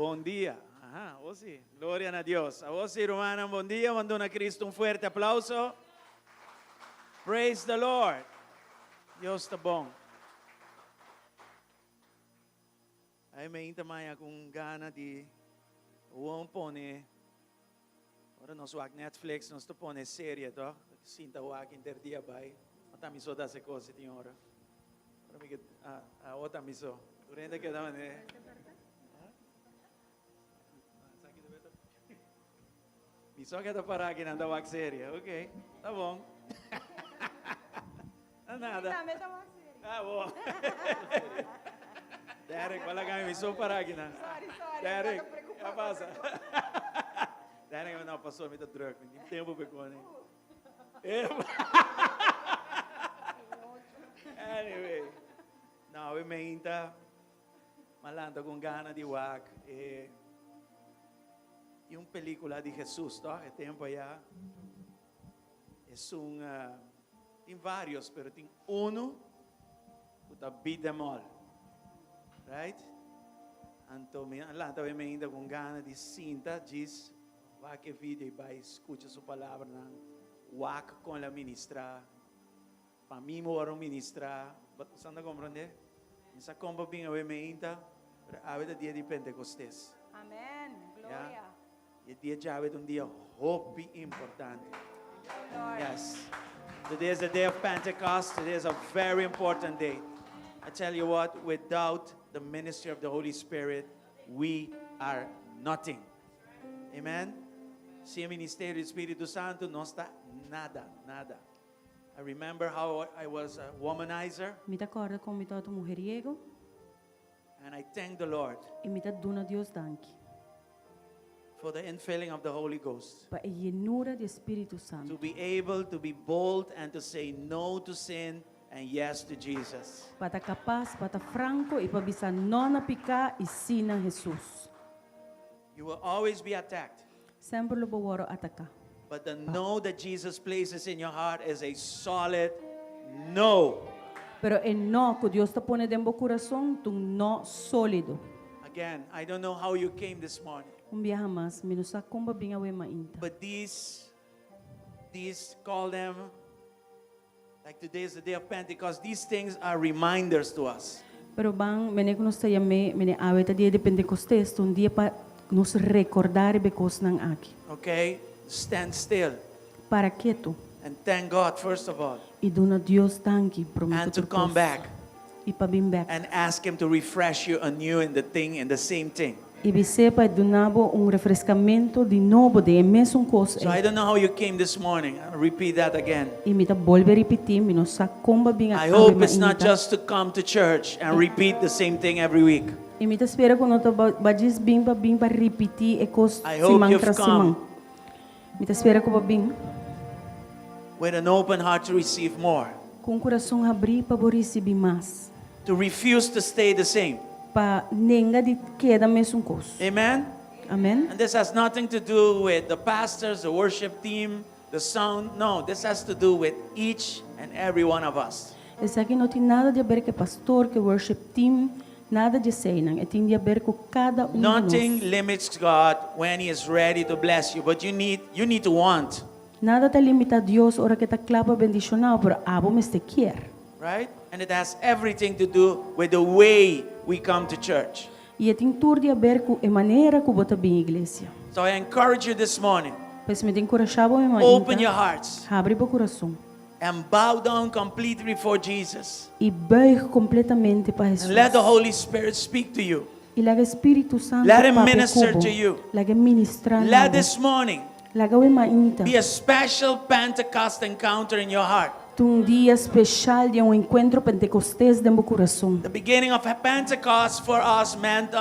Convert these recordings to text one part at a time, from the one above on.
Bon dia. Aha, o si. Gloria na Dios. Awor si, rumannan, bon dia. Ban duna Cristo un fuerte aplauso. Praise the Lord. Dios ta bon. Ay me inta maya con gana di gewoon pone. Ora nos wak Netflix, nos ta pone serie, toch? Sinta wak inter dia bai. Ata mi so da se cosa tin ora. Ora mi ke ah, ah, ota mi so. Durante keda mane. Mi so keda para aki nan ta wak serie. Ok, ta bon. No nada. Tambe ta wak serie. Ah, bon. Derek, wala kami mi so para aki nan. Sorry, sorry. Derek, mi tabata ya preocupa. pasa. Derek, no, pasó, mi ta druk. Mi tin tempo pe kone. Anyway, no, we meinta malanta con gana di wak. Y un película di Jesus, toch? E tempo ya. Es un, tin varios, pero tin uno ku ta beat them all. Right? Anto mi lanta we meinta con gana di sinta, djis wak e video y bai scucha su palabranan. Wak con la ministra. Pa mi word ministra. Bo ta comprende? Mi sa con pa bin awe meinta, pero awe ta dia di Pentecostes. Amen. Gloria. E dia djawe ta un dia hopi importante. Lord. Yes. Today is the day of Pentecost. Today is a very important day. I tell you what, without the ministry of the Holy Spirit, we are nothing. Amen. Sin ministerio di Spirito Santo, no ta nada, nada. I remember how I was a womanizer, Mi ta corda con mi tabata mujeriego and I thank the Lord y mi ta duna Dios danki for the infilling of the Holy Ghost. Pa e yenura di Spirito To Santo. be able to be bold and to say no to sin and yes to Jesus. Pa ta capas, pa ta franco y pa bisa no na pica y si na Jesus. You will always be attacked. Semper lo bo wordo ataca. But the no that Jesus places in your heart is a solid no. Pero e no cu Dios ta pone den bo curason, ta un no solido. Again, I don't know how you came this morning, Un biaha mas, mi no sa con bo a bin awe mainta. But these call them, like today is the day of Pentecost, these things are reminders to us. Pero ban, mene cu nos ta yam'e, mene awe ta dia di Pentecostes, ta un dia pa nos recorda riba e cosnan aki. Okay? Stand still Para keto and thank God first of all. Y duna Dios danki prome And cu to tur come cos. Back Y pa bin bek. And ask Him to refresh you anew in the thing, in the same thing. Y bis'e pa duna bo un refrescamento di nobo den e mesun cos So I ey. don't know how you came this morning. I'll repeat that again. Y mi ta bolbe ripiti, mi no sa con bo a bin I awe hope it's not mainta. just to come to church and repeat the same thing every week. Y mi ta spera cu no ta ba djis bin pa bin pa ripiti e cos I hope siman you've tras come siman. Mi ta spera cu bo a bin with an open heart to receive more. Cu un curason habri pa bo ricibi mas. To refuse to stay the same. Pa nenga di keda mesun cos. Amen? Amen. And this has nothing to do with the pastors, the worship team, the sound. No, this has to do with each and every one of us. Esaki no tin nada di haber cu e pastor, cu e worship team, nada di eseynan. E tin di haber cu cada un di Nothing nos. Limits God when He is ready to bless you, but you need to want. Nada ta limita Dios ora cu e ta cla pa bendiciona, pero abo mester kier. Right? And it has everything to do with the way we come to church. Y e tin tur di haber cu e manera cu bo ta bin iglesia. So I encourage you this morning. Pues mi ta encurasha bo Open your mainta. Hearts Habri bo curason. And bow down completely before Jesus. Y buig completamente pa And let the Jesus. Holy Spirit speak to you. Y laga Spirito Santo Let Him papia minister cu bo. to you. Laga ministra Let na bo. this morning Laga awe mainta be a special Pentecost encounter in your heart. Ta un dia special di un encuentro Pentecostes den bo curason. The beginning of Pentecost for us meant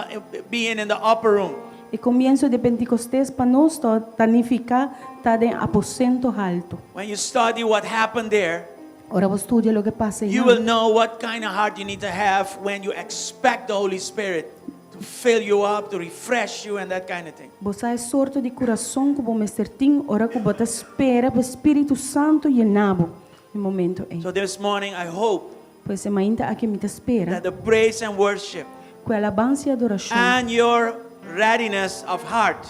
being in the upper room. E comienso di Pentecostes pa nos ta nifica ta den aposento halto. When you study what happened there, Ora bo studia loke a pasa you einan. Will know what kind of heart you need to have when you expect the Holy Spirit to fill you up, to refresh you, and that kind of thing. Bo sa e sorto di curason cu bo mester tin ora cu bo ta spera pa Spirito Santo yena bo e momento ei. So this morning, I hope Pues e mainta aki mi ta spera that the praise and worship cu e alabansa y adoracion and your readiness of heart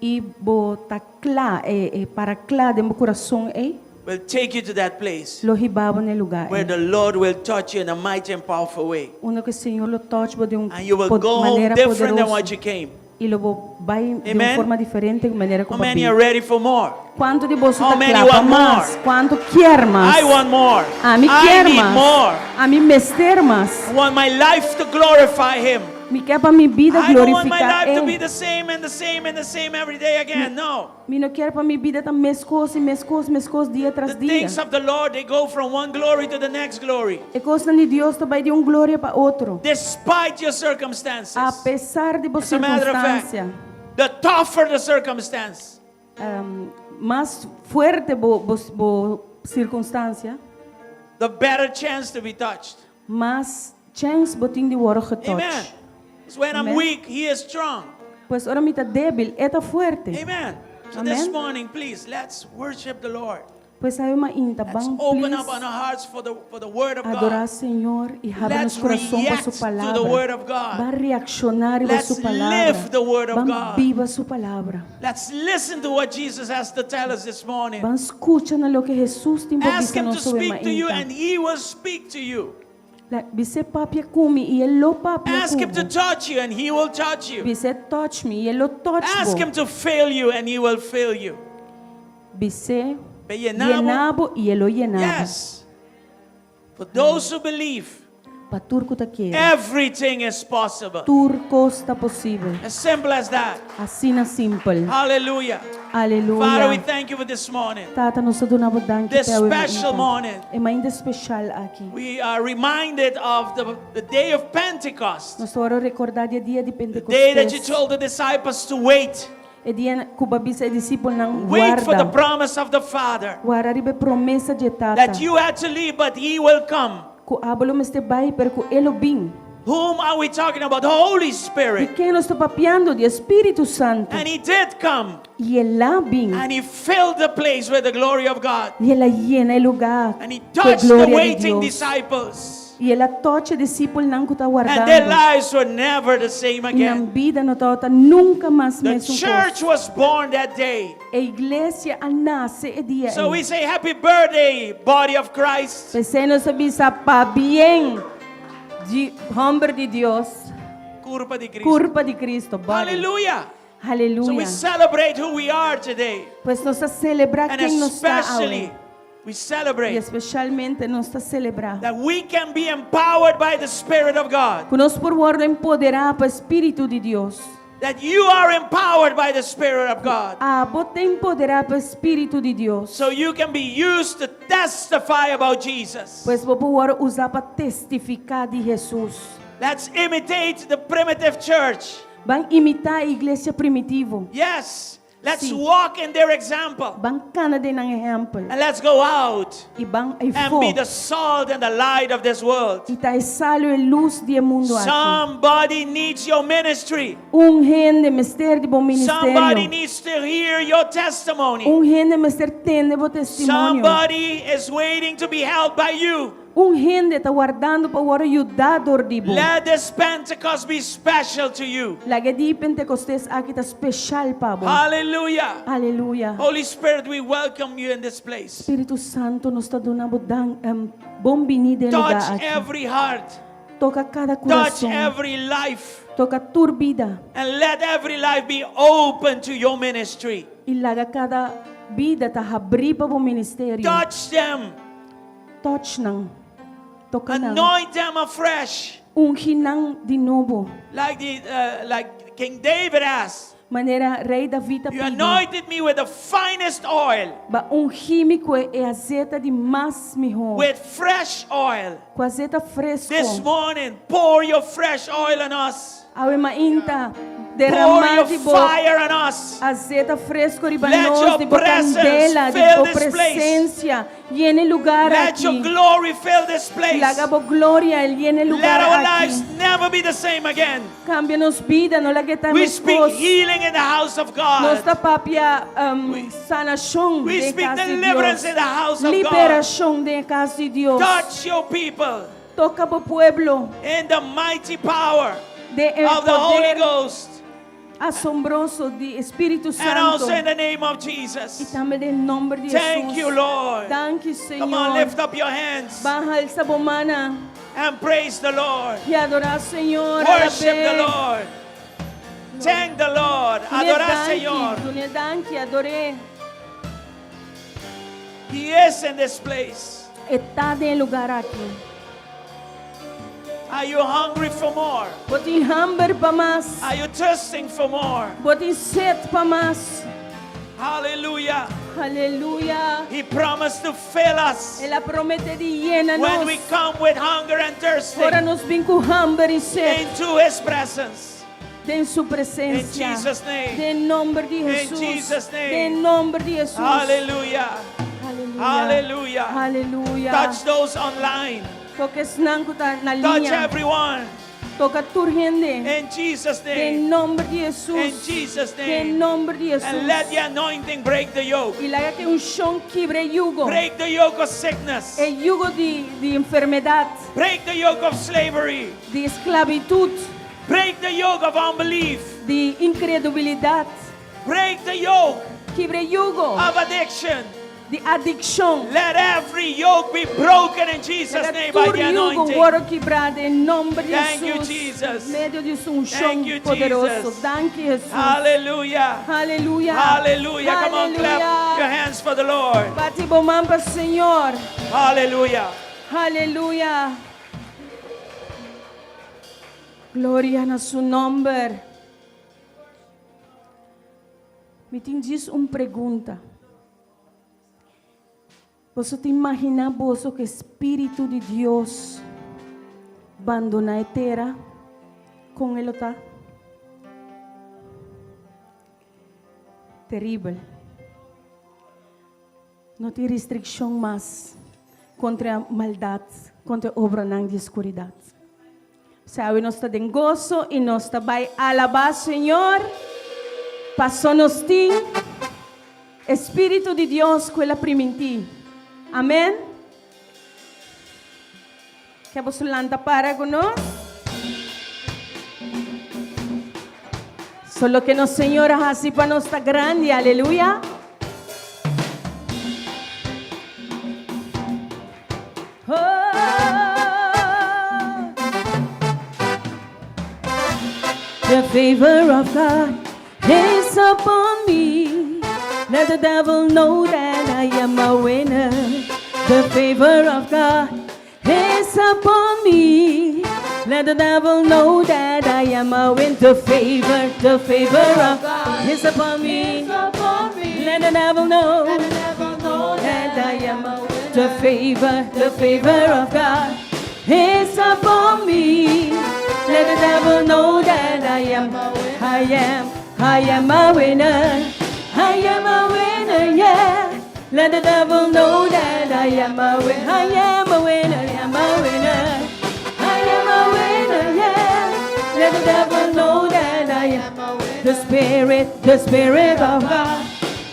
I bo ta kla, e e para kla den bo kurason ei, will take you to that place lo hiba bo na e lugá where ei. the Lord will touch you in a mighty and powerful way. Unda ku e Señor lo touch bo den un And you will po- go home manera different than what poderoso. you came. I lo bo bai di un Amen. forma diferente ku manera ku How bo many bin. are ready for more? Kuantu di boso How ta many kla pa want more? mas? Kuantu kier mas? I want more. Ami I kier need mas. more. Ami mester mas. I want my life to glorify Him. Mi ke pa mi bida I don't want my glorifiká life to be E. the same and the same and the same every day again. No. Mi no kier pa mi bida ta meskos i meskos, meskos dia The tras dia. things of the Lord, they go from one glory to the next glory. E kosnan di Dios ta bai di un gloria pa otro. Despite your circumstances. A pesar di bo As a matter of fact, sirkunstansia. the tougher the circumstance, Mas fuerte bo bo bo sirkunstansia, the better chance to be touched. mas chèns bo tin di wòrdu Amen. getouch. It's when I'm Amen. weak, He is strong. Pues ora mi ta débil, e ta fuerte. Amen. So this Amen. morning, please, let's worship the Lord. Pues awe mainta, Let's ban open up please on our hearts for the, for the word of adorá God. Señor i habri Let's nos kurason pa react su to the palabra. word of God. Ban reakshoná riba Let's su palabra. live the word of Ban God. biba su palabra. Let's listen to what Jesus has to tell us this morning. Ban skucha na loke Hesus tin pa Ask bisa him to nos awe speak to you and mainta. he will speak to you. La, bis'é papia ku mi i e lo papia Ask ku him to bo. touch you and he will touch you. Bis'é touch mi i e lo touch Ask bo. him to fill you and he will fill you. Bis'é Pe yena bo. yena bo i e lo yena bo. Yes. For those who believe, Pa tur ku ta kere. everything is possible. Tur kos ta posibel. As simple as that. Asina simpel. Hallelujah. Father, we Aleluya. thank you for this morning. Tata, nos ta duna bo danki This p'e awe special mainta. morning. E mainta special aki. We are reminded of the, the day of Pentecost, Nos ta wòrdu rekordá di e dia di the day that you Pentecostés. told the disciples to wait. E dia ku bo a bisa e disipelnan Wait for the warda. promise of the Father Warda riba e promesa di e Tata. that you had to leave, but He will come. Ku abo lo mester bai, pero ku e lo bin. Whom are we talking about? The Holy Di Spirit. ken nos ta papiando? Di e Spiritu Santu. And He did come. I el a bin. And He filled the place with the glory of God. I el a yena e lugá And He ku e touched the gloria di waiting Dios. disciples. I el a touch e disipelnan ku ta And their wardando. lives were never the same I nan again. bida no tabata nunka mas The mesun kos. church was born that day. E iglesia a nase e dia So we ei. say, Happy birthday, body of Christ. P'esei nos a bisa pabien di hòmber di Dios, Curpa di Cristo. kurpa di Cristo, body. Hallelujah. So we Aleluya. celebrate who we are today. Pues nos ta selebrá And ken nos ta especially, awe. we I celebrate espesialmente nos ta selebrá that we can be empowered by the Spirit of God. ku nos por wòrdu empoderá pa Spiritu di Dios. That you are empowered by the Spirit of God. Abo ta empoderá pa Spiritu di Dios. So you can be used to testify about Jesus. Pues bo por wòrdu usá pa testifiká di Hesus. Let's imitate the primitive church. Ban imitá e iglesia primitivo. Yes. Let's Sí. walk in their example. Ban kana den nan ehèmpel. And let's go out I ban and eifó. be the salt and the light of this world. I ta e salu i lus di e mundu aki. Somebody needs your ministry. Un hende mester di bo Somebody ministerio. needs to hear your testimony. Un hende mester tende bo testimonio. Somebody is waiting to be helped by you. Un hende ta wardando pa wòrdu yudá dor di bo. Let this Pentecost be special to you. Laga e di Pentecostés aki ta speshal pa bo. Hallelujah. Aleluya. Holy Spirit, we welcome you in this place. Spiritu Santu, nos ta duna bo dan, um, bon biní den e lugá Touch aki. every heart, Toka kada touch kurason. every life, Toka tur bida. and let every life be open to your ministry. I laga kada bida ta habrí pa bo ministerio. Touch them, Touch nan. Toka nan. anoint them afresh, Ungi nan di nobo. like, the, uh, like King David asked. Manera Rei David a You pidi. anointed me with the finest oil, B'a ungi mi ku e azeta di mas mihó. with fresh oil. Ku azeta This fresco. morning, pour your fresh oil on us. Awe mainta Pour derramá your di bo fire on us. azeta fresco riba Let nos, your di bo presence candela, di fill bo this place. presencia llena e lugar Let your aki. glory fill this place. Laga bo gloria llena e Let lugar our aki. lives never be the same again. Cambia nos bida, no lag'é ta We speak meskos. healing in the house of Nos God. ta papia um, We- sanashon we den speak kas di deliverance Dios. in the house of God. Liberashon den kas di Dios. Touch your people Toka bo pueblo in the mighty power den e of the Holy poder Ghost. Asombroso di Spiritu And also Santo. in the name of I Jesus. tambe den nòmber di Thank Hesus. you, Lord. Danki, Come on, Señor. lift up your hands Ban halsa bo mannan and praise the Lord. i adorá Señor. Worship the Lord. Thank the Lord. Adorá Señor. Dun'é danki, ador'é. He is in this place. E ta den e lugá aki. Are you hungry for more? Bo tin hamber pa mas. Are you thirsting for more? Bo tin set pa mas. Hallelujah. Aleluya. He promised to fill us El a prometé di yena when we nos. come with hunger and Ora thirsting nos bin ku hamber i set into His presence. den su In presensia. Jesus' name. Den nòmber di In Hesus. Jesus' name. Den nòmber di Hesus. Hallelujah. Aleluya. Hallelujah. Aleluya. Touch those online. Toka esnan ku ta na Touch liña. everyone. Toka tur hende. In Jesus' Den name. nòmber di Hesus. In Jesus' Den name. nòmber di Hesus. And let the anointing break the yoke. I laga ku e unshon kibra e yugo. Break the yoke of sickness. E yugo di, di enfermedat, Break the yoke of slavery. di sklabitut, Break the yoke of unbelief. di inkredulidat. Break the yoke Kibra e yugo of addiction. di adikshon. Let every yoke be broken in Jesus' Laga name by tur the yugo anointing. wòrdu kibrá den nòmber di Thank you, Hesus. Jesus. Medio di su unshon Thank you, poderoso. Jesus. Danki, Hesus. Hallelujah. Aleluya. Hallelujah. Come on, clap Aleluya. your hands for the Lord. Bati bo man pa Señor. Hallelujah. Aleluya. Gloria na su nòmber. Mi tin djis un pregunta. Bo ta imaginá boso ku Spiritu di Dios bandoná e tera kon e ta? Teribel. No tin restrikshon mas kontra maldat, kontra obranan di skuridat. Sabe, nos ta den goso i nos ta bai alabá Señor. Paso nos tin Spiritu di Dios ku el a primintí. Amèn. Ke boso lanta para ku nos? Solo ku nos Señor a hasi pa nos ta grandi. Aleluya. Oh. The favor of God is upon me. Let the devil know that I am a winner. The favor of God is upon me. Let the devil know that I am a winner. The favor of God is upon me. Let the devil know that I am a winner. The favor of God is upon me. Let the devil know that I am, I am, I am a winner. I am a winner, yeah. Let the devil know that I am a winner. I am a winner, I am a winner. I am a winner, yeah. Let the devil know that I am a winner. The spirit of God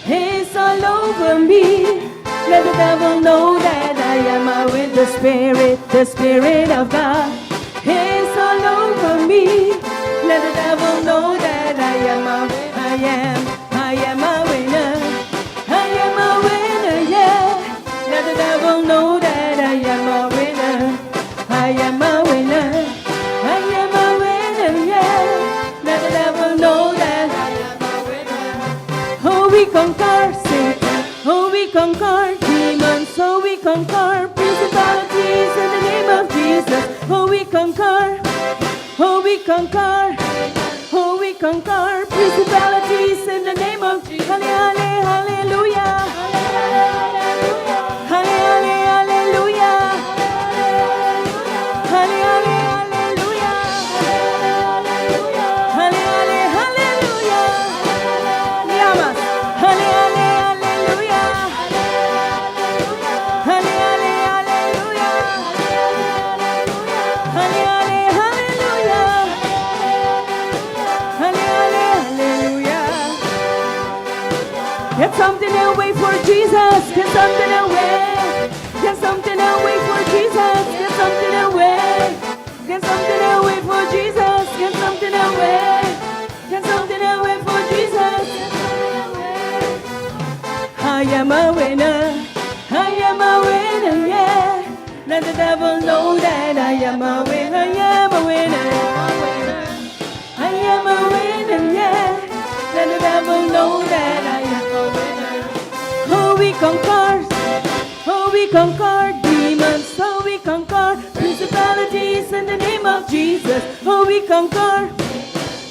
is all over me. Let the devil know that I am a winner. The spirit of God is all over me. Let the devil know that I am a, I am a winner. I am a winner, yeah. Let the devil know that I am a winner. I am a winner. I am a winner, yeah. Let the devil know that I am a winner. Oh, we conquer Satan. Oh, we conquer demons. Oh, we conquer principalities in the name of Jesus. Oh, we conquer. Oh, we conquer. Oh, we conquer principalities in the name of Jesus. Hallelujah. Halle, halle, hallelujah. Halle, halle, hallelujah. Halle, halle, hallelujah. Llamas. Halle, halle, hallelujah. Halle, halle, hallelujah. Halle, halle, hallelujah. Halle, halle, hallelujah. Get something away for Jesus. Get something away. Get something away for Jesus. Get something away. Get something away for Jesus. Get something away. Get something away. am a winner. I am a winner, yeah. Let the devil know that I am a winner. I am a winner. I am a winner, yeah. Let the devil know that I am a winner. Oh, we conquer. Oh, we conquer demons. Oh, we conquer principalities in the name of Jesus. Oh, we conquer.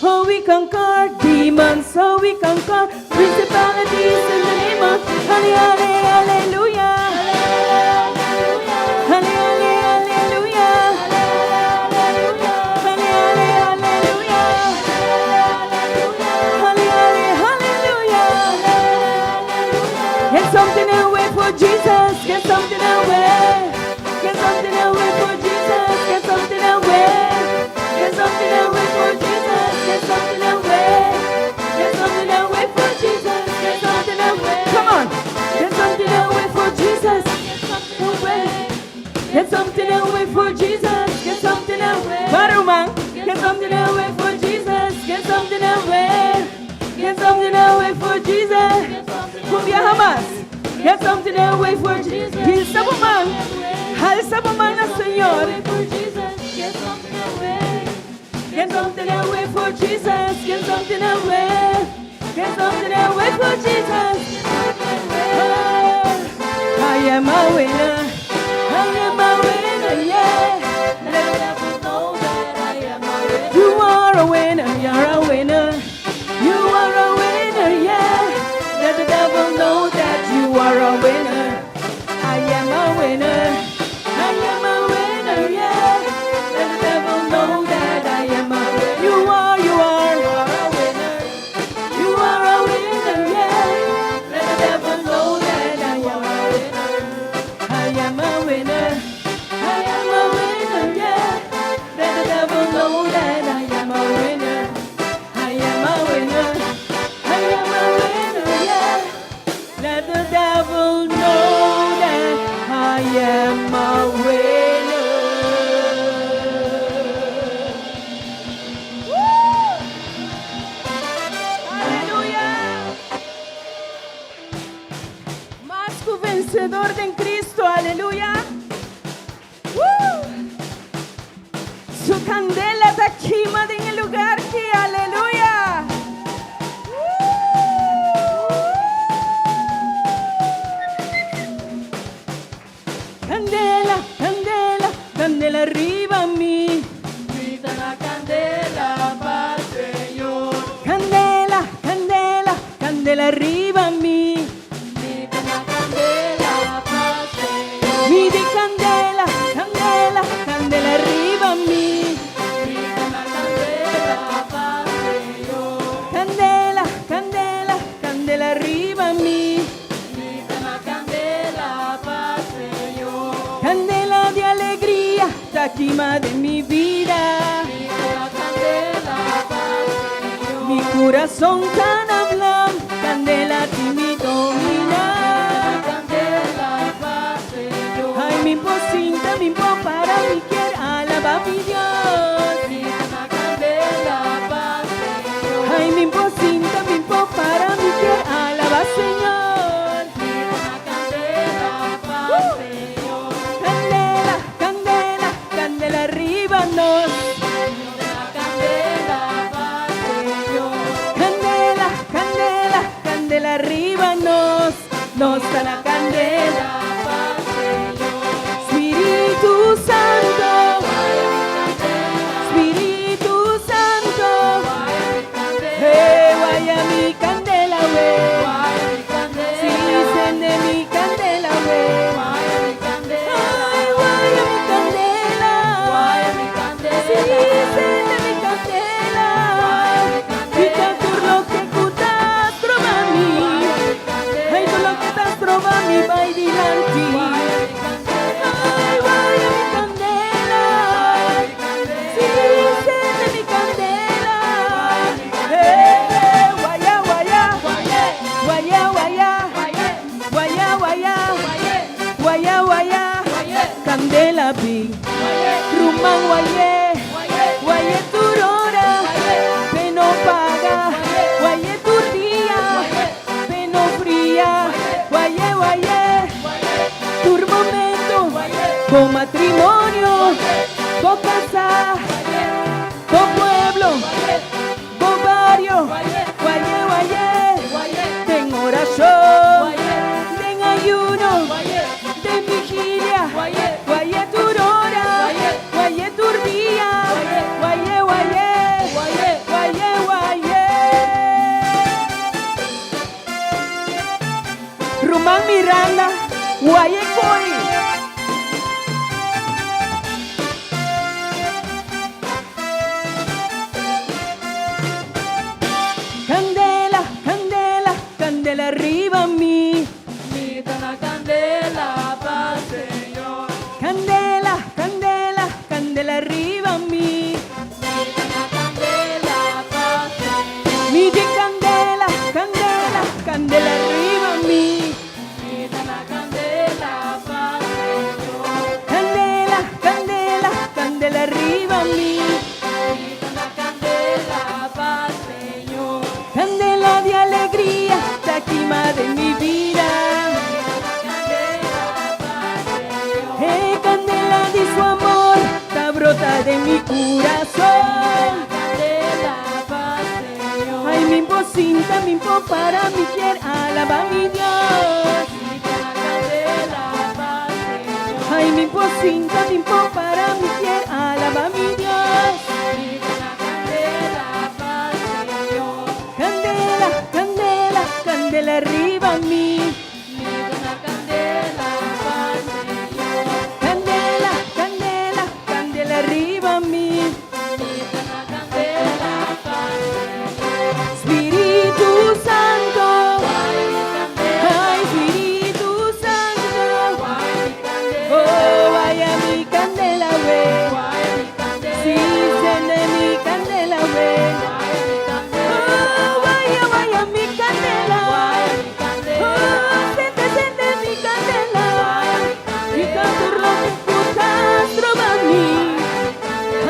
Oh, we conquer demons. Oh, we conquer principalities in the name of Halle, hallelujah. Halle, hallelujah. Halle, hallelujah. Halle, hallelujah. Get something away for Jesus. Get something away. Get something away for Jesus. Get something away. Get something away for Jesus. Get something away. Get something away for Jesus. Get something away. Come on. Get something away for Jesus. Get something away. Get something away for Jesus. Get something away. Ban ruman. Get something away for Jesus. Get something away. Get something away for Jesus. Un biaha mas. Get something away for Jesus. Halsa bo man. Halsa bo man na Señor. Get something away for Jesus. Get something away. Get something away for Jesus. Oh, I am a winner. I am a winner, yeah. Let the devil know that I am a winner. You are a winner. You're a winner. You are a winner, yeah. Let the devil know that you are a winner. I am a winner. I am a winner, yeah. Let the devil know that I am a winner. You are a winner. You are a winner, yeah. Let the devil know that I am a winner. I am a winner. I am a winner, yeah. Let the devil know that I am a winner. I am a winner. I am a winner, yeah. Let the devil know that I am a winner. Woo! Aleluya! Mas ku vensedó den Kristu, aleluya! Woo! Su kandela ta kima den e lugá aki, aleluya! Woo! Kandela, kandela, kandela riba mi. Grita la candela pa Señor. Kandela, kandela, kandela riba mi. Grita la candela pa Señor. Mi di kandela, kandela, kandela riba mi. Grita la candela pa Señor. Kandela, kandela, kandela riba mi. Grita la candela pa Señor. Kandela di alegria, ta kima den mi bida. Grita la candela pa Señor. Mi kurason ta na vlam, kandela tin mi dominá. Kandela pa Señor. Ai, mi n por sinta, mi n por para, mi ke alabá mi Dios. Grita la candela pa Señor. Ai, mi n por sinta, mi n por para, mi ke alabá Señor. Grita la candela pa Señor. Kandela, kandela, kandela riba nos. Grita la candela pa Señor. Kandela, kandela, kandela riba nos. Nos ta na kandela. Pa Señor. Spiritu Santu. matrimonio, bo casa, bo pueblo, bo bario, waye waye, den oracion, den ayuno, den vigilia, waye tur ora, waye tur dia, waye waye, waye waye. Ruman Miranda, waye koi. Candela, candela, candela riba mi. Mi ta na candela pa Señor. Candela, candela, candela riba mi. Mi ta na candela pa Señor. Mi di candela, candela, candela riba mi. Mi ta na candela pa Señor. Candela, candela, candela riba mi. Mi ta na candela pa Señor. Candela di alegria, ta kima den mi bida. Mi ta na candela pa Señor. Eh, candela di su amor, ta brota den mi curason. Candela pa Señor. Ay, mi sinta, mi para, mi kier alaba mi Dios. Mi ta na candela pa Señor. Ay, mi sinta, mi para, mi kier alaba mi Dios. Mi ta na candela pa Señor. Candela, candela, candela riba mi. Mi ta na candela pa Señor. Candela, candela, candela riba mi. Mi ta na candela pa Señor. Spirito Santo, Ay, mi candela, ay, Spirito Santo. ay, mi candela, Oh, vaya mi candela, we. ay, mi candela, Sí, sende mi candela, we. ay, mi candela, Oh, vaya, vaya mi candela. ay, mi candela, Oh, sende, sende mi candela. Mi canto lo que estás troba mi.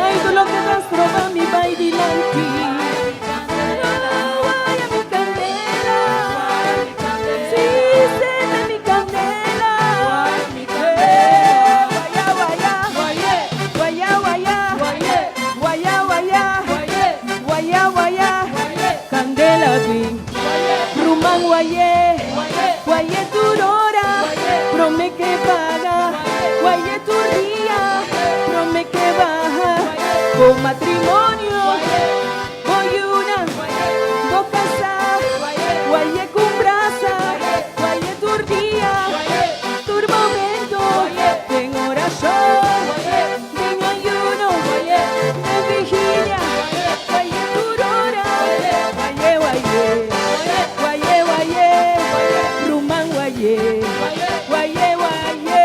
Ay, todo lo que estás troba mi vai dilanti. Oh, vaya mi candela. Sí, sende mi candela. Eh, vaya, vaya. Vaya, vaya. Vaya, vaya. Vaya, vaya. Candela bin. Ruman waye. Waye tur ora. Prome ke paga. Waye tur dia. Prome ke baha. Bo matrimonio. Bo yunan. Bo casa. Waye ku brasa. Waye tur dia. Tur momento. Den oracion. Den ayuno. Den vigilia. Waye tur ora. Waye, waye. Waye, waye. Ruman waye. Waye, waye.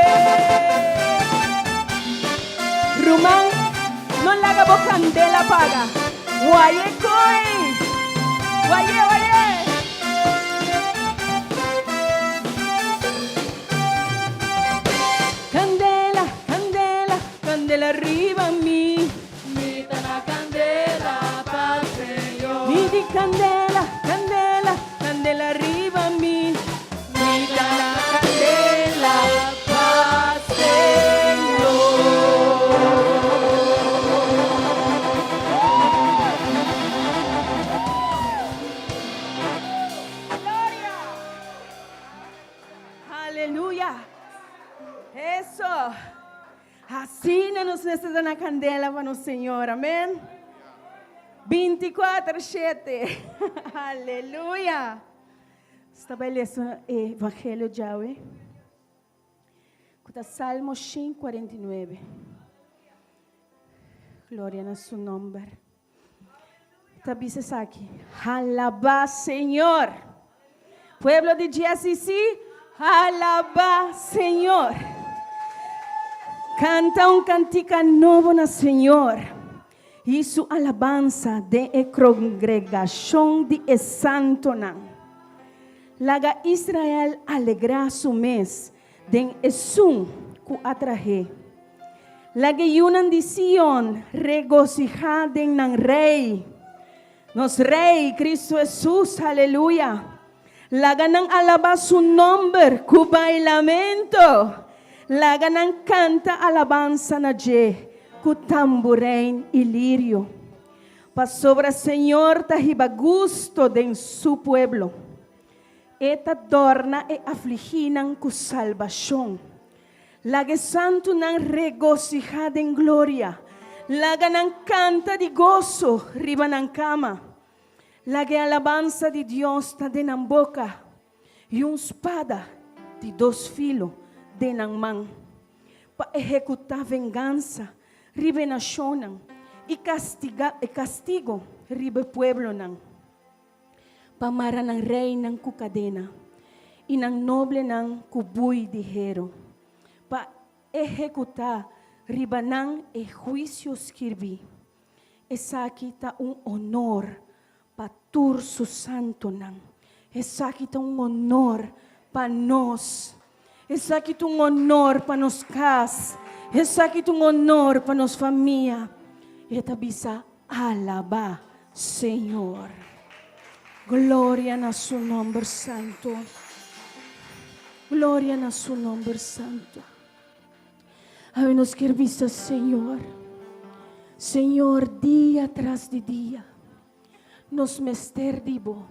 Ruman, no laga bo candela paga. Waye koi. Waye, waye. Candela, candela, candela riba mi. Mi ta na candela pa Señor. Mi di candela, candela, candela riba mi. Mi ta na candela pa Señor. Gloria. Aleluya. Eso. Asina nos mester ta na candela pa nos Señor. Amen. 24, 7. Aleluya. Establece Evangelio djawe. Ku ta Salmo 149. Gloria na su nomber. Ta bisa aki. Alaba Señor. Pueblo di GSCC, alaba Señor. Canta un cantica nobo na Señor. Y su alabanza den e congregacion di e santonan. Laga Israel alegra su mes den esun ku a trah'e. Laga yunan di Sion regociha den nan rey. Nos rey, Cristo Jesus, aleluya. Laga nan alaba su nomber ku bailamento. Laga nan kanta alabansa na dje ku tamburein i lirio. Pasobra Señor ta hiba gusto den su pueblo. E ta dòrna e afligínan ku salbashon. Laga e santunan regosihá den gloria. Laga nan kanta di goso riba nan kama. Laga e alabansa di Dios ta den nan boka i un spada di dos filo den nan man, pa ehekutá vengansa riba e nashonnan i kastigá e kastigo riba e pueblonan. Pa mara nan reinan ku kadena i nan noblenan ku bui di heru, pa ehekutá riba nan e huisio skirbí. Esaki ta un onor pa tur su santunan. Esaki ta un onor pa nos. Esaki ta un onor pa nos kas. Esaki ta un onor pa nos famia. E ta bisa, Alabá Señor. Gloria na su nomber santo. Gloria na su nomber santo. Awe nos kier bisa Señor, Señor dia tras di dia nos mester di bo.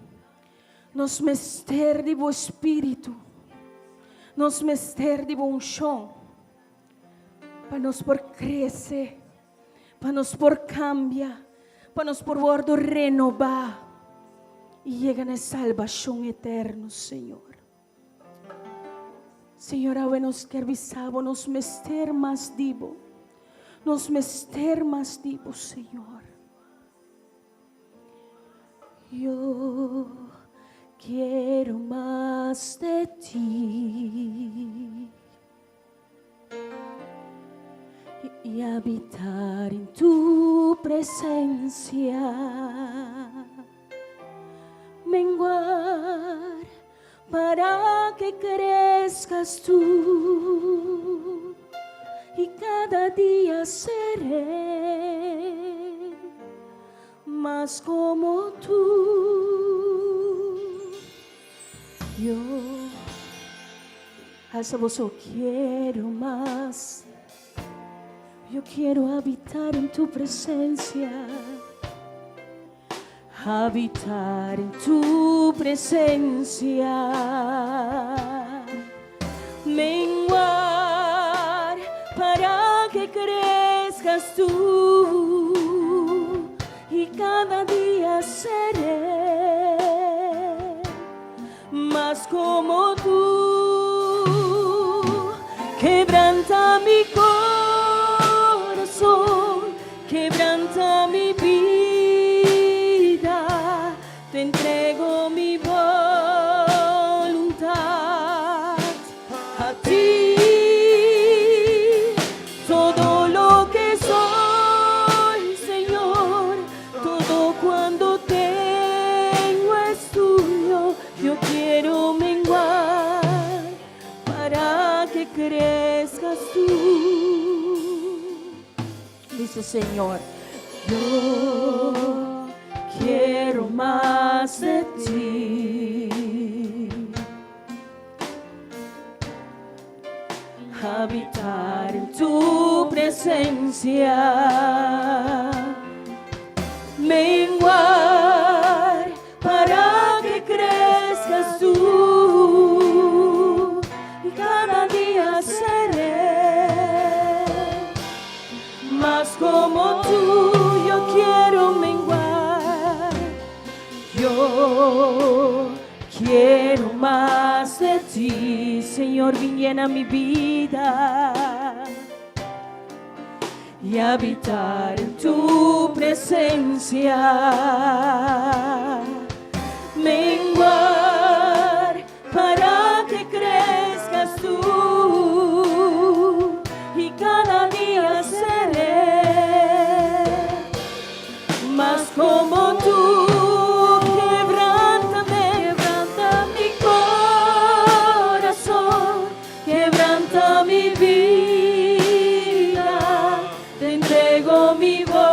Nos mester di bo Spiritu. Nos mester di bo unshon pa nos por krese. Pa nos por kambia, pa nos por wòrdu renobá i yega na e salbashon eterno, Señor. Señor, awe nos kier bisa bo, nos mester mas di bo. Nos mester mas di bo, Señor. Yo quiero mas de ti. Y habitar en tu presencia. Menguar para que crezcas tú y cada día seré más como tú. Yo Alza boso, quiero más. Yo quiero habitar en tu presencia. Habitar en tu presencia. Menguar para que crezcas tú y cada día seré mas como tú. Quebranta mi corazón, quebranta mi vida, te entrego mi voluntad a ti. Todo lo que soy, Señor, todo cuanto tengo es tuyo. Yo quiero menguar para que crezcas tú. Dice Señor, yo quiero más de ti. Habitar en tu presencia. Menguar para que crezcas tú. Y cada día seré más como tú. Yo quiero menguar. Yo quiero más de ti, Señor, ven llena mi vida y habitar en tu presencia. Menguar para que crezcas tú y cada día seré más como tú. Quebrántame, quebranta mi corazón, quebranta mi vida, te entrego mi voluntad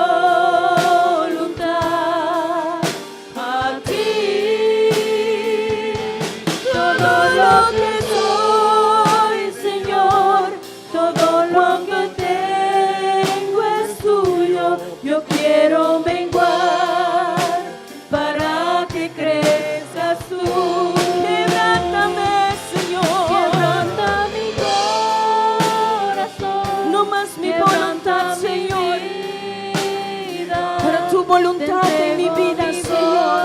a ti. Todo lo que soy, Señor, Yo quiero menguar para que crezcas tú. Quebrántame, Señor. Quebranta mi corazón. No más mi Quebranta voluntad, mi Señor. vida. Pero tu voluntad Te en mi entrego vida, mi Señor.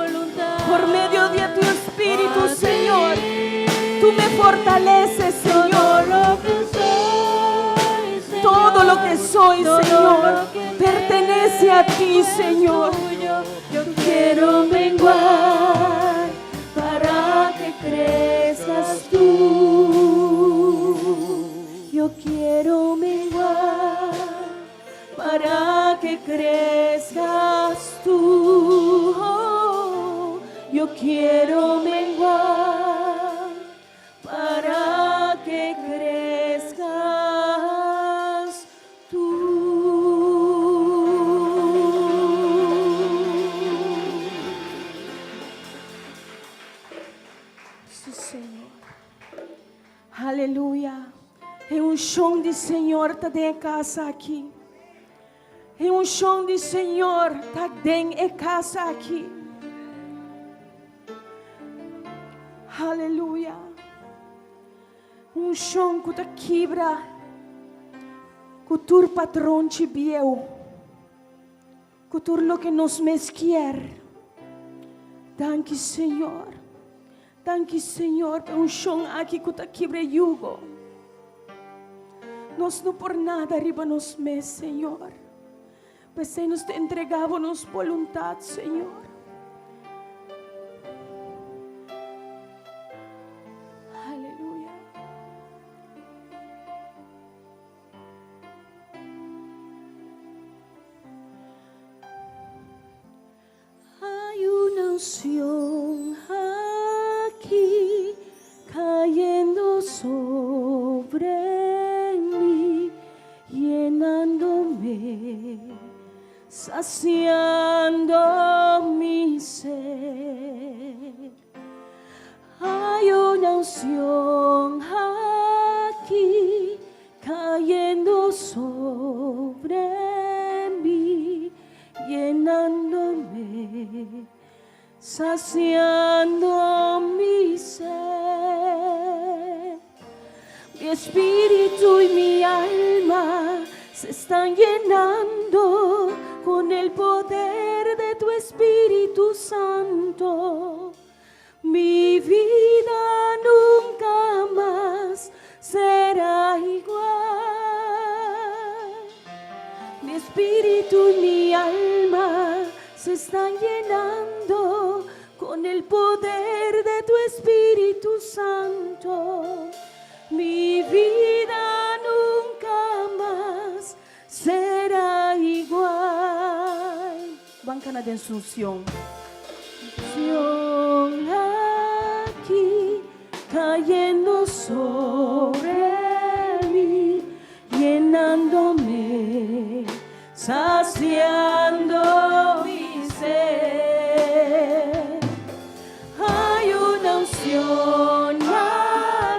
voluntad Por medio de tu Espíritu, a Señor. ti. Tú me fortaleces, Todo Señor. lo que soy, Señor. Todo lo que soy, Todo Señor, lo que pertenece a ti, tengo es Señor. tuyo. Yo quiero menguar para que crezcas tú. Yo quiero menguar para que crezcas tú. Oh, yo quiero menguar para que crezcas tú. Sí, Señor. Aleluya. E unshon di Señor ta den kas aki. E unshon di Señor ta den e kas aki. Aleluya. Unshon ku ta kibra. Ku tur patronchi bieu. Ku tur loke nos mes kier. Danki Señor. Danki Señor pa e unshon aki ku ta kibra yugo. Nos no por nada riba nos mes, Señor. P'esei nos ta entregá Bo nos boluntat, Señor. Aleluya. Hay una unción aquí cayendo sobre mí, llenándome, saciando mi sed. Hay una unción aquí cayendo sobre mí, llenándome, saciando mi sed. Mi espíritu y mi alma se están llenando con el poder de tu Espíritu Santo. Mi vida nunca más será igual. Mi espíritu y mi alma se están llenando con el poder de tu Espíritu Santo. Mi vida nunca mas será igual. Ban kana den su unshon. Unshon aki cayendo sobre mi, llenándome, saciando mi sed. Hay una unción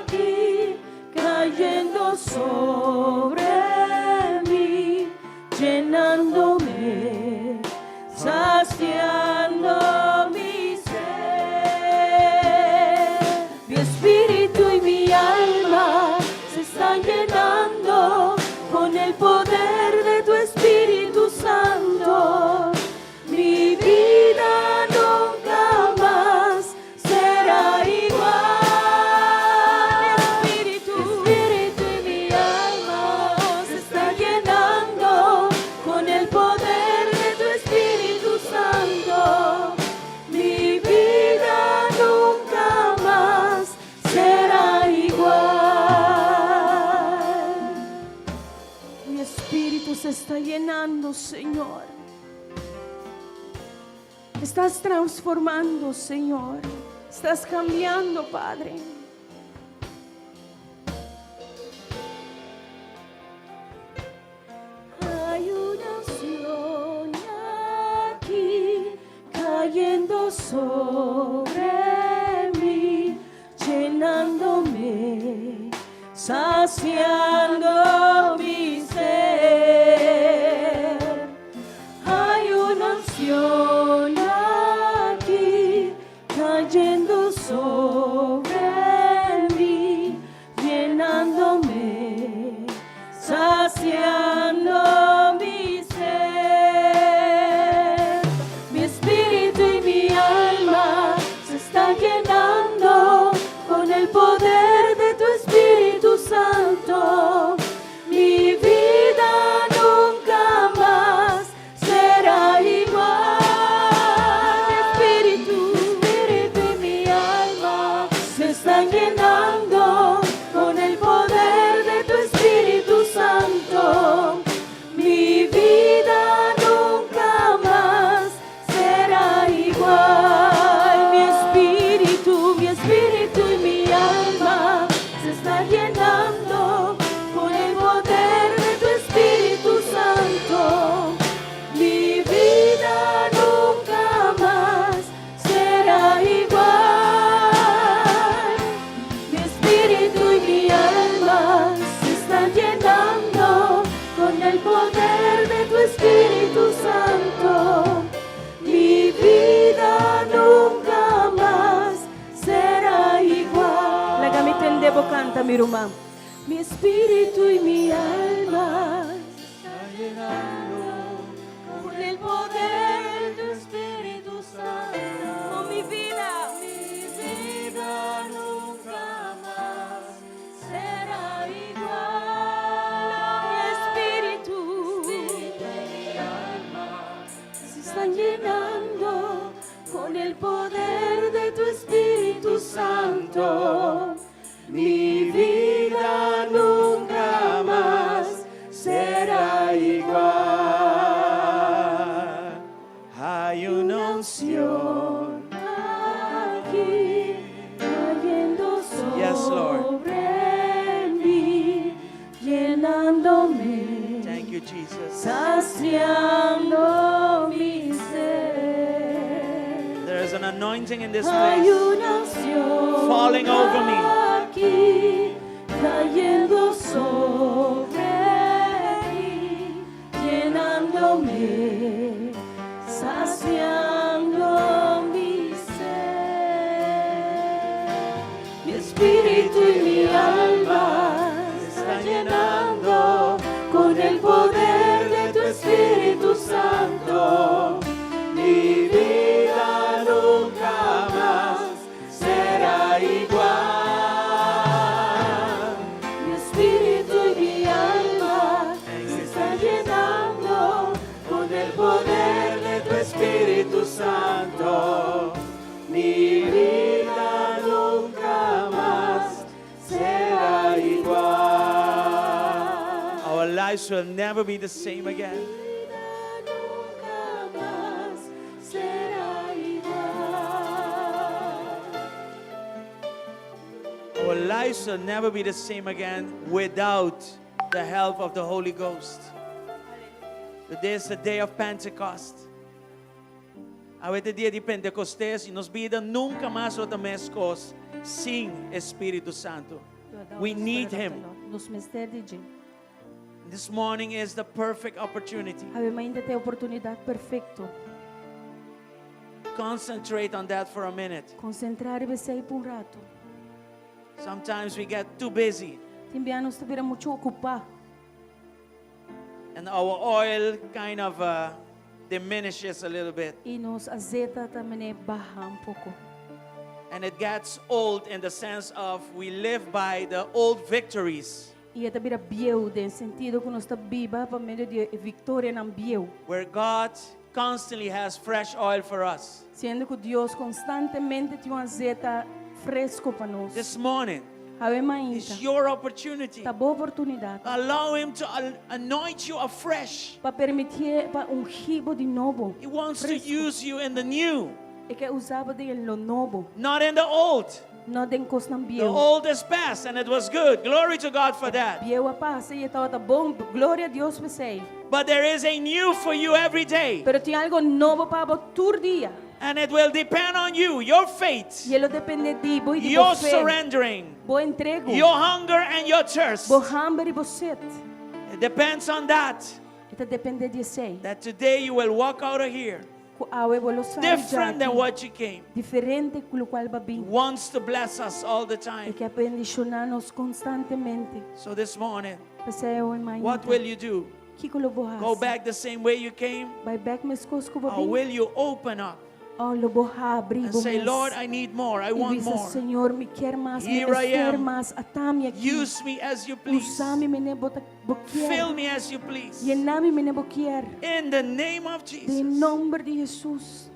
aquí cayendo sobre mí, llenándome, saciando mi sed. Mi espíritu y mi alma se están llenando con el poder de tu Espíritu Santo. Mi vida nunca más será igual. Mi espíritu, espíritu y mi alma se está llenando con el poder de tu Espíritu Santo. Mi vida nunca mas será igual. Mi espíritu se está llenando, Señor. Estás transformando, Señor. Estás cambiando, Padre. Hay una unción aquí cayendo sobre mí, llenándome, saciando mi sed. Kanta mi ruman. Mi espíritu y mi alma Con el poder de tu Espíritu Santo. Oh, mi vida. Mi vida nunca más será igual. Mi espíritu Espíritu y mi alma se están llenando con el poder de tu Espíritu Santo. Mi vida nunca más será igual. Hay una unción. Aquí cayendo Yes, Lord. sobre mí, llenándome, Thank you, Jesus. Saciando mi sed. There is an anointing in this Hay place. Una unción Falling over me. Aquí cayendo sobre mí, llenándome, saciando mi sed. Mi espíritu y mi alma se están llenando con el poder de tu Espíritu Santo. Mi vida nunca más será igual. Mi espíritu y mi alma se están llenando con el poder de tu Espíritu Santo. Mi vida nunca más será igual. Our lives will never be the same again. Vida nunca más será igual. Our lives will never be the same again without the help of the Holy Ghost. Today is the day of Pentecost. Awe ta dia di Pentekostes i nos bida nunka mas lo ta meskos sin Spiritu Santu. We need Him. Nos mester di dje. This morning is the perfect opportunity. Awe mainta ta e oportunidat perfekto. Concentrate on that for a minute. Konsentrá riba esei pa un ratu. Sometimes we get too busy Tin bia nos ta bira muchu okupá. And our oil kind of diminishes a little bit. I nos azeta ta baha un poko. And it gets old in the sense of we live by the old victories I e ta bira bieu den sentido ku nos ta biba pa medio di viktorianan bieu. Where God constantly has fresh oil for us. Siendo ku Dios konstantemente tin un azeta fresku pa nos. This morning Awe mainta. Is your opportunity. Ta bo oportunidat. Allow Him to anoint you afresh. Pa permití pa ungi bo di nobo. He wants to Fresku. Use you in the new, E ke usa bo den lo nobo. Not in the old. No den kosnan The bieu. old is past and it was good. Glory to God for that. Bieu a pasa i tabata bon. Gloria na Dios p'esei. But there is a new for you every day. Pero tin algu nobo pa bo tur dia. And it will depend on you, your faith, I e lo dependé di bo i di your bo fe. Surrendering, Bo entrega. Your hunger and your thirst. Bo hamber i bo set. It depends on that. E ta dependé di esei. That today you will walk out of here Ku awe bo lo sali different than djaki. What you came. Diferente ku loke bo a He bin. wants to bless us all the E time. ke bendishoná nos konstantemente. So this morning, P'esei awe mainta. what will you do? Kiko lo bo Go hasi? back the same way you came? Bai bèk meskos ku Or bo a bin? will you open up Òf lo bo habri and bo say, mes? "Lord, I need more. I I want bisa, more. Señor, mi ke mas, mi Here I kier am. mas, ata mi aki. Use me as you please. Usa mi manera bo ta bo ke. Fill me as you please." Yena mi manera bo ke. In the name of Den Jesus. nòmber di Jesus.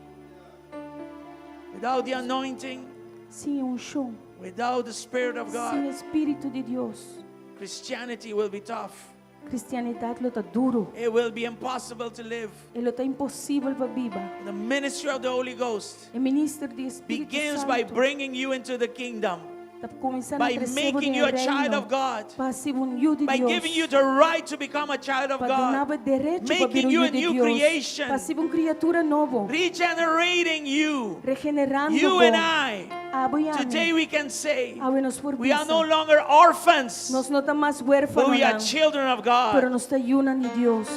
Without the anointing, Sin unshon, without the Spirit of sin God, Spiritu di Dios, Christianity will be tough. Kristianidat lo ta duru. It will be impossible to live. E lo ta imposibel pa biba. The ministry of the Holy Ghost E ministerio di Spiritu begins by Santu bringing you into the kingdom, ta kuminsá by trese making you a child of God, Pa hasi bo un yu di by Dios. Giving you the right to become a child of Pa duna God, bo derecho pa making bira you yu a di new Dios. creation, Pa hasi bo un kriatura nobo. Regenerating you. Regenerando You bo. and I. Abo i ami. Today we can say Awe nos por we are bisa. no longer orphans, Nos no ta mas but we are huérfano, children of pero God. nos ta yunan di Dios.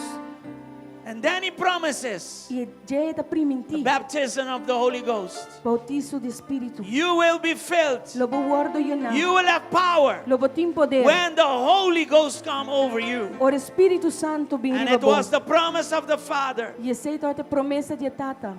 And then he promises I djei e ta the primintí baptism of the Holy Ghost. bautiso di Spiritu. You will be filled. Lo bo wòrdu yená. You will have power Lo bo tin poder. when the Holy Ghost come over you. Ora Spiritu Santu bin And riba it bo. was the promise of the Father. I esei tabata e promesa di e Tata.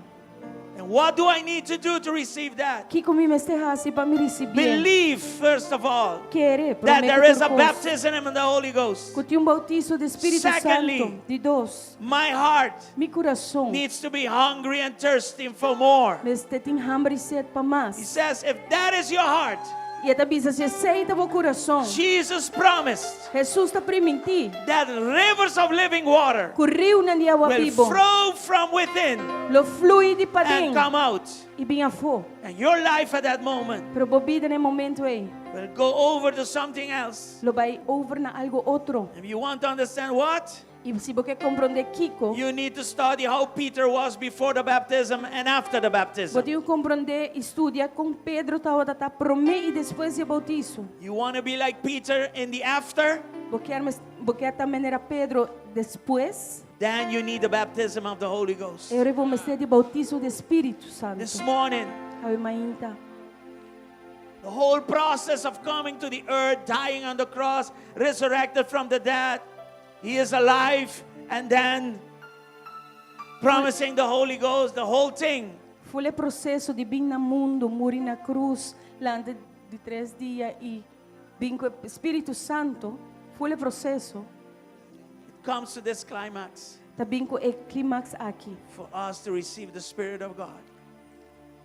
And what do I need to do to receive that? Kiko mi mester hasi pa mi risibié? Believe, first of all, Kere, that promé there ku is tur a kos. baptism in the Holy Ghost. Ku tin un bautiso di Spiritu Secondly, Santu. Di dos, My heart mi kurason needs to be hungry and thirsty for more. mester tin hamber i set pa He mas. says, if that is your heart, I e ta bisa, si esei ta bo kurason, Jesus promised Hesus ta primintí that rivers of living water ku riunan di awa will bibo flow from within lo flui di and paden come out. i bin afó. And your life at that moment Pero bo bida na e momento ei will go over to something else. lo bai over na algu otro. If you want to understand what, I si bo ke komprondé kiko, you need to study how Peter was before the baptism and after the bo baptism. tin ku komprondé i studia kon Pedro tabata ta promé i despues di e bautiso. You want to be like Peter in the after? Bo kier mes, bo kier ta manera Pedro despues? Then you need the baptism of the Holy Ghost. E ora bo mester di bautiso di Spiritu This Santu. morning, Awe mainta. the whole process of coming to the earth, dying on the cross, resurrected from the dead, he is alive, and then promising the Holy Ghost, the whole thing. Ful e proseso di bin na mundu, muri na krus, lanta di tres dia i bin ku e Spiritu Santu, ful e proseso It comes to this climax ta bin ku e klimaks aki for us to receive the Spirit of God.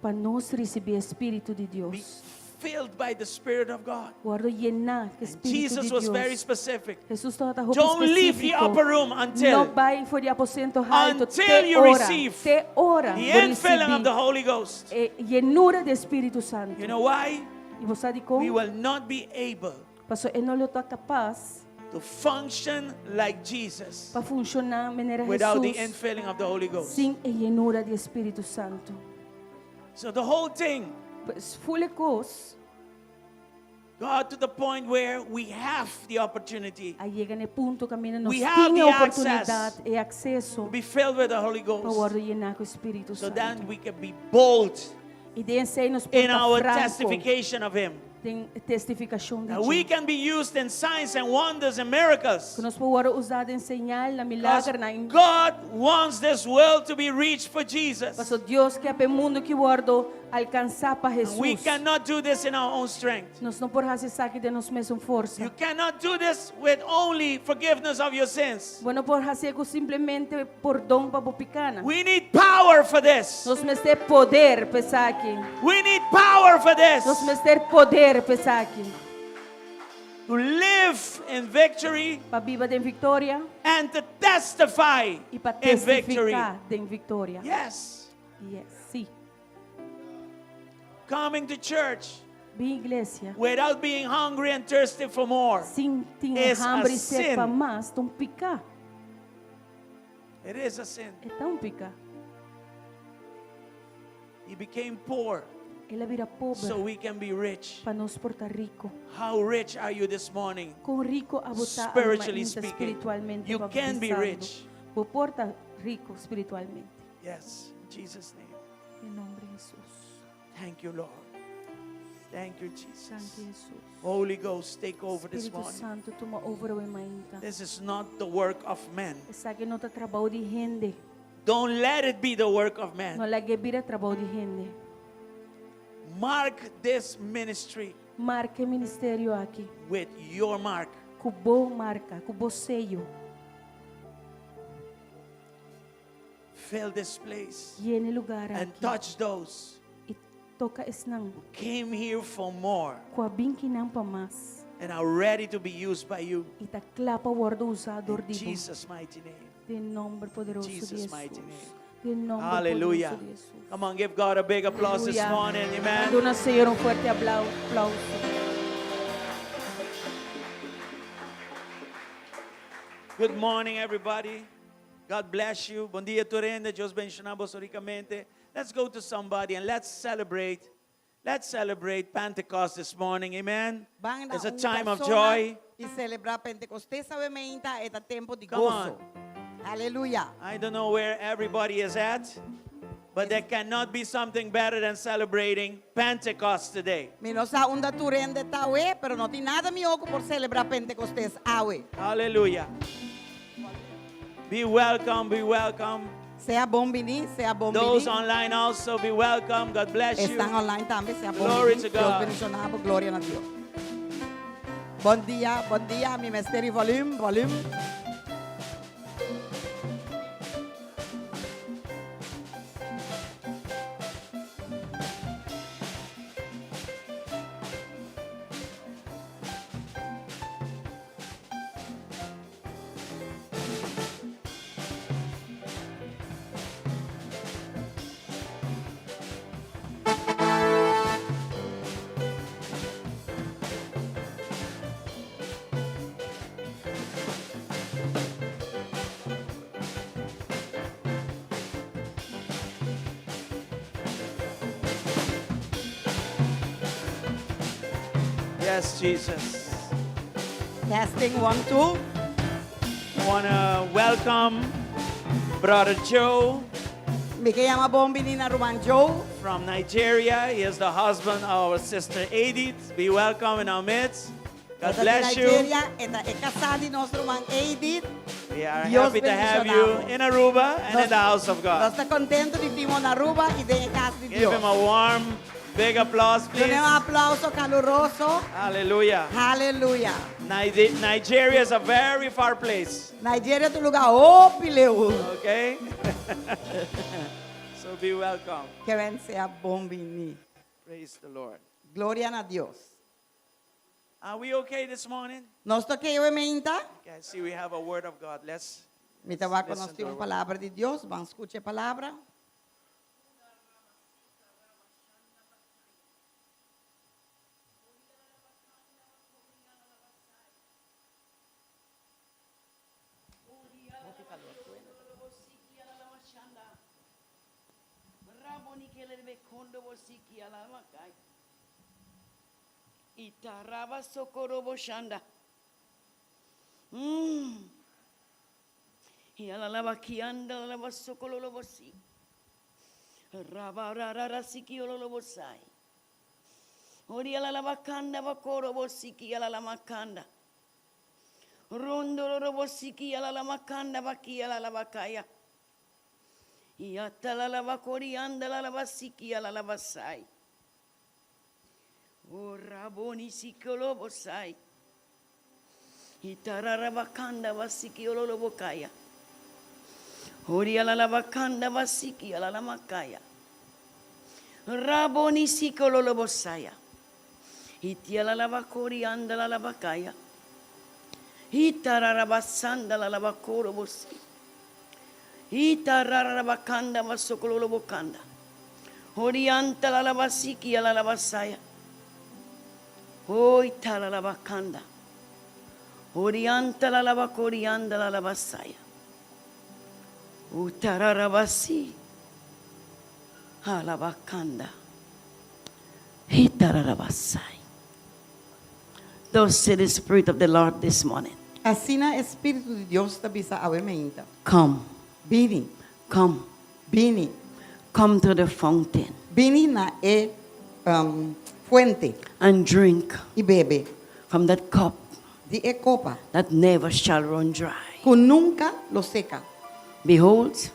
pa nos risibí e Spiritu di Be Dios. filled by the Spirit of God. Wòrdu yená ku e Spiritu Jesus di was very Dios. specific. Hesus tabata hopi Don't leave the spesífiko. upper room No until bai for di aposento haltu Until te you ora, receive te ora the bo infilling of risibí the Holy Ghost. e yenura di Spiritu Santu. You know why? I bo sa dikon? We will not be able Paso e no lo ta kapas to function like Jesus pa funshoná manera without the Hesus infilling of the Holy Ghost. sin e yenura di Spiritu Santu. So the whole thing Pues ful e kos got to the point where we have the opportunity a yega na e punto kaminda nos We have tin e the oportunidat, access e akseso to be filled with the Holy pa Ghost. wòrdu yená ku Spiritu So Santu. then we can be bold I den esei nos por in ta our franko testification of Him. den testifikashon di That we dje. can be used in signs and wonders and miracles. Ku nos por wòrdu usá den señal, na Because milagernan. God wants this world to be reached for Jesus. Paso Dios ke pa e mundu aki wòrdu alkansá pa And we Hesus. cannot do this in our own strength. Nos no por hasi esaki den nos mesun forsa. You cannot do this with only forgiveness of your sins. Bo no por hasié ku simplemente pordon pa bo pikánan. We need power for this. Nos mester poder pa esaki. We need power for this. Nos mester poder pa esaki. To live in victory Pa biba den viktoria and to testify i pa in victory. testifiká den viktoria. Yes. Yes, sí. Coming to church Bin iglesia without being hungry and thirsty for more. sin tin Is a hamber i set pa sin. mas, ta un piká. It is a sin. E ta un piká. He became poor El a bira pober so we can be rich. pa nos por ta riku. How rich are you this morning? Kon riku abo ta Spiritually alma inta speaking, spiritualmente you pa can be bisando. rich. Bo por ta riku spiritualmente. Yes, in Jesus' name. Den nòmber di Hesus. Thank you, Lord. Thank you, Jesus. Danki Hesus. Holy Ghost, take over this Spiritu morning. Santu tuma over awe mainta. This is not the work of men. Esaki no ta trabou di hende. Don't let it be the work of No man. lag'é bira trabou di hende. Mark this ministry Marka e ministerio aki with your mark. ku bo marka, ku bo seyo. Fill this place Yena e lugar and aki. touch those I toka esnan who came here for more ku a bin akinan pa mas. and are ready to be used by you. I ta kla pa wòrdu usá dor In di bo. Jesus' mighty name. Den nòmber poderoso di Jesus' mighty Hesus. name. Den nòmber Hallelujah. poderoso di Hesus. Come on, give God a big applause this Aleluya. morning. Amen. Duna Señor un fuerte aplauso. Good morning, everybody. God bless you. Bon dia, tur hende. Dios bendishoná boso rikamente. Let's go to somebody and let's celebrate. Let's celebrate Pentecost this morning. Amen. Ban na It's a un time of persona joy. I selebrá Pentekostes awe mainta, e ta tempu di Come goso. on. Aleluya. I don't know where everybody is at, but there cannot be something better than celebrating Pentecost today. Mi no sa unda tur hende ta awe, pero no tin nada mihó ku por selebrá Pentekostes awe. Hallelujah. Be welcome, be welcome. Sea bon biní, sea bon Those biní. online also be welcome. God bless you. Esnan online tambe, sea bon Glory biní. to Dios God. bendishoná bo, gloria na Dios. Bon dia, bon dia, mi mester e volume, volume. Yes, Jesus. Testing one, two. I want to welcome Brother Joe. Mi ke yama bon bini na ruman Joe. From Nigeria. He is the husband of our sister Edith. Be welcome in our midst. God bless you. Nigeria, e ta e kasá di nos ruman Edith. We are Dios happy to have you bendishoná bo. in Aruba and in the house of God. Nos ta kontentu di tin bo na Aruba i den e kas di Give Dios. him a warm, big applause, please. Dun'é un aplauso kaluroso. Hallelujah. Hallelujah. Nigeria is a very far place. Nigeria ta un lugá hopi leu. Okay? so be welcome. Ke men sea bon bini. Praise the Lord. Gloria na Dios. Are we okay this morning? Nos ta okay awe mainta? Okay, I see we have a word of God. Let's Mi ta wak listen nos to tin the un word. palabra di Dios. Ban skucha e palabra. Itaraba sokorobo shanda. Mm. Yalalaba kianda lalaba sokololobo si. Raba rara siki ololobo sai. Orialalaba kanda bakorobo siki yalalama kanda. Rondororobo siki yalalama kanda baki yalalaba kaya. Yatalalaba korianda lalaba siki yalalaba sai. O raboni sikolobo sai. Itararabakanda basiki ololobokaya. Orialalabakanda basiki alalamakaya. Raboni sikololobosaya. Itialalabakori andalalabakaya. Itararabasanda lalabakorobosi. Itararabakanda basokololobokanda. Orianta lalabasiki alalabasaya. Oitalalabakanda. Orianta lalabakorianda lalabasaya. Utararabasi. Alabakanda. Itararabasai. Thus said the Spirit of the Lord this morning. Asina e Spiritu di Dios ta bisa awe mainta. Come. Bini. Come. Bini. Come to the fountain. Bini na e um, fuente. And drink. I bebe. From that cup. Di e kopa. That never shall run dry. Ku nunka lo seka. Behold.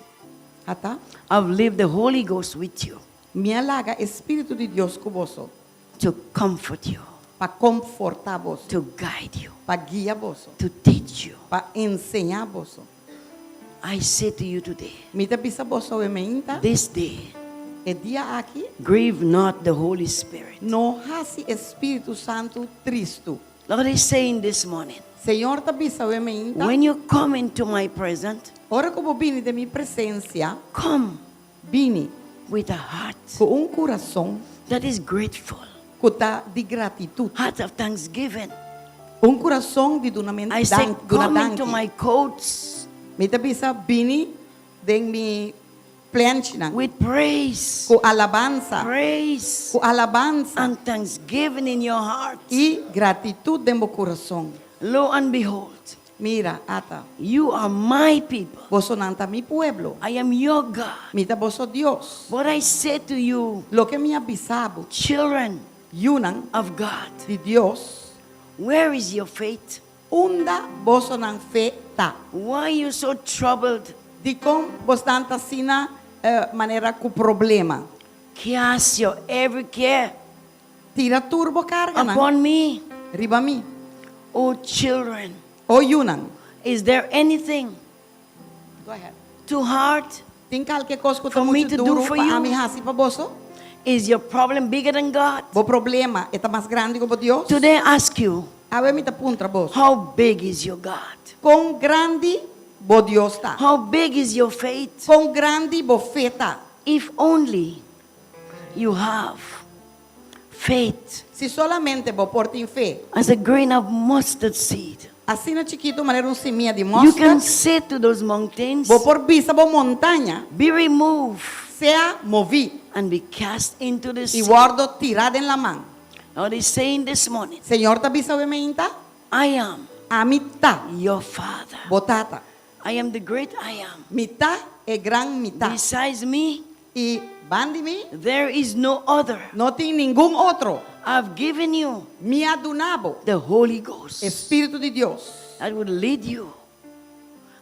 Ata. I've lived the Holy Ghost with you. Mi a laga e Spiritu di Dios ku boso. To comfort you. Pa komfortá boso. To guide you. Pa guia boso. To teach you. Pa enseñá boso. I say to you today. Mi ta bisa boso awe mainta. This day. E dia aki. Grieve not the Holy Spirit. No hasi e Spiritu Santu tristu. Lord is saying this morning. Señor ta bisa awe mainta. When you come into my presence. Ora ku bo bini den mi presensia. Come. Bini. With a heart. Ku un kurason. That is grateful. Ku ta di gratitut. Heart of thanksgiving. Un kurason di dunamentu I say, danki, duna come into danki. my courts. Mi ta bisa bini den mi plenchinan. With praise. Ku alabansa. Praise. Ku alabansa. And thanksgiving in your heart. I gratitut den bo kurason. Lo and behold. Mira, ata. You are my people. Bosonan ta mi pueblo. I am your God. Mi ta boso Dios. What I say to you, Loke mi a bisa bo. Children Yunan of God, di Dios. Where is your faith? Unda bosonan fe ta? Why you so troubled? Dikon bosnan ta asina manera ku problema? Cast your every care. Tira tur bo karganan. Upon me. Riba mi. O children. O yunan. Is there anything. Go ahead. Too hard. Tin kalke kos ku ta For me muchu to do duru for pa you? ami hasi pa boso? Is your problem bigger than God? Bo problema e ta mas grandi ku bo Dios? Today I ask you. Awe mi ta puntra boso. How big is your God? Kon grandi bo Dios ta? How big is your faith? Kon grandi bo fe ta? If only you have faith. Si solamente bo por tin fe. As a grain of mustard seed. Asina chikitu manera un simia di You can mòster. say to those mountains. Bo por bisa bo montaña. Be removed. Sea moví. And be cast into the sea. I wòrdu tirá den laman. Lord is saying this morning. Señor ta bisa awe meinta. I am. Ami ta. Your father. Bo tata. I am the great I am. Mi ta e gran mi ta. Besides me. I bandi mi. There is no other. No tin ningun otro. I've given you. Mi a duna bo. The Holy Ghost. E Spiritu di Dios. That would lead you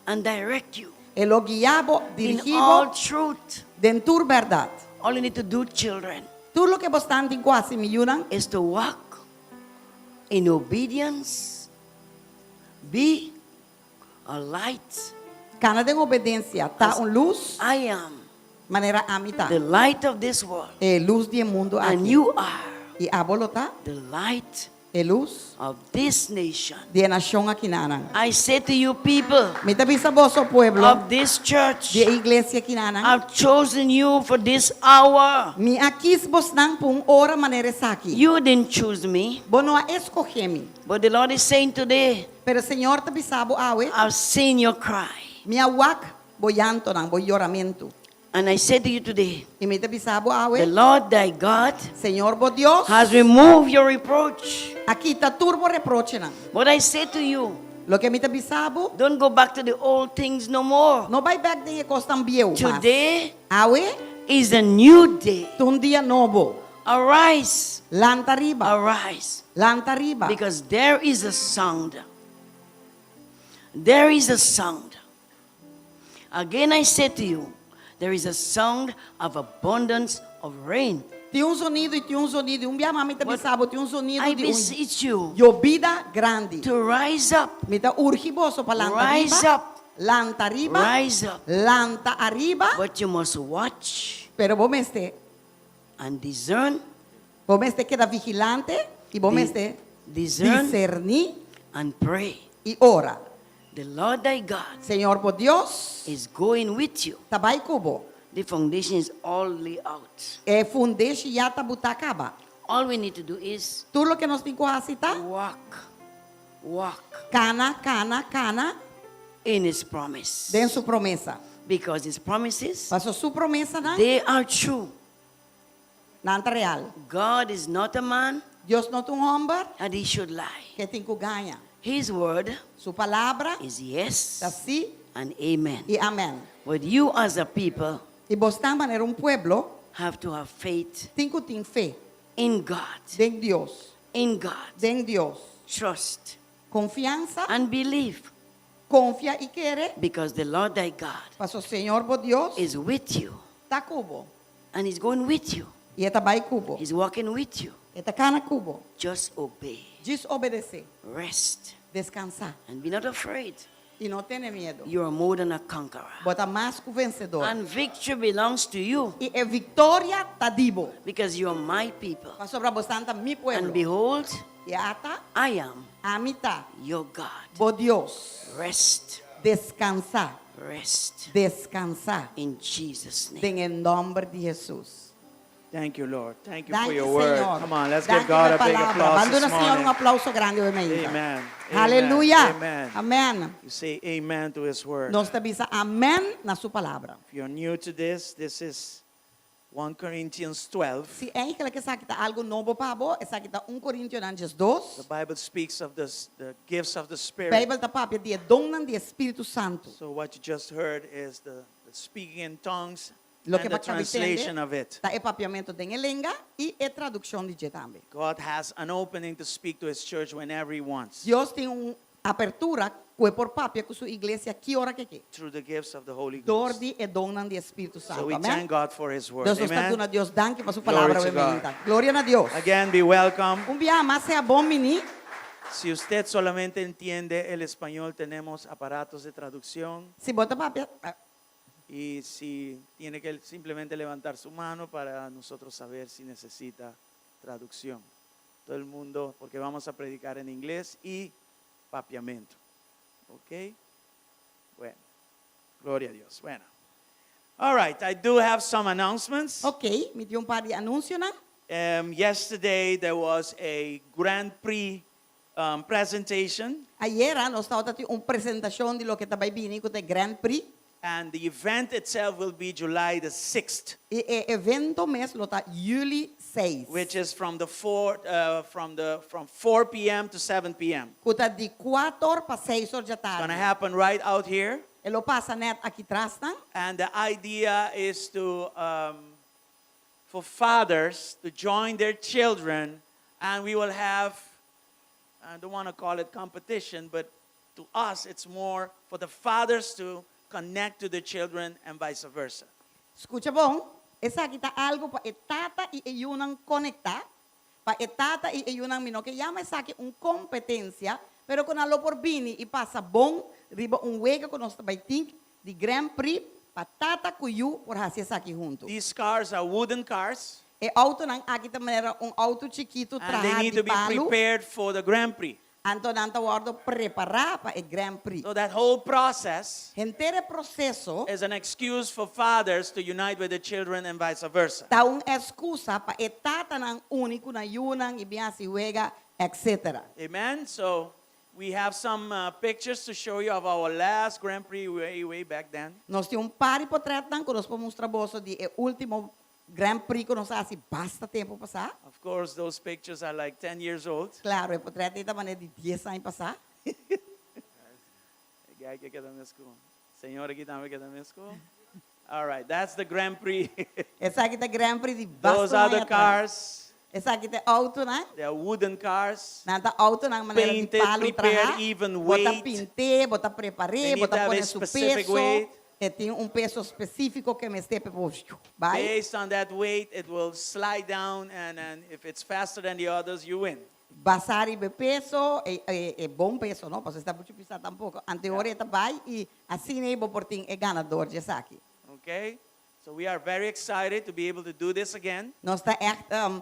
and direct you. E lo guia bo, In dirigi bo. all truth. Den tur bèrdat. All you need to do, children. Tur loke bo stan tin ku hasi, mi yunan. Is to walk in obedience, be a light. Kana den obedensia, ta un lus. I am. Manera ami ta. The light of this world. E lus di e mundu aki. And you are. I abo lo ta. The light. E lus. Of this nation. Di e nashon akinanan. I say to you people. Mi ta bisa boso pueblo. Of this church. Di e iglesia akinanan. I've chosen you for this hour. Mi a kis bosnan pa un ora manera esaki. You didn't choose me. Bo no a eskohe mi. But the Lord is saying today. Pero Señor ta bisa bo awe. I've seen your cry. Mi a wak bo llantonan, bo yoramentu. And I say to you today. I mi ta bisa bo awe. The Lord thy God. Señor bo Dios. Has removed your reproach. A kita tur bo reprochenan. But I say to you. Loke mi ta bisa bo. Don't go back to the old things no more. No bai bèk den e kosnan bieu mas. Today. Awe. Is a new day. Ta un dia nobo. Arise. Lanta riba. Arise. Lanta riba. Because there is a sound. There is a sound. Again I say to you, there is a sound of abundance of rain. Tin un zonido i tin un zonido i un bia mas mi ta bisa bo tin un zonido I di un beseech you yobida grandi. to rise up. Mi ta urgi boso pa lanta riba. Rise up. Lanta riba. Rise up. Lanta ariba. But you must watch. Pero bo mester. And discern. Bo mester keda vigilante i bo mester Discern. diserní. And pray. I ora. The Lord thy God. Señor bo Dios. Is going with you. Ta bai ku bo. The foundation is all laid out. E fundeshi ya ta butá kaba. All we need to do is. Tur loke nos tin ku hasi ta. Walk. Walk. Kana, kana, kana. In his promise. Den su promesa. Because his promises. Paso su promesanan. They are true. Nan ta real. God is not a man. Dios no ta un hòmber. That he should lie. Ke tin ku gaña. His word. Su palabra. Is yes. Ta sí. And amen. I amèn. But you as a people. I bos ta manera un pueblo. Have to have faith. Tin ku tin fe. In God. Den Dios. In God. Den Dios. Trust. Konfiansa. And believe. Konfia i kere. Because the Lord thy God. Paso Señor bo Dios. Is with you. Ta ku bo. And he's going with you. I e ta bai ku bo. He's walking with you. E ta kana ku bo. Just obey. Djis obedesé. Rest. Deskansá. And be not afraid. I no tene miedu. You are more than a conqueror. Bo ta mas ku vensedor. And victory belongs to you. I e viktoria ta di bo. Because you are my people. Pasobra bo ta mi pueblo. And behold, I ata. I am. Ami ta. Your God. Bo Dios. Rest. Deskansá. Rest. Deskansá. In Jesus' name. Den e nòmber di Hesus. Thank you, Lord. Thank you for Danki, your word. Señor. Come on, let's Danki give God pa a big palabra. applause Ban this duna Señor un morning. aplauso grandi hoy mainta. Amen. Aleluya. Amen. Amen. You say amen to his word. Nos ta bisa amen na su palabra. If you're new to this, this is 1 Corinthians 12. Si eigenlijk esaki ta algu nobo pa bo, esaki ta 1 Korintionan 12. The Bible speaks of this, the gifts of the Spirit. Beibel ta papia di e donnan di e Spiritu Santu. So what you just heard is the, the speaking in tongues Loke and the bo a kaba di tende translation of it. ta e papiamentu den e lenga i e tradukshon di dje tambe. God has an opening to speak to his church whenever he wants. Dios tin un apertura ku e por papia ku su iglesia ki ora ku e ke. Through the gifts of the Holy Dor Ghost. di e donnan di e Spiritu So Santu. we Amen. thank God for his word. Dus nos ta Amen. duna Dios danki pa su Glory palabra to awe God. mainta. Gloria na Dios. Again, be welcome. Un biaha mas sea bon biní. Si usted solamente entiende el español, tenemos aparatos de traducción. Si bo ta papia, Y si tiene que simplemente levantar su mano para nosotros saber si necesita traducción. Todo el mundo, porque vamos a predicar en inglés y papiamento. ¿Ok? Bueno, gloria a Dios. Bueno. All right, I do have some announcements. Ok, mi tin un par di anunsionan. Um, yesterday there was a Grand Prix um, presentation. Ayera nos tabata tin un presentashon di loke ta bai bini ku ta e Grand Prix. And the event itself will be July the 6th. I e evento mes lo ta yüli seis. Which is from the four, uh, from the from 4 p.m. to 7 p.m. Ku ta di kuater pa seis or dja It's gonna tardi. happen right out here. E lo pasa nèt aki tras nan. And the idea is to um, for fathers to join their children, and we will have, I don't want to call it competition, but to us it's more for the fathers to connect to the children and vice versa. Skucha bon, esaki ta algu pa e tata i e yunan konektá, pa e tata i e yunan, mi no ke yama esaki un kompetensia, pero ku nan lo por bini i pasa bon riba un wega ku nos ta bai tin di Grand Prix pa tata ku yu por hasi esaki huntu. These cars are wooden cars. E outonan aki ta manera un outo chikitu And they traha need di to be palu. prepared for the Grand Prix. Anto nan ta wòrdu prepará pa e Grand Prix. So that whole process Henter e proseso is an excuse for fathers to unite with the children and vice versa. ta un excusa pa e tatanan uni ku nan yunan i bin hasi wega, etc. Amen. So we have some uh, pictures to show you of our last Grand Prix way, way back then. Nos tin un par di potrètnan ku nos por mustra boso di e último Grand Prix ku nos a hasi basta tempu pasá. Of course, those pictures are like 10 years old. Klaro, e potrèt ei ta manera di dies aña pasá. Señor aki tambe keda mesco. All right, that's the Grand Prix. Esaki ta Grand Prix di Those basta are the aña atras. cars. Esaki ta e outonan. They are wooden cars. Nan ta outonan manera di Painted, palu prepared, traha. even Bo ta weight. pint'é, bo ta prepar'é, They bo need to ta have a pone su specific peso. weight. E tin un peso spesífiko ku e mester pa bo bai. Based on that weight, it will slide down, and, and if it's faster than the others, you win. Basá riba e peso, e, e, e bon peso, no? Pasobra e ta muchu pisá tampoko. Ante ora e ta bai i asina ei bo por tin e ganador di esaki. Okay? So we are very excited to be able to do this again. Nos ta ègt um,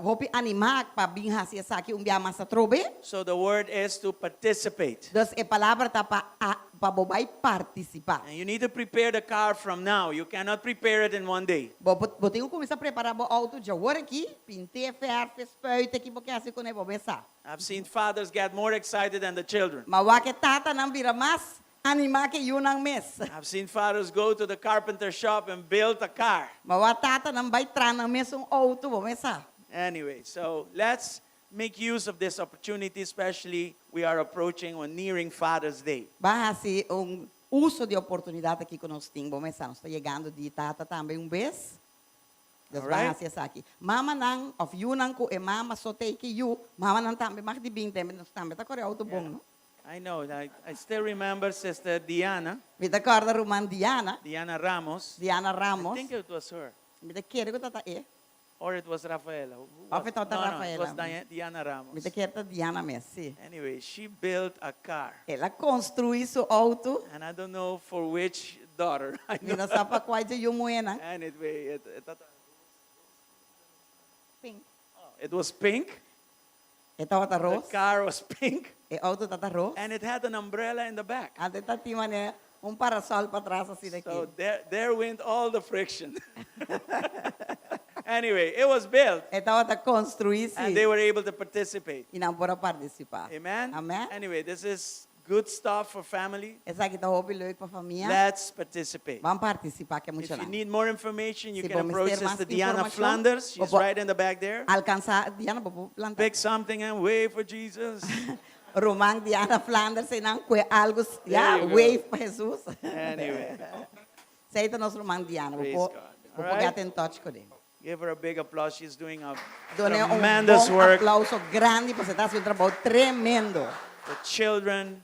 hopi animá pa bin hasi esaki un bia mas atrobe. So the word is to participate. Dus e palabra ta pa a, pa bo bai partisipá. And you need to prepare the car from now. You cannot prepare it in one day. Bo, bo, bo tin ku kuminsá prepará bo outo djawor aki, pint'é, fèrf'é, spuit'é, ki bo ke hasi kuné bo mes sa. I've seen fathers get more excited than the children. Ma wak e tatanan bira mas animá ku e yunan mes. I've seen fathers go to the carpenter shop and build a car. Ma wak tatanan bai traha nan mes un outo, bo mes sa. Anyway, so let's make use of this opportunity, especially we are approaching or nearing Father's Day. Ban hasi un uso di e oportunidat aki ku nos tin. Bo mes sa, nos ta yegando di tata tambe un bes. Dus ban Alright. hasi esaki. Mamanan òf yunan ku e mama so ta eki yu, mamanan tambe mag di bin tambe, nos tambe ta kore outo bon, no? I know, I, I still remember Sister Diana, Mi ta kòrda ruman Diana, Diana Ramos. Diana I Ramos. think it was her. Mi ta kere ku ta ta e. Or it was Rafaela. Who Of was- e tabata No, no, it was Rafaela. Dia- Diana Ramos. Mi ta kere ta Diana mes, sí. Anyway, she built a car. El a konstruí su outo. And I don't know for which daughter. I Mi no know. sa pa kua dje yu muhénan. Anyway, it, it, Pink. it was pink. E tabata The ros. car was pink. E outo tabata ros. And it had an umbrella in the back. Anto e tatin manera un parasol patras asina aki. So there, there went all the friction. anyway, it was built. E tabata konstruí And si. they were able to participate. I nan por a partisipá. Amen? Amen. Anyway, this is Good stuff for family. Esaki ta hopi leuk pa famia. Let's participate. Ban partisipá ku e If you muchanan. need more information, you Si can bo approach mester mas Sister Diana informashon, Flanders. She's bo por right in the back there. Alkansá Diana, bo por planta. Pick something and wave for Jesus. Ruman Diana Flanders einan kue algu, ya, you go. wave pa Hesus. Anyway, Esei ta nos ruman Diana. Bo Praise por God. bo All por right. get in touch kuné. Give her a big applause. She's doing a Dun'é un tremendous bon work aplauso grandi pasobra e ta hasi un trabou tremendo. for children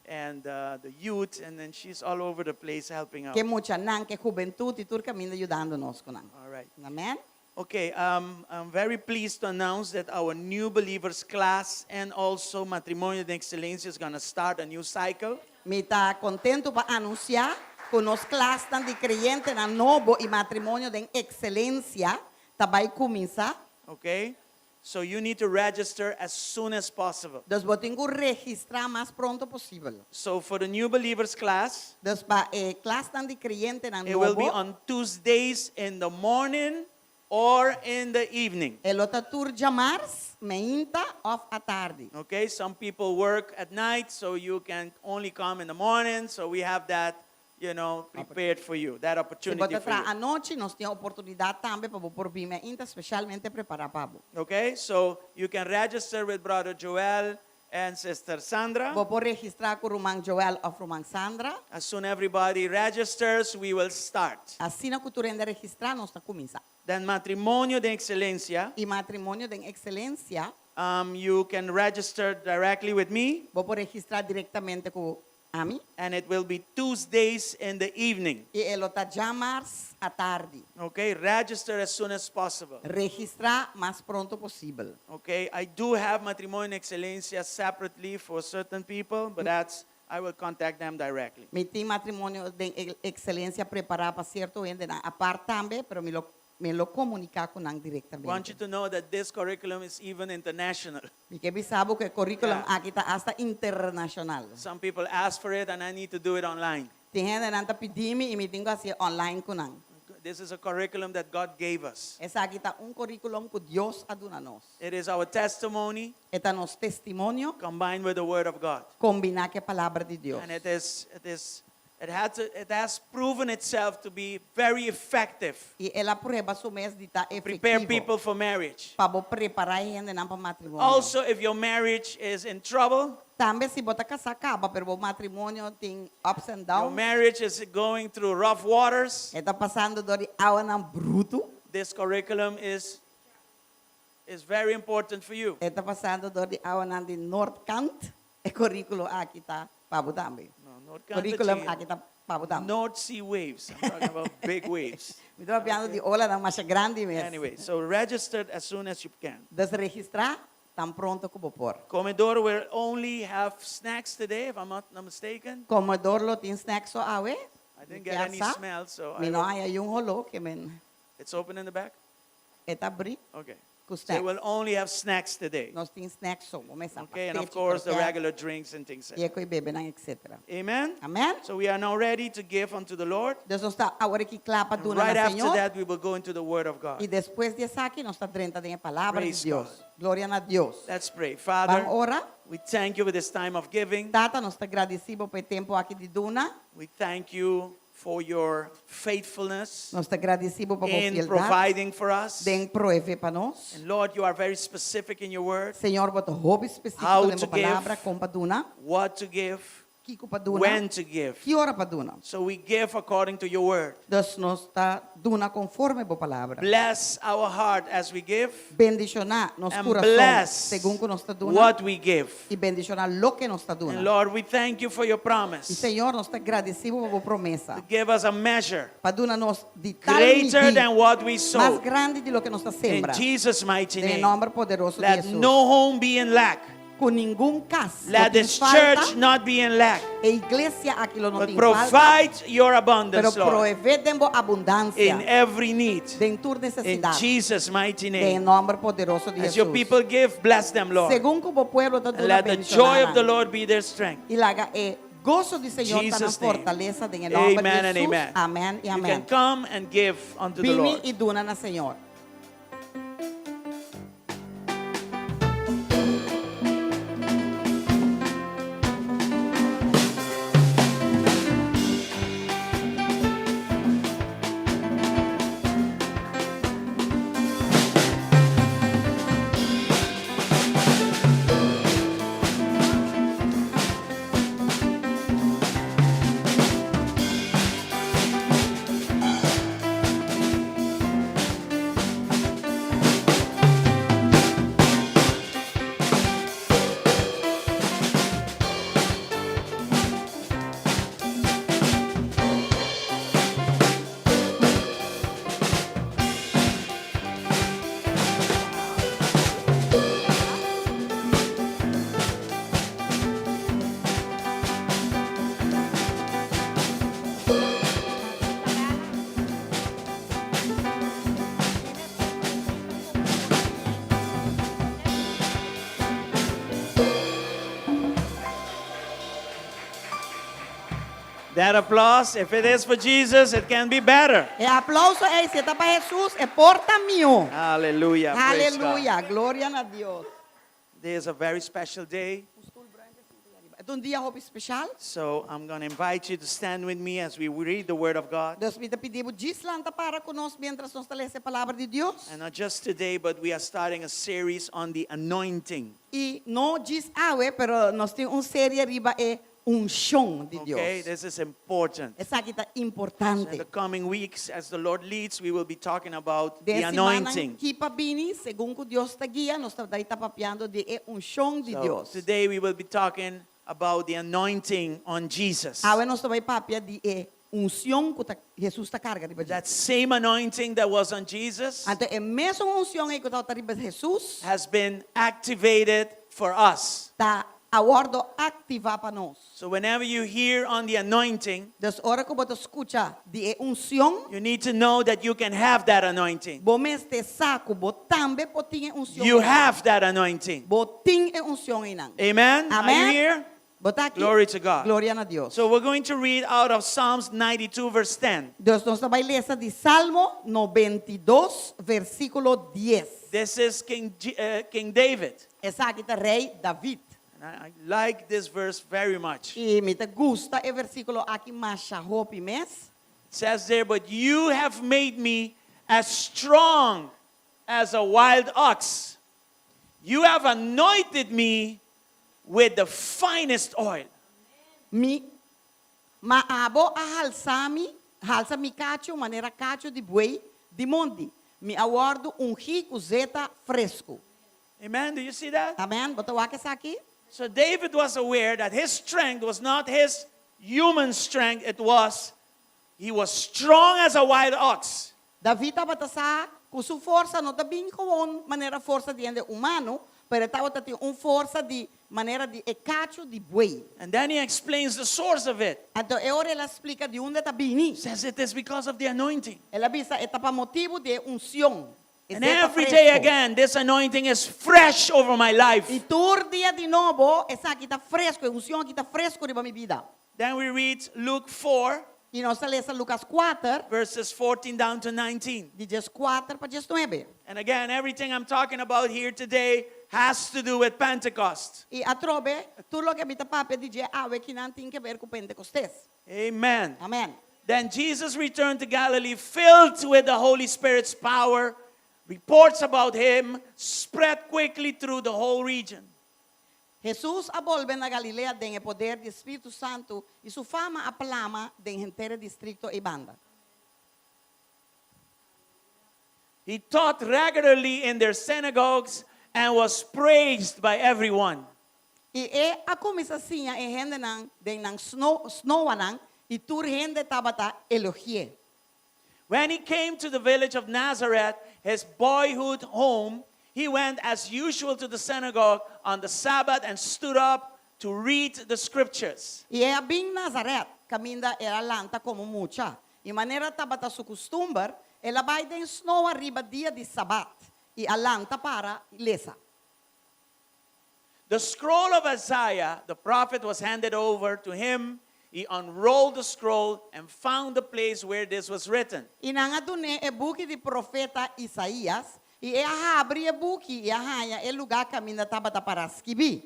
and uh, the youth, and then she's all over the place helping out. Ke muchanan, ke hubentut i tur kaminda yudando nos ku nan. All right. Amen? Okay, um, I'm very pleased to announce that our new believers class and also Matrimonio de Excelencia is going to start a new cycle. Mi ta kontentu pa anunsiá ku nos klasnan di kreyentenan nobo i matrimonio den ekselensia ta bai kuminsá. Okay? So you need to register as soon as possible. Dus bo tin ku registrá mas pronto posibel. So for the new believers class, Dus pa e klasnan di kreyentenan it will be nobo, on Tuesdays in the morning or in the evening. e lo ta tur djamars, meinta òf atardi. Okay, some people work at night, so you can only come in the morning. So we have that, you know, prepared for you, that Si bo opportunity ta for traha you. anochi, nos tin oportunidat tambe pa bo por bin meinta spesialmente prepará pa bo. Okay, so you can register with Brother Joel and Sister Sandra. Bo por registrá ku Ruman Joel òf Ruman Sandra. As soon everybody registers, we will start. Asina ku tur hende registrá, nos ta kuminsá. Then Matrimonio de Excelencia, I Matrimonio den Ekselensia, um, you can register directly with me, bo por registrá direktamente ku ami. and it will be Tuesdays in the evening. I e lo ta djamars atardi. Okay, register as soon as possible. Registrá mas pronto posibel. Okay, I do have Matrimonio de Excelencia separately for certain people, but that's I will contact them directly. Mi tin Matrimonio den Ekselensia prepará pa sierto hendenan apart tambe, pero mi lo mi lo komuniká ku nan Want you direktamente. to know that this curriculum is even international. Mi ke bisa bo ku e curriculum Yeah. aki ta asta internashonal. Some people ask for it and I need to do it online. Tin hendenan ta pidi mi i mi tin ku hasié online ku nan. This is a curriculum that God gave us. Esaki ta un curriculum ku Dios a duna nos. It is our testimony E ta nos testimonio combined with the word of God. kombiná ku e Palabra di Dios. And it is it is it had to, it has proven itself to be very effective. I el a prueba su mes di ta Prepare efectivo people for marriage. pa bo prepará e hendenan pa matrimonio. Also, if your marriage is in trouble, Tambe si bo ta kasá kaba, pero bo matrimonio tin ups and your downs, marriage is going through rough waters, e ta pasando dor di awanan brutu, this curriculum is is very important for you. e ta pasando dor di awanan di noordkant, e curriculum aki ta pa bo tambe. No, North Kant Curriculum ta aki ta pa bo tambe. North Sea waves. I'm talking about big waves. Mi ta papiando di olanan masha grandi mes. Anyway, so register as soon as you can. Dus registrá tan pronto ku bo por. Comedor will only have snacks today, if I'm not mistaken. Comedor lo tin snacks so awe. I didn't get any smell, so I Mi no don't- haya yun holo ke men It's open in the back? e ta abrí Okay. ku So they snacks. will only have snacks today. Nos tin snacks so, bo mesa Okay, and of pastechi, course the kroket, regular drinks and things. i e koi bebenan, etc. Amen? Amen? So we are now ready to give unto the Lord. Dus nos ta awor aki kla pa And duna right na after Señor. that, we will go into the Word of I God. despues di esaki nos ta drenta den e Palabra di Praise Dios. God. Gloria na Dios. Let's pray. Ban Father, ora. we thank you for this time of giving. Tata, nos ta gradisí bo pa e tempu aki di duna. We thank you for your faithfulness Nos ta gradisí bo pa bo in fieldat providing for us. den proveé pa nos. And Lord, you are very specific in your word. Señor, bo ta hopi spesífiko How den to bo palabra give. kon pa duna, What to give, kiko pa duna, when to give. ki ora pa duna. So we give according to your word. Dus nos ta duna konforme bo palabra. Bless our heart as we give Bendishoná nos and kurason bless segun ku nos ta duna what we give. i bendishoná loke nos ta And duna. Lord, we thank you for your I promise Señor, nos ta gradisí bo pa bo promesa to give us a measure pa duna nos di tal greater midí than what we mas sow. grandi di loke nos ta In sembra. Jesus' mighty Den e name. nòmber poderoso di Let Hesus. no home be in lack. Ku ningun kas no Let tin this falta, church not be in lack. e iglesia aki lo no But tin falta, provide your pero abundance, Lord, proveé den bo in abundansia, every need. den tur In nesesidat, Jesus' mighty den e name. nòmber poderoso di As your Hesus. people give, bless them, Lord. Segun ku bo pueblo ta And duna let the bendishoná joy of the nan. Lord be their strength. I laga e goso di Señor ta nan Jesus' name. fortalesa den e nòmber di Amen and Hesus. amen. Amèn i You can amèn. come and give unto the Bini Lord. i duna na Señor. That applause, if it is for Jesus, it can be better. E aplouso ei, si ta pa Hesus, e por ta mihó. Hallelujah. Praise God. Aleluya. Gloria na Dios. Today is a very special day. Ta un dia hopi spesial. So I'm going to invite you to stand with me as we read the Word of God. Dus mi ta pidi bo djis lanta para ku nos mientras nos ta lesa e palabra di Dios. And not just today, but we are starting a series on the anointing. I no djis awe, pero nos tin un serie riba e unshon di Dios. Okay, this is important. Esaki ta So in importante. the coming weeks, as the Lord leads, we will be talking about the Den simannan anointing. ki pa bini, segun ku Dios ta guia, nos ta bai ta papiando di e unshon di So Dios. today we will be talking about the anointing on Jesus. Awe nos ta bai papia di e unshon ku ta, Jesus ta karga riba dje. That same anointing that was on Jesus Anto e mesun unshon ei ku tabata riba Jesus has been activated for us. ta a wòrdu aktivá pa nos. So whenever you hear on the anointing, Dus ora ku bo ta skucha di e unshon, you need to know that you can have that anointing. bo mester sa ku bo tambe por tin e unshon. You have that anointing. Bo tin e unshon einan. Amen? Are you Amen. here? Bo ta aki? Glory to God. Gloria na Dios. So we're going to read out of Psalms 92 verse 10. Dus nos ta bai lesa di Salmo 92 versíkulo 10. This is King, G- uh, King David. Esaki ta Rei David. And I, I like this verse very much. I mi ta gusta e versíkulo aki masha hopi mes. It says there, But you have made me as strong as a wild ox. You have anointed me with the finest oil. Mi Ma abo a halsa mi, halsa mi kachu manera kachu di buey di mondi. Mi a wòrdu ungí ku zeta fresku. Amen. Do you see that? Amen. Bo ta wak esaki? So David was aware that his strength was not his human strength, it was he was strong as a wild ox. David tabata sa ku su forsa no ta bin gewoon manera forsa di hende humano, pero e tabata tin un forsa di manera di e kachu di buey. And then he explains the source of it. Anto e ora el a splika di unda ta bini. He says it is because of the anointing. El a bisa e ta pa motibu di e unshon. E And zeta every day fresco. again, this anointing is fresh over my life. I tur dia di nobo esaki ta fresco, e unshon aki ta fresco riba mi bida. Then we read Luke 4, I nos ta lesa Lucas 4, verses 14 down to 19. di 14 pa 19. And again, everything I'm talking about here today has to do with Pentecost. I atrobe, tur loke mi ta papia di dje awe akinan tin ke ber ku Pentecostes. Amen. Amen. Then Jesus returned to Galilee filled with the Holy Spirit's power. Reports about him spread quickly through the whole region. Hesus a bolbe na Galilea den e poder di Spiritu Santu, i su fama a plama den henter e distrikto eibanda. He taught regularly in their synagogues and was praised by everyone. I e a kuminsá siña e hendenan den nan snoanan, i tur hende tabata elogi'é. When he came to the village of Nazareth, his boyhood home, he went as usual to the synagogue on the Sabbath and stood up to read the scriptures. I e a bin Nazaret, kaminda el a lanta komo mucha. I manera tabata su kustumber, el a bai den snoa riba dia di Sabat i a lanta para lesa. The scroll of Isaiah, the prophet, was handed over to him. He unrolled the scroll and found the place where this was written. I nan a dun'é e buki di profeta Isaías, i e a habri e buki i a haña e lugá kaminda tabata pará skibí.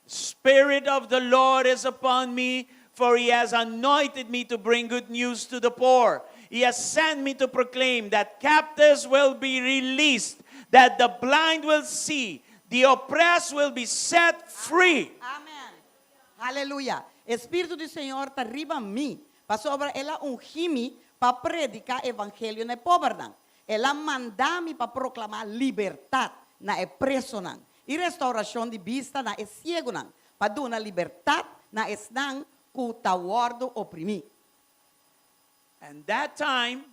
Spirit of the Lord is upon me, for he has anointed me to bring good news to the poor. He has sent me to proclaim that captives will be released, that the blind will see, the oppressed will be set free. Amen. Aleluya. E Spiritu di Señor ta riba mi, pasobra El a ungi mi pa prediká evangelio na e pobernan. El a manda mi pa proklamá libertat na e presonan i restaurashon di bista na e siegunan, pa duna libertat na esnan ku ta wòrdu oprimí. And that time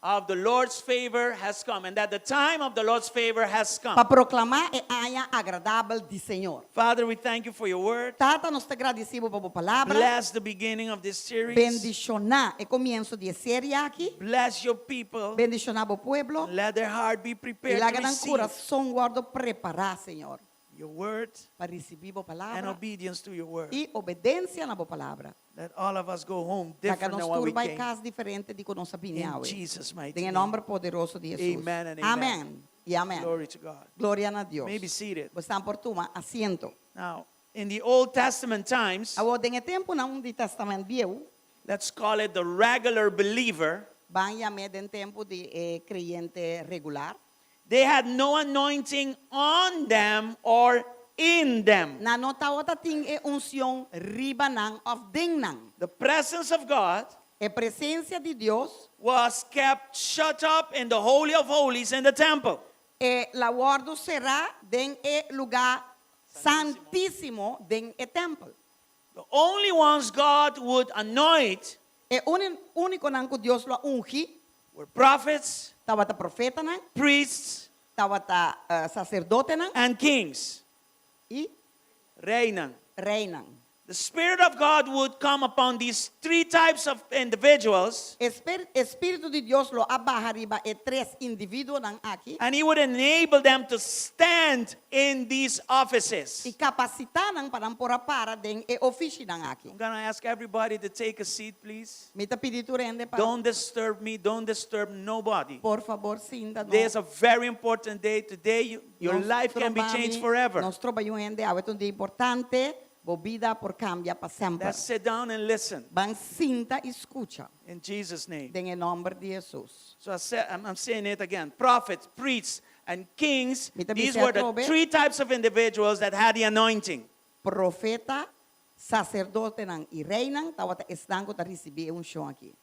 of the Lord's favor has come, and that the time of the Lord's favor has come. Pa proklamá e aña agradabel di Señor. Father, we thank you for your word. Tata, nos ta gradisí bo pa bo palabra. Bless the beginning of this series. Bendishoná e komienso di e serie aki. Bless your people. Bendishoná bo pueblo. Let their heart be I prepared to laga nan receive kurason wòrdu prepará, Señor. Your word Pa risibí bo and palabra obedience to your word. i obedensia na bo palabra. Let all of us go home Laga different nos than what tur we bai came. kas diferente di ku nos a bini In awe. Jesus' mighty Den e name. nòmber poderoso di Hesus. Amen and amen. Amèn i amèn. Glory to God. Gloria na Dios. May be seated. Boso por tuma asiento. Now, in the Old Testament times, Awor den e tempunan di Tèstamènt Bieu, let's call it the regular believer, ban yam'é den tempu di e kreyente regular. They had no anointing on them or in them. Nan no tabata tin e unshon riba nan òf den nan. The presence of God E presensia di Dios was kept shut up in the Holy of Holies in the temple. el a wòrdu será den e lugá santísimo den e tèmpel. The only ones God would anoint E únikonan ku Dios lo a ungi were prophets, tabata profetanan, priests, tabata saserdotenan and kings. i Reinan. reinan. The Spirit of God would come upon these three types of individuals. E Spiritu di Dios lo a baha riba e tres individuonan aki. And he would enable them to stand in these offices. I kapasitá nan pa nan por a para den e ofishinan aki. I'm going to ask everybody to take a seat, please. Mi ta pidi tur hende pa. Don't disturb me. Don't disturb nobody. Por fabor, sinta. No. Today is a very important day. Today, you, your Nos life can be troba changed mi, forever. No stroba niun hende. Awe ta un dia importante. Bo bida por kambia pa semper. Let's sit down and listen. Ban sinta i skucha. In Jesus' name. Den e nòmber di Hesus. So I said, I'm, I'm saying it again. Prophets, priests, and kings, Mi ta these bisa were the atrobe. three types of individuals that had the anointing. Profeta, saserdotenan i reinan tabata esnan ku ta risibí e unshon aki.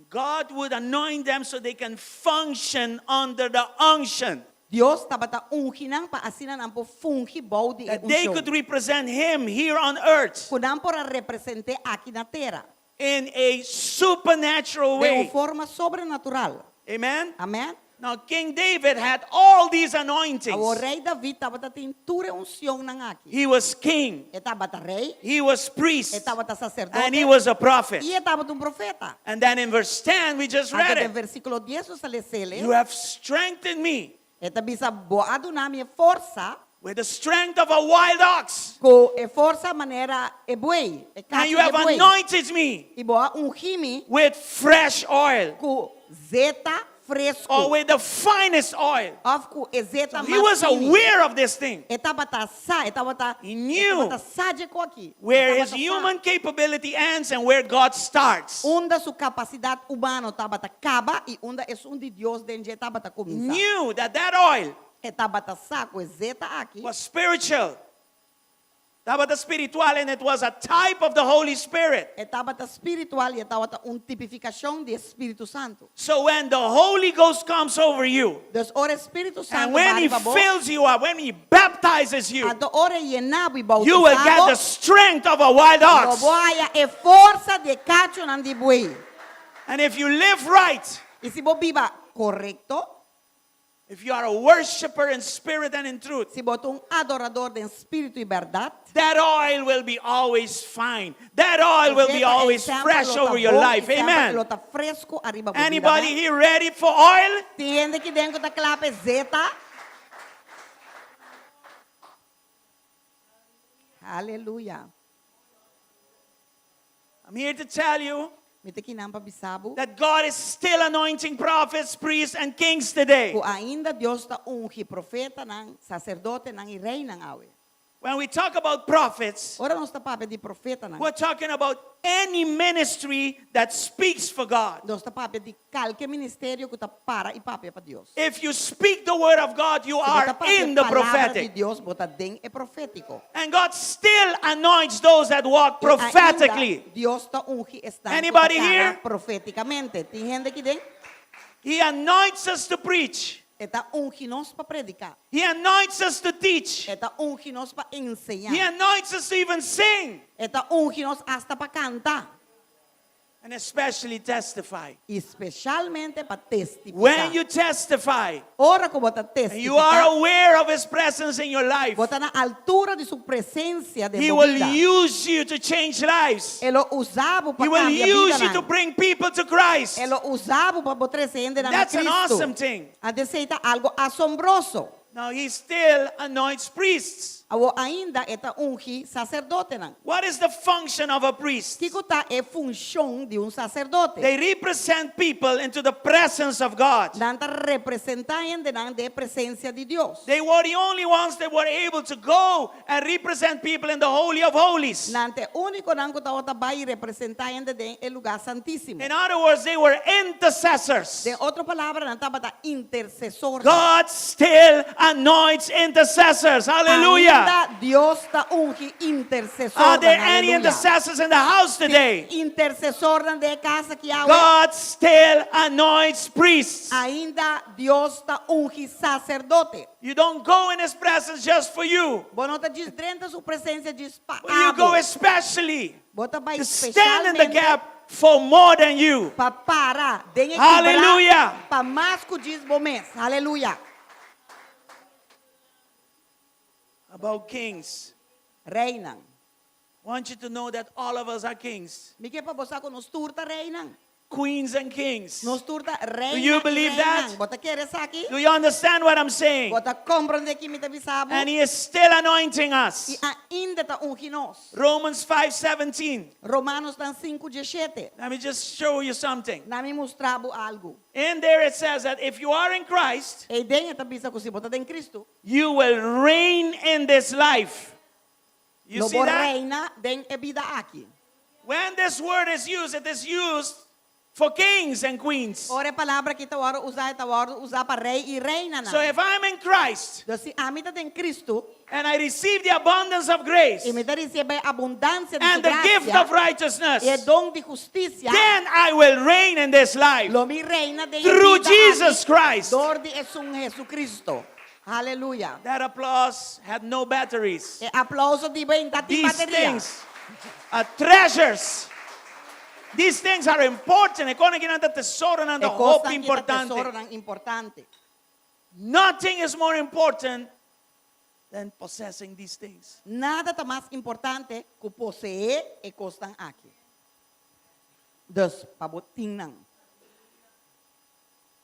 God would anoint them so they can function under the unction. Dios tabata ungi nan pa asina nan por fungi bou di e That they unshon. could represent Him here on earth Ku nan por a represent'é aki na tera. in a supernatural Den un way. forma sobrenatural. Amen? Amèn? Now, King David had all these anointings. Awor rei David tabata tin tur e unshonnan aki. He was king, E tabata rei, he was priest, e tabata saserdote, and he was a prophet. i e tabata un profeta. And then in verse 10, we just read Anto den it. versíkulo 10 nos a les'é, You have strengthened me e ta bisa, Bo a duna mi e forsa, with the strength of a wild ox, ku e forsa manera e buey, e and kachu you di have buey. anointed me I bo a ungi mi with fresh oil ku zeta fresku. or with the finest oil. Òf ku e zeta He mas was fini. aware of this thing. E tabata sa, e tabata, He e knew tabata sa dje kos aki. E where his tabata sa. human capability ends and where God starts. Unda su kapasidat humano tabata kaba i unda esun di Dios den dje tabata kuminsá. Knew that that oil E tabata sa ku e zeta aki was spiritual. Tabata spiritual and it was a type of the Holy Spirit. E tabata spiritual i e tabata un tipifikashon di e Spiritu Santu. So when the Holy Ghost comes over you, Dus ora e Spiritu and Santu when he baha riba bo, fills you up, when he baptizes you, anto ora e yena bo i you will boutisá get bo, the strength of a wild lo ox. bo haya e forsa di e kachunan di buey. And if you live right, I si bo biba korekto, If you are a worshiper in spirit and in truth, Si bo ta un adorador den spiritu i bèrdat, that oil will be always fine. That oil will be Zeta ei always semper fresh lo ta over your bon i life. semper Amen. lo ta fresku ariba bo bida. Anybody Amèn? here ready for oil? Tin hende aki den ku ta kla pa e zeta? Aleluya. I'm here to tell you Mi ta akinan pa bisa bo that God is still anointing prophets, priests, and kings today. ku ainda Dios ta ungi profetanan, saserdotenan i reinan awe. When we talk about prophets, Ora nos ta papia di profetanan, we're talking about any ministry that speaks for God. nos ta papia di kalke ministerio ku ta para i papia pa Dios. If you speak the word of God, you Si bo are ta papia in the palabra di prophetic. Dios, bo ta den e profétiko. And God still anoints those that walk I ainda prophetically. Dios ta ungi esnan ku ta Anybody kana here? profétikamente. Tin hende aki den? He anoints us to preach. E ta ungi nos pa prediká. He anoints us to teach. E ta ungi nos pa enseñá. He anoints us to even sing. E ta ungi nos asta pa kanta. And especially testify. I spesialmente pa testifiká. When you testify, Ora ku bo ta and you are testifiká, aware of His presence in your life, bo ta na altura di su presensia den He bo will bida. use you to change lives. E lo usa bo pa He will kambia use you to bidanan. bring people to Christ. E lo usa bo pa bo trese hendenan na That's an Cristo. awesome thing. Anto esei ta algo asombroso. Now he still anoints priests. Awor ainda e ta ungi saserdotenan. What is the function of a priest? Kiko ta e funshon di un saserdote? They represent people into the presence of God. Nan ta representá hendenan den e presensia di Dios. They were the only ones that were able to go and represent people in the Holy of Holies. Nan ta e únikonan ku tabata bai i representá hende den e lugá santísimo. In other words, they were intercessors. Den otro palabra, nan tabata intersesornan. God still anoints intercessors. Hallelujah. Ainda Dios ta ungi intersesornan. Are there any Aleluya. intercessors in the house today? Intersesornan den e kas aki awe. God still anoints priests. Ainda Dios ta ungi saserdote. You don't go in his presence just for you. Bo no ta djis drenta su presensia djis pa But you go abo. especially Bo ta bai to stand in the spesialmente gap for more than you. pa para den e kibra Hallelujah. pa mas ku djis bo mes. Haleluya. About kings. Reinan. I want you to know that all of us are kings. Mi ke pa bo sa ku nos tur ta reinan. Queens and kings. Nos tur ta reina Do you i believe reinan. that? Bo ta kere esaki? Do you understand what I'm saying? Bo ta komprondé ki mi ta bisa bo? And he is still anointing I us. ainda ta ungi nos. Romans 5:17. Romanonan 5:17. Let me just show you something. Laga mi mustra bo algu. In there it says that if you are in Christ, Ei den e ta bisa ku si bo ta den Kristu, you will reign in this life. You lo see bo that? reina den e bida aki. When this word is used, it is used for kings and queens. Ora e palabra aki ta wòrdu usá, e ta wòrdu usá pa rei i reinanan. So if I'm in Christ Dus si ami ta den Kristu, and I receive the abundance of grace i mi ta risibí e abundansia di and su the gift grasia of righteousness, i e don di hustisia, then I will reign in this life lo mi reina den e through bida Jesus aki Christ. dor di esun Jesucristo. Haleluya. That applause had no batteries. E aplauso di bo ei no tin These bateria. things are treasures. These things are important. E kosnan aki nan ta tesoronan E ta kosnan hopi aki ta importante. tesoronan importante. Nothing is more important than possessing these things. Nada ta mas importante ku poseé e kosnan aki. Dus, pa bo tin nan.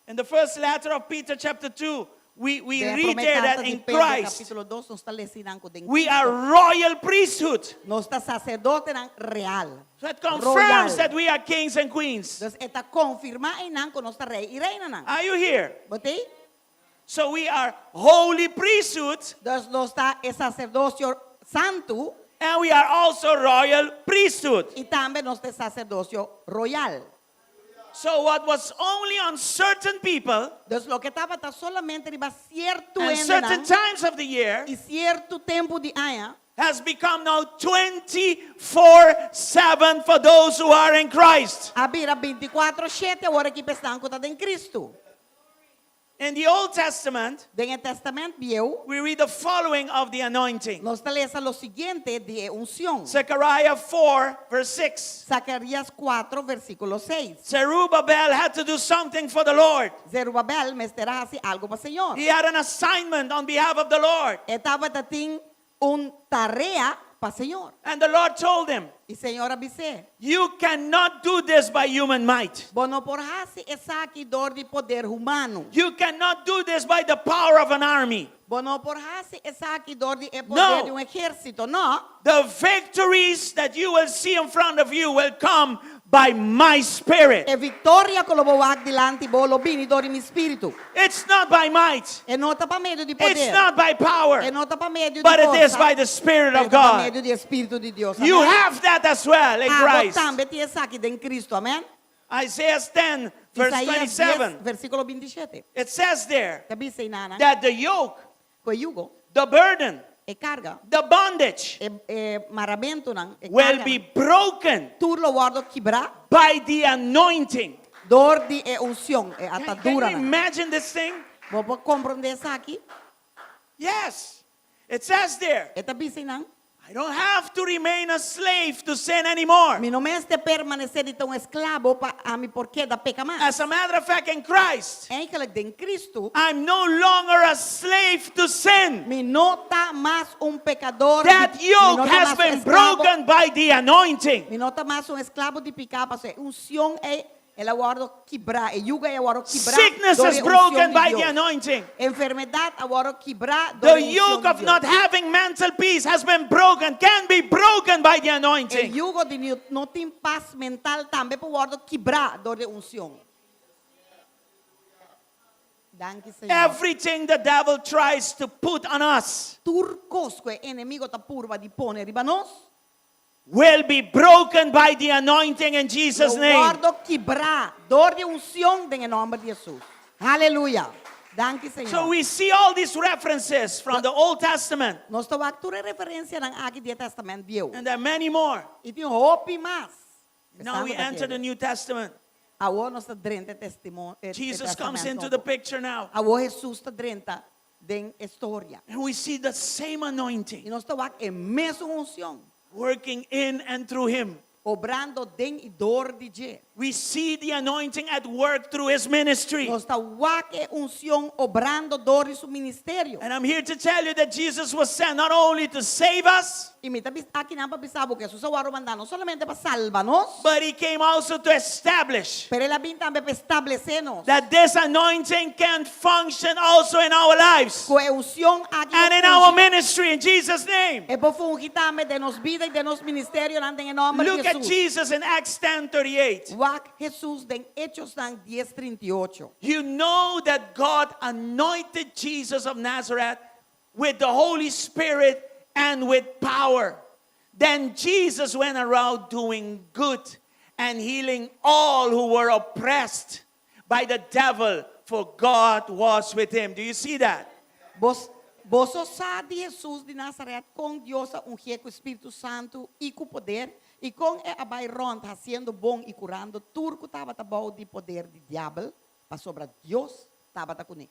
In the first letter of Peter chapter 2, we, we Den read promé there karta that di in Pedro, Christ kapítulo 2, nos ta lesa einan ku den we Cristo are royal priesthood. nos ta saserdotenan real. So it confirms Royal. that we are kings and queens. Dus e ta konfirmá einan ku nos ta rei i reinanan. Are you here? Bo t'ei? So we are holy priesthood Dus nos ta e saserdosio santu and we are also royal priesthood. i tambe nos ta e saserdosio royal. So what was only on certain people Dus loke tabata solamente riba sierto and certain hendenan times of the year i sierto tempu di aña has become now 24/7 for those who are in Christ. a bira bintikuatro shete awor aki pa esnan ku ta den Kristu. In the Old Testament, Den e Testament Bieu, we read the following of the anointing. nos ta lesa lo siguiente di e unshon. Zechariah 4, verse 6. Zacarías 4, versíkulo 6. Zerubbabel had to do something for the Lord. Zerubabel mester a hasi algu pa Señor. He had an assignment on behalf of the Lord. E tabata tin un tarea pa Señor. And the Lord told him, I Señor a bis'é, You cannot do this by human might. Bo no por hasi esaki dor di poder humano. You cannot do this by the power of an army. Bo no por hasi esaki dor di e poder No. di un ehérsito. No. The victories that you will see in front of you will come by my spirit. E viktoria ku lo bo wak dilanti bo lo bini dor di mi spiritu. It's not by might. E no ta pa medio di poder. It's not by power. E no ta pa medio di But it is forsa, by the Spirit pero of ta pa God. medio di Spiritu di Dios. You Amen. have that as well in Abo Christ. tambe tin esaki den Cristo. Amen. Isaiah 10, verse Isaías 27. 10, versíkulo 27. It says there Ta bisa einan that the yoke, ku e yugo, the burden, e karga, the bondage e, e maramentunan, e will karganan, be broken tur lo wòrdu kibrá by the anointing. dor di e unshon, e Can, can you ataduranan. imagine this thing? Bo por komprondé esaki? Yes. It says there, E ta bisa einan. I don't have to remain a slave to sin anymore. Mi no mester permanesé di ta un esklabo pa ami por keda peka mas. As a matter of fact, in Christ, Eigenlijk den Cristo, I'm no longer a slave to sin. mi no ta mas un pekador. That mi no yoke ta has mas un been esklabo. broken by the anointing. Mi no ta mas un esklabo di piká, pasobra e unshon ei. El a wòrdu kibrá, e yugo ei a wòrdu kibrá Sickness dor is e unshon broken di by the Dios. anointing. Enfermedat a wòrdu kibrá dor The e unshon yoke di of Dios. not having mental peace has been broken, can be broken by the E anointing. yugo di no tin pas mental tambe por wòrdu kibrá dor di unshon. Danki Señor. Everything the devil tries to put on us Tur kos ku e enemigo ta purba di pone riba nos, will be broken by the anointing in Jesus' lo name. wòrdu kibrá dor di unshon den e nòmber di Hesus. Haleluya. Danki So Señor. we see all these references from the Old Testament, Nos ta wak tur e referensianan aki di e Tèstamènt Bieu. and there are many more. I tin hopi mas. Now we enter the New Testament. Awor nos ta drenta e testimo, e, e Jesus comes Tèstamènt into the Nobo. picture now. Awor Hesus ta drenta den e storia. And we see the same I anointing nos ta wak e mesun unshon working in and through him. obrando den i dor di dje. We see the anointing at work through his ministry. Nos ta wak e unshon obrando dor di su ministerio. And I'm here to tell you that Jesus was sent not only to save us, I mi ta bis akinan pa bisa bo ku Hesus a wòrdu mandá no solamente pa salba nos, but he came also to establish pero el a bin tambe pa establesé nos. that this anointing can function also in our lives Ku e unshon aki and por in our fungi, ministry in Jesus' name. e por fungi tambe den nos bida i den nos ministerionan den e nòmber di Look at Hesus. Jesus in Acts 10:38. Wak Hesus den Hechosnan dies 38. You know that God anointed Jesus of Nazareth with the Holy Spirit and with power. Then Jesus went around doing good and healing all who were oppressed by the devil, for God was with him. Do you see that? Bos, boso sa di Hesus di Nazaret, kon Dios a ungié ku Spiritu Santu i ku poder, i kon e a bai rònt hasiendo bon i kurando tur ku tabata bou di poder di diabel, pasobra Dios tabata kuné.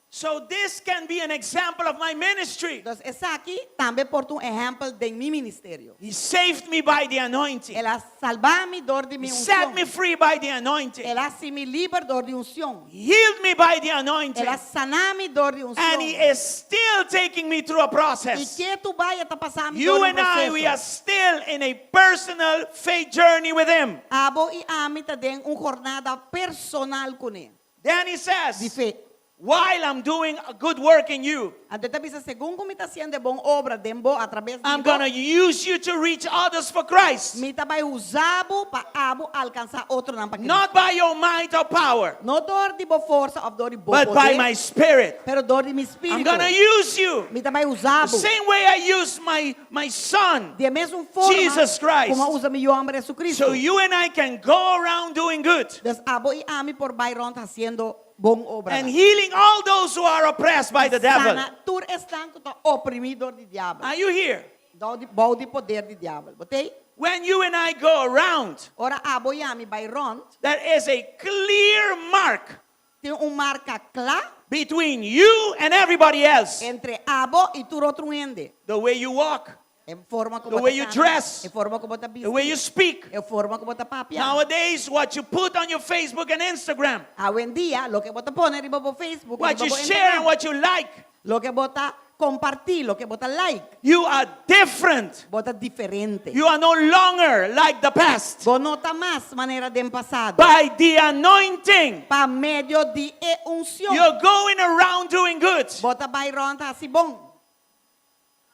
So this can be an example of my ministry. Entonces, esaki tambe por ta un ehèmpel den mi ministerio. He saved me by the anointing. El a salba mi dor di mi He set unshon. me free by the anointing. El a hasi mi liber dor di unshon. He healed me by the anointing. El a sana mi dor di unshon. And he is still taking me through a I process. ketu bai e ta pasa mi You dor di un and I, we proseso. are still in a personal faith journey with him. Abo i ami ta den un jornada personal kuné. Then he Di says, fe. While I'm doing a good work in you, Anto e ta bisa, segun ku mi ta hasiendo e bon obra den bo atrabes di I'm bo, gonna use you to reach others for Christ. mi ta bai usa bo pa abo alkansá otronan pa Cristo. Not by your might or power, No dor di bo forsa òf dor di bo but by poder, my spirit. pero dor di mi I'm spiritu. gonna use you. Mi ta bai usa The bo. same way I used my, my son. Di e mesun forma Jesus Christ. komo a usa mi yu hòmber Jesucristo. So you and I can go around doing good Dus abo i ami por bai rònt hasiendo bon obranan. and healing all those who are oppressed by the devil. Sana tur esnan ku ta oprimí dor di diabel. Are you here? Dor di bou di poder di diabel. Bo t'ei? When you and I go around, Ora abo i ami bai rònt, there is a clear mark tin un marka kla between you and everybody else. entre abo i tur otro hende. The way you walk, E forma ku The bo ta way you kana, dress. e forma ku bo ta bisti, the way you speak. e forma ku bo ta papia. Nowadays, what you put on your Facebook and Instagram, Awendia, loke bo ta pone riba bo Facebook, what riba you bo share and Instagram, what you like, loke bo ta kompartí, loke bo ta like, you are different. bo ta diferente. You are no longer like the past. Bo no ta mas manera den pasado. By the anointing, Pa medio di e unshon, you're going around doing good, bo ta bai rònt hasi bon.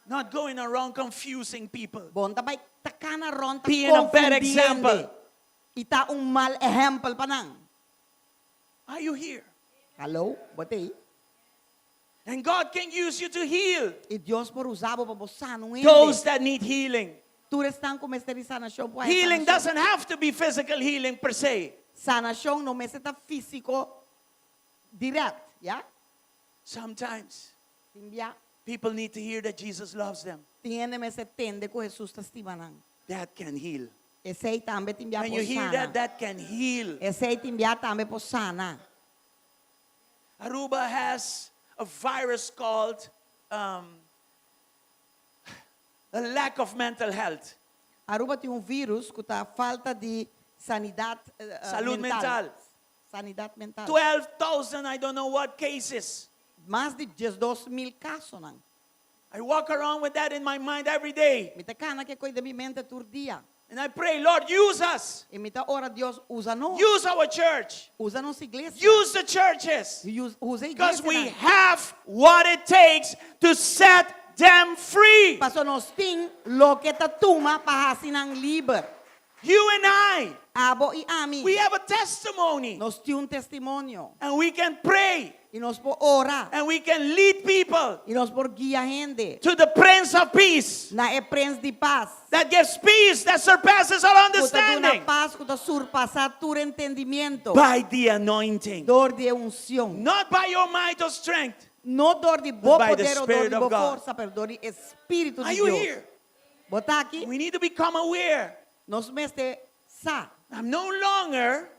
not going around confusing people. Bo n' ta bai ta kana rònt ta Being a bad konfundí example. hende. I ta un mal ehèmpel pa nan. Are you here? Hallo, bo t'ei? And God can use you to heal I Dios por usa bo pa bo sana un hende. those that need healing. Tur esnan ku mester di sanashon por haña Healing sanashon. doesn't have to be physical healing per se. Sanashon no mester ta físiko dirèkt, ya? Sometimes Tin bia people need to hear that Jesus loves them. tin hende mester tende ku Hesus ta stima nan. That can heal. Esei tambe tin bia When por you hear sana. that, that can heal. Esei tin bia tambe por sana. Aruba has a virus called um, a lack of mental health. Aruba tin un vírùs ku ta falta di sanidat Salud mental. Sanidat mental. 12,000, I don't know what cases. Mas di 12,000 kasonan. I walk around with that in my mind every day. Mi ta kana ku e kos den mi mente tur dia. And I pray, Lord, use us. I mi ta ora Dios usa nos. Use our church. Usa nos iglesia. Use the churches. Use, usa Because iglesia. we have what it takes to set them free. Paso nos tin loke ta tuma pa hasi nan liber. You and I, Abo i ami. we have a testimony. Nos tin un testimonio. And we can pray. I nos por ora. And we can lead people I nos por guia hende. to the Prince of Peace Na e Prens di Pas. that gives peace that surpasses all Ku ta duna understanding pas, ku ta surpasá tur entendimentu. by the anointing. Dor di e unshon. Not by your might or strength. No dor di bo But by the poder o dor Spirit di of bo God. forsa, pero dor di e Spiritu Are di you Dios. here? Bo ta aki? We need to become aware. Nos mester sa. I'm no longer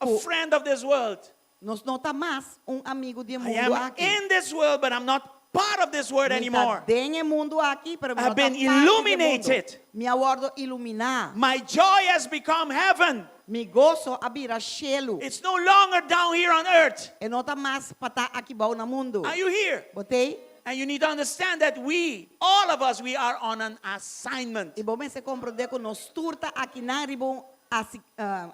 a Oh. friend of this world. Nos no ta mas un amigu di I mundu am aki. in this world, but I'm not part of this world Mi ta anymore. den e mundu aki, pero mi I've no ta been parti di mundu. illuminated. Mi a wòrdu iluminá. My joy has become heaven. Mi goso a bira shelu. It's no longer down here on earth. E no ta mas pa ta aki bou na mundu. Are you here? Bo t'ei? And you need to understand that we, all of us, we are on an assignment. I bo mester komprondé ku nos tur ta akinan riba un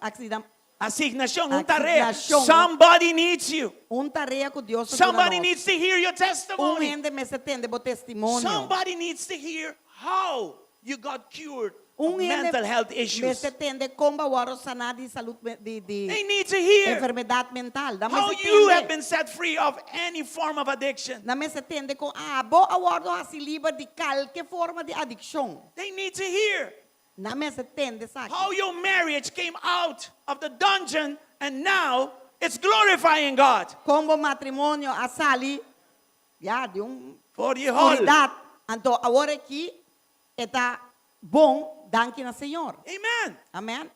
aksidam. Asignashon, un tarea. Asignashon. Somebody needs you. Un tarea ku Dios a duna Somebody nos. needs to hear your Un testimony. hende mester tende bo testimonio. Somebody needs to hear how you got cured of Un hende mental health issues. mester tende kon bo a wòrdu saná di salú di di They need to hear enfermedat mental. Nan how mester you have tende. been set free of any form of addiction. Nan mester tende kon abo a wòrdu hasi liber di kalke forma di adikshon. They need to hear Nan mester tende esaki. how your marriage came out of the dungeon and now it's glorifying God. Kon bo matrimonio a sali ya di un For di hol. skuridat. Anto awor aki e ta bon, danki na Señor. Amen. Amen.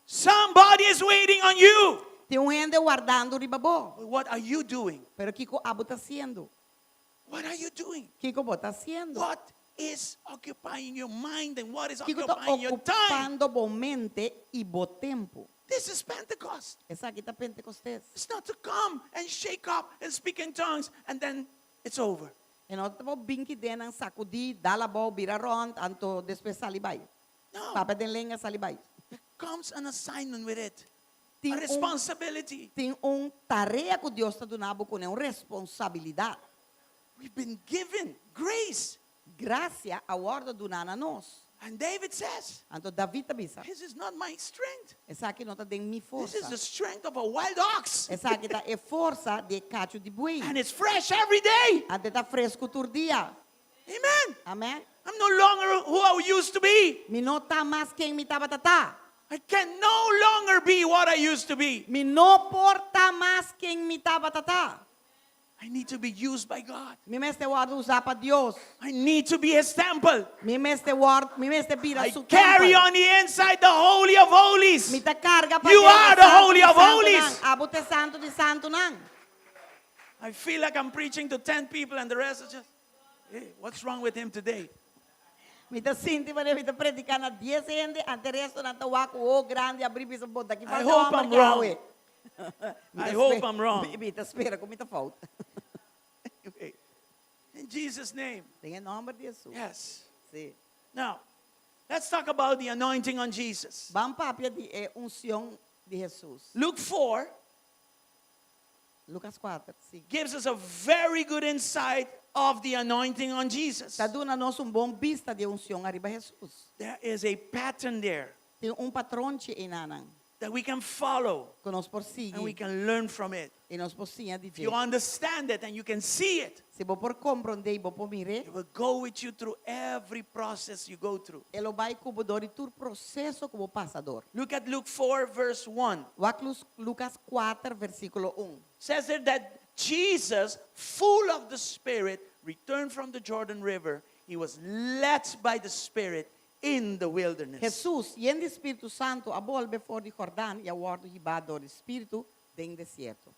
Somebody is waiting on you. Tin un hende wardando riba bo. But what are you doing? Pero kiko abo ta hasiendo? What are you doing? Kiko bo ta hasiendo? What is occupying your mind and what is Kiko ta occupying your time? okupando bo mente i bo tempu? This is Pentecost. Esaki ta Pentecostés. It's not to come and shake up and speak in tongues and then it's over. E no ta pa bin akinan sakudí, dal abou, bira rònt, anto despues sali bai. No. Papia den lenga sali bai. There comes an assignment with it. Tin A un, responsibility. tin un tarea ku Dios ta duna bo kuné, un responsabilidat. We've been given grace. Grasia a wòrdu duná na nos. And David says, Anto David ta bisa, This is not my strength. Esaki no ta den mi This is forsa. the strength of a wild ox. Esaki ta e forsa di kachu di buey. And it's fresh every day. Anto e ta fresku tur dia. Amen. Amen. I'm no longer who I used to be. Mi no ta mas ken mi tabata ta. I can no longer be what I used to be. Mi no por ta mas ken mi tabata ta. I need to be used by God. Mi mester wòrdu usá pa Dios. I need to be his temple. Mi mester wòrdu, mi mester bira I su carry tempel. on the inside the holy of holies. Mi ta karga pa You den are the santu holy di of santunan. holies. Abo ta e santu di santunan. I feel like I'm preaching to 10 people and the rest is just, hey, what's wrong with him today? Mi ta sinti manera mi ta prediká na dies hende, anto e restonan ta wak wowo grandi abrí bisa bo ta ki I falta hope homber I'm ki wrong. awe. Mi I ta hope spe- I'm wrong. Mi ta spera ku mi ta fout. Okay. In Jesus' name. Den e nòmber di Hesus. Yes. Si. Now, let's talk about the anointing on Jesus. Ban papia di e unshon di Hesus. Luke 4 Lukas 4, si. gives us a very good insight of the anointing on Jesus. Ta duna nos un bon bista di e unshon ariba Hesus. There is a pattern there Tin un patronchi einan that we can follow ku nos por and we sigui can learn from it. i nos por siña di If you dje. understand it and you can see it, Si bo por komprondé i bo por mir'é, it will go with you through every process you go through. e lo bai ku bo dor di tur proseso ku bo pasa dor. Look at Luke 4, verse 1. Wak Lukas 4, versíkulo 1. Says there that Jesus, full of the Spirit, returned from the Jordan River. He was led by the Spirit in the wilderness. Hesus, yen di Spiritu Santu, a bolbe for di Jordan i a wòrdu hibá dor di Spiritu den desierto.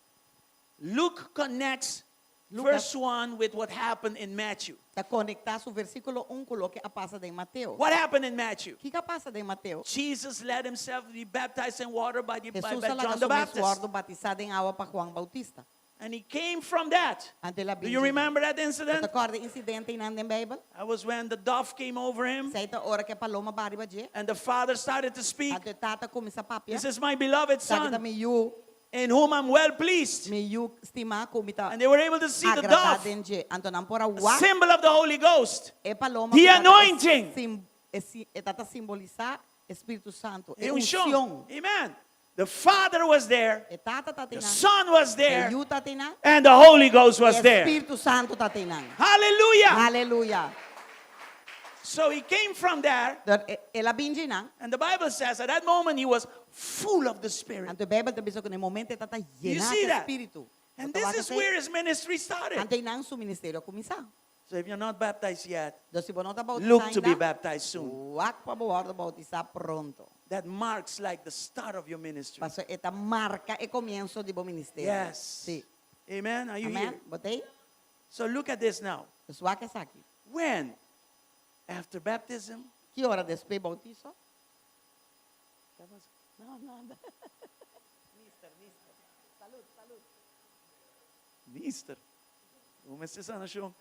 Luke connects Lucas verse 1 with what happened in Matthew. ta konektá su versíkulo 1 ku loke a pasa den Mateo. What happened in Matthew? Kiko a pasa den Mateo? Jesus let himself be baptized in water by, the, by, Hesus by a laga John su the mes Baptist. wòrdu batisá den awa pa Juan Bautista. And he came from that. Anto el a Do you bin. remember that Bo ta incident? kòrda e insidente einan den Beibel? That was when the dove came over him Esei ta ora ku e paloma baha riba dje. and the father started to speak. Anto e tata kuminsá papia. This is my beloved Esaki ta son mi yu, in whom I'm well pleased. mi yu stimá ku mi ta And they were able to see the agradá dove, den dje. Anto nan por a a wak symbol of the Holy Ghost. e paloma The ku tata anointing. sim, e si, e tata simbolisá e Spiritu Santu, e E unshon. unshon. Amen. The Father was there, E tata ta the teinan. Son was E there, yu ta teinan. and the Holy Ghost was E there. Spiritu Santu ta teinan. Hallelujah. Hallelujah. So he came from there, Dus el a bin di einan. and the Bible says at that moment he was full of the Spirit. Anto Beibel ta bisa ku na e momento e tata You yená see ku that? Spiritu. And this is where his ministry started. Anto einan su ministerio a kuminsá. So if you're not baptized yet, Dus si bo no ta boutisá look to be ainda, baptized soon. wak pa bo wòrdu boutisá pronto. That marks like the start of your ministry. Paso e ta marka e komienso di bo ministerio. Yes. Si. Amen. Are you Amen. here? Bo t'ei? So look at this now. Dus wak esaki. When? After baptism? Ki ora despues bautiso? No, nada. Mister, mister. Salud, salud. Mister. Bo mester sanashon.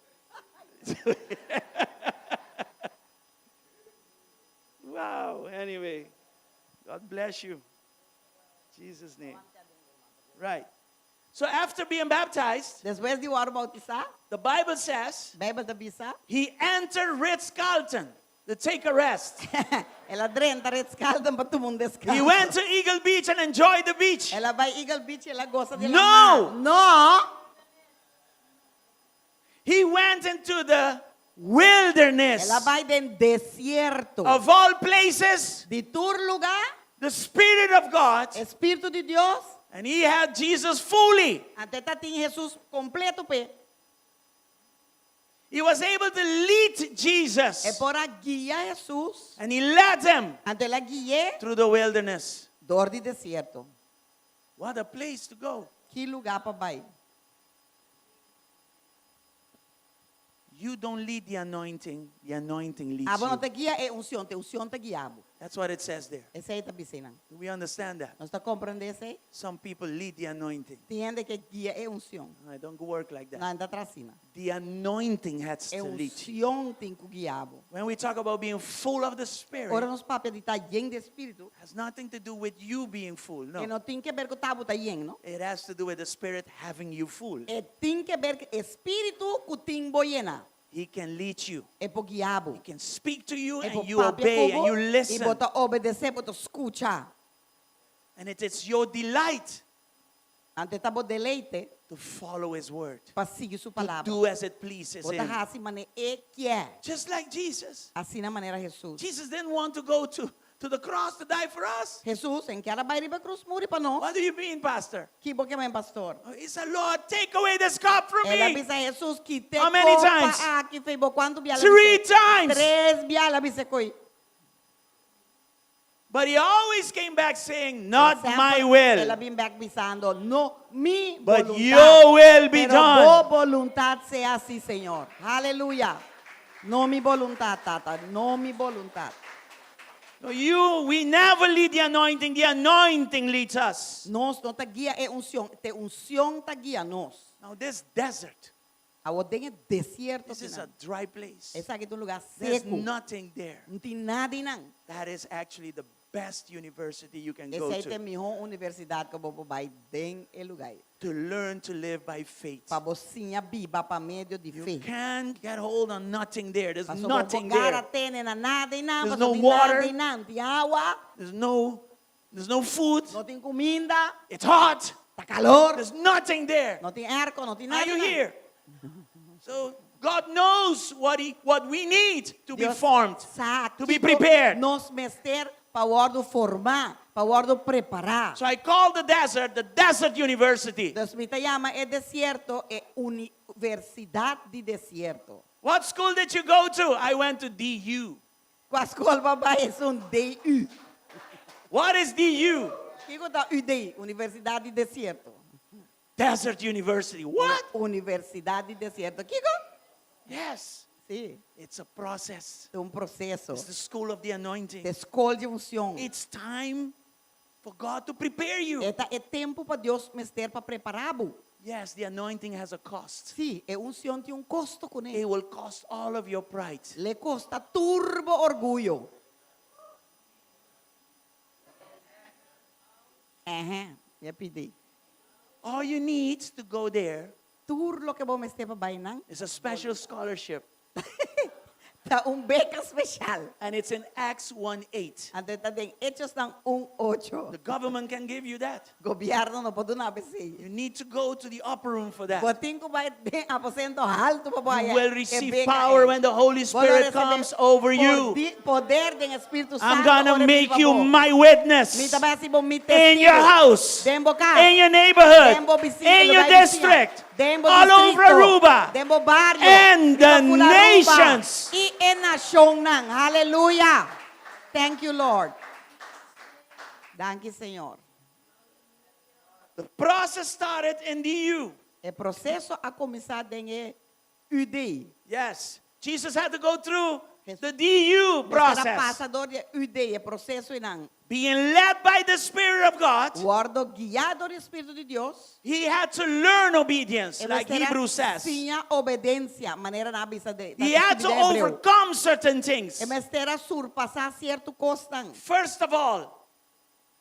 Wow. Anyway, God bless you. Jesus name. Right. So after being baptized, Despues di wòrdu boutisá, the Bible says Beibel ta bisa, he entered Ritz Carlton to take a rest. El a drenta Ritz Carlton pa tuma un deskanso. He went to Eagle Beach and enjoyed the beach. El a bai Eagle Beach, el a gosa di No! la mar. No! He went into the wilderness. El a bai den desierto. Of all places, Di tur lugá, the Spirit of God. Spiritu di Dios. And he had Jesus fully. Anto e tatin Jesus kompleto p'e. He was able to lead Jesus. E por a guia Jesus. And he led him. Anto el a gui'é. Through the wilderness. Dor di desierto. What a place to go. Ki lugá pa bai. You don't lead the anointing, the anointing leads Abo no you. ta guia e unshon, ta e unshon ta guia bo. That's what it says there. Esei ta bisa einan. Do we understand that? Nos ta komprendé esei? Some people lead the anointing. Tin hende ke guia e unshon. No, it don't work like that. No, e no ta traha asina. The anointing has E to lead you. unshon tin ku guia bo. When we talk about being full of the Spirit, Ora nos papia di ta yen di Spiritu, has nothing to do with you being full. No. E no tin ke ber ku ta bo ta yen, no? It has to do with the Spirit having you full. E tin ke ber ku e Spiritu ku tin bo yena. He can lead you. E por guia bo. He can speak to you E and por you papia obey ku and bo you i listen. bo ta obedesé, bo ta skucha. And it is your delight Anto ta bo deleite to follow his word. pa sigui su To palabra. do as it pleases Bo ta him. hasi manera e kier. Just like Jesus. Asina manera Jesus. Jesus didn't want to go to, to the cross to die for us. Jesus en kier a bai riba krus muri pa nos. What do you mean, Pastor? Ki bo ke men, pastor? He said, Lord, take away this cup from El a me. bisa Jesus, kita e How many kopa times? aki fei bo. Kuantu bia el a Three bis'é? times. Tres bia el a bisa e koi. But he always came back saying, Not Semper my El a will, bin bèk bisando, No mi but boluntat, your will be pero done. bo boluntat sea así, Señor. Aleluya. No mi boluntat, Tata, no mi boluntat. No, you, we never lead the anointing, the anointing leads us. Nos no ta guia e unshon, ta e unshon ta guia nos. Now this desert, Awor den e desierto this is a kinan. dry place. Esaki ta un lugá There's seku. nothing there. No tin nada einan. That is actually the best university you can go Esei ta to. e mihó universidat ku bo por bai den e lugá ei. To learn to live by faith. Pa bo siña biba pa medio di You fe. can't get hold on nothing there. There's Paso bo nothing por gara there. tene na nada einan, There's paso no tin water. nada einan, no tin awa, There's no, there's no food. no tin kuminda, It's hot. ta kalor, There's nothing there. no tin airco, no tin Are nada. you einan. here? So God knows what he what we need to be Dios formed, sa to be kiko prepared. Nos mester pa wòrdu formá, pa wòrdu prepará. So I call the desert the desert university. Dus mi ta yama e desierto e universidat di desierto. What school did you go to? I went to DU. Kua skol bo a bai? Esun DU. What is DU? Kiko ta UD, Universidat di Desierto. Desert University. What? Universidat di Desierto. Kiko? Yes. Si. It's a process. Ta un proseso. It's the school of the anointing. Ta skol di unshon. It's time for God to prepare you. E ta e tempu pa Dios mester pa prepará bo. Yes, the anointing has a cost. Sí, e unshon tin un kosto kuné. It will cost all of your pride. Lo e kosta tur bo orguyo. Ehè, mi a pidi. All you need to go there Tur loke bo mester pa bai einan is a special scholarship. ta un beka spesial. And it's in Acts 1:8. Anto ta den Echonan 1:8. The government can give you that. Gobièrnu no por duna bo esei. You need to go to the upper room for that. Bo tin ku bai den aposento haltu pa bo You will receive power when the Holy Spirit comes over you. Poder den Spiritu I'm Santu. gonna make you my witness Mi ta bai hasi bo mi in your house, Den bo kas. in your neighborhood, Den bo bisiña, in your lugá di bisiña. district, Den bo all over distrito. Aruba, Den bo bario. and the Riba full Aruba. nations. I e nashonnan. Hallelujah. Thank you, Lord. Danki, Señor. The process started in DU. E proseso a kuminsá den e UD. Yes, Jesus had to go through the DU Mester process. pasa dor di UD, e proseso einan. Being led by the Spirit of God, Wòrdu guiá dor di Spiritu di Dios. he had to learn obedience, E like mester a Hebrews says. siña obedensia, manera nan a bisa de. He had to overcome certain things. E mester a surpasá sierto kosnan. First of all,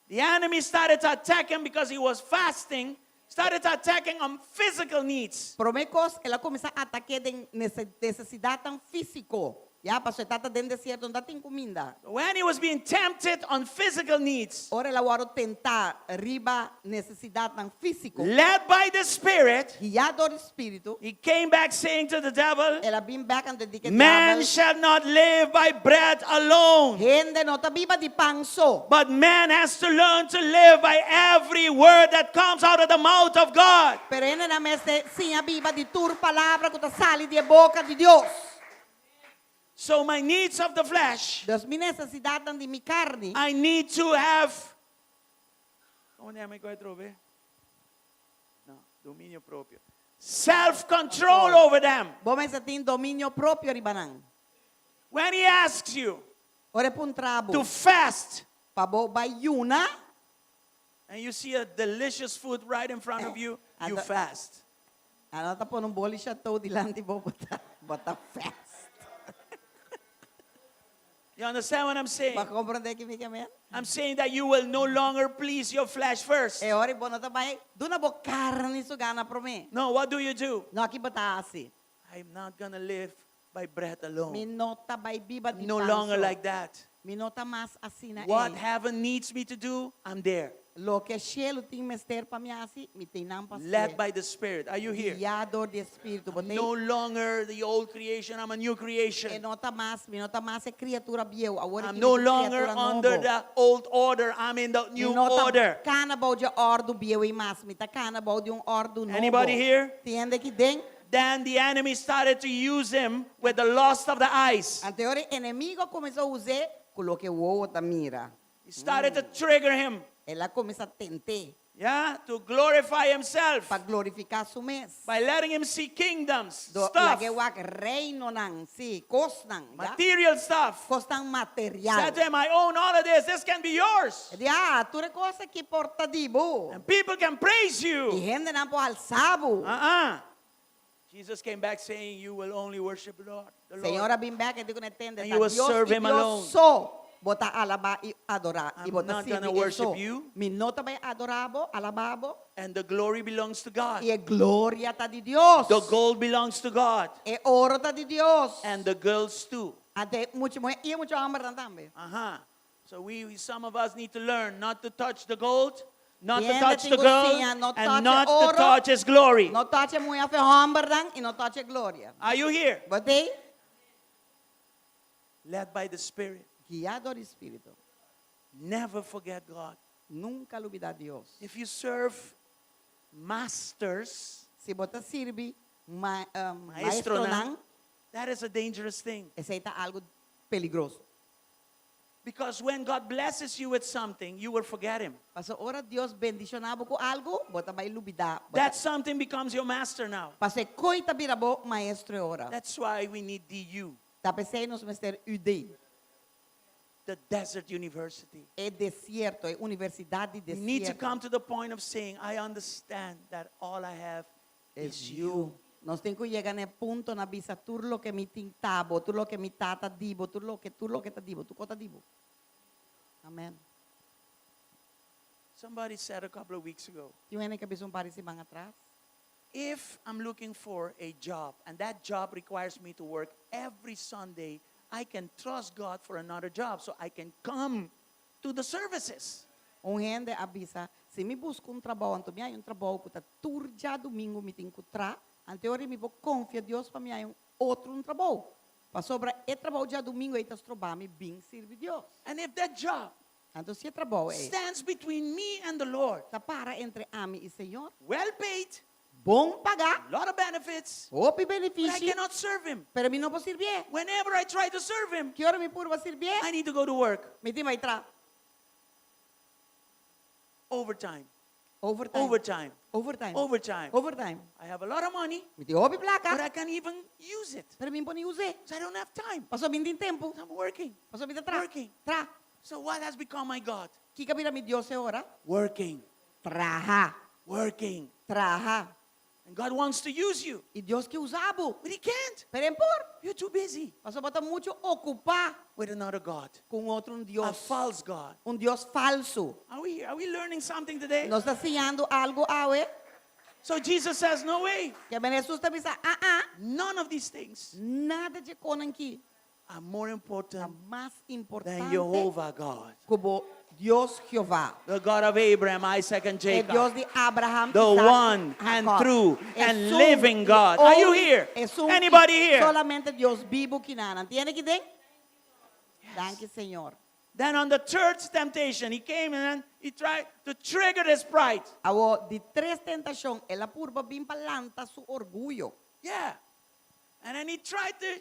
the enemy started to attack him because he was fasting, started to attack him on physical needs. Promé kos, el a kuminsá atak'é den nesesidatnan físiko. Ya, paso e tabata den desierto, no tabatin kuminda. When he was being tempted on physical needs, Ora el a wòrdu tentá riba nesesidatnan físiko. led by the Spirit, Guiá dor di Spiritu, he came back saying to the devil, el a bin bèk anto di ku Man diabel, shall not live by bread alone, Hende no ta biba di pan so. but man has to learn to live by every word that comes out of the mouth of God. Pero hendenan mester siña biba di tur palabra ku ta sali di e boka di Dios. So my needs of the flesh, Dus mi nesesidatnan di mi karni. I need to have. Kon ta yama atrobe? No, dominio propio. Self-control over them. Bo mester tin dominio propio riba nan. When he asks you Ora e puntra bo to fast, pa bo bai yuna. and you see a delicious food right in front of you, you fast. Anto ta pone un boli chateau dilanti bo, bo ta, bo ta fast. You understand what I'm saying? Bo a komprondé kiko mi ke men? I'm saying that you will no longer please your flesh first. E ora bo no ta bai duna bo karni su gana promé. No, what do you do? No, kiko bo ta hasi. I'm not gonna live by bread alone. Mi no ta bai biba di No pan longer so. like that. Mi no ta mas asina What ei. heaven needs me to do, I'm there. Loke shelu tin mester pa mi hasi, mi t'einan pa Led by the Spirit. Are you here? Guiá dor di Spiritu. I'm no longer the old creation, I'm a new creation. E no ta mas, mi no ta mas e kriatura bieu. Awor I'm no longer under the old order, I'm in the new Mi no ta order. kana bou di òrdu bieu ei mas, mi ta kana bou di un òrdu nobo. Anybody here? Tin hende aki den? Then the enemy started to use him with the lust of the eyes. Anto e enemigu a kuminsá us'é ku loke wowo ta mira. He started to trigger him. El a kuminsá tent'é. Yeah, to glorify himself. Pa glorifiká su mes. By letting him see kingdoms, Do stuff. lag'é wak reinonan, sí, kosnan, ya. Material stuff. Kosnan material. Said to him, I own all of this. This can be yours. E di, ah, tur e kos aki por ta di bo. And people can praise you. I hendenan por alsa bo. Uh-uh. Jesus came back saying, You will only worship the Lord. The Lord. Señor a bin bèk i di kuné tende, And ta you will Dios serve i him Dios alone. so bo ta alabá i adorá i I'm bo ta not gonna sirbi worship so. you. Mi no ta bai adorá bo, alabá bo. And the glory belongs to God. I e gloria ta di Dios. The gold belongs to God. E oro ta di Dios. And the girls too. Anto mucha muhé i mucha hòmbernan tambe. Uh-huh. So we, some of us need to learn not to touch the gold, not to Hende touch tin the ku girl, siña, no and touch not to oro, touch his glory. No touch e muhé òf e hòmbernan i no touch e gloria. Are you here? Bo t'ei? Led by the Spirit. Guiá dor di Spiritu. Never forget God. Nunka lubidá Dios. If you serve masters, Si bo ta sirbi ma, um, maestronan, maestronan, that is a dangerous thing. Esei ta algu peligroso. Because when God blesses you with something, you will forget him. Paso ora Dios bendishoná bo ku algu, bo ta bai lubidá. That something becomes your master now. Paso e kos ei ta bira bo maestro e ora. That's why we need DU. Ta p'esei nos mester UD. The desert university. E desierto, e universidat di We need to desierto. come to the point of saying, I understand that all I have is you. Nos tin ku yega na e punto na bisa tur loke mi tin ta bo, tur loke mi ta ta di bo, tur loke, tur loke ta di bo, tur kos ta di bo. Amen. Somebody said a couple of weeks ago, Tin un hende ku a bisa un par di siman atras. If I'm looking for a job and that job requires me to work every Sunday, I can trust God for another job so I can come to the services. Un hende a bisa, Si mi buska un trabou, anto mi haña un trabou ku ta tur djadumingu mi tin ku tra, anto e ora mi por konfia Dios pa mi haña un otro un trabou. Pasobra e trabou djadumingu ei ta stroba mi bin sirbi Dios. And if that job Anto si e trabou ei. Stands between me and the Lord. Ta para entre ami i Señor. Well paid. Bon pagá. Lot of benefits. Hopi But I benefishi. cannot serve him. Pero mi no por sirbié. Whenever I try to serve him. Ki ora mi purba sirbié. I need to go to work. Mi tin bai tra. Overtime. Overtime. Overtime. Overtime. Overtime. Overtime. I have a lot of money. Mi tin hopi plaka. But I can't even use it. Pero mi no por ni us'é. Because I don't have time. Pasobra mi no tin tempu. I'm working. Pasobra mi ta tra. Working. Tra. So what has become my God? Kiko a bira mi Dios e ora? Working. Traha. Working. Traha. And God wants to use you. I Dios ke usa bo. But he can't. Pero e no por. You're too busy. Pasobra bo ta muchu okupá. With another God. Ku un otro un Dios. A false God. Un Dios falsu. Are we here? Are we learning something today? Nos ta siñando algu awe? So Jesus says, no way. Ke men Hesus ta bisa, ah ah. None of these things. Nada dje konan ki. Are more important Ta mas than importante Jehovah God. ku bo Dios Jehová. The God of Abraham, Isaac and E Jacob. Dios di Abraham, The Isaac, one and Jacob. true and Esun living i God. Are you un- here? esun Anybody i here? Solamente Dios bibu kinanan. Tiene ki den? Danki Señor. Then on the third temptation, he came and then he tried to trigger his pride. Awor, di tres tentashon, el a purba bin pa lanta su orguyo. Yeah. And then he tried to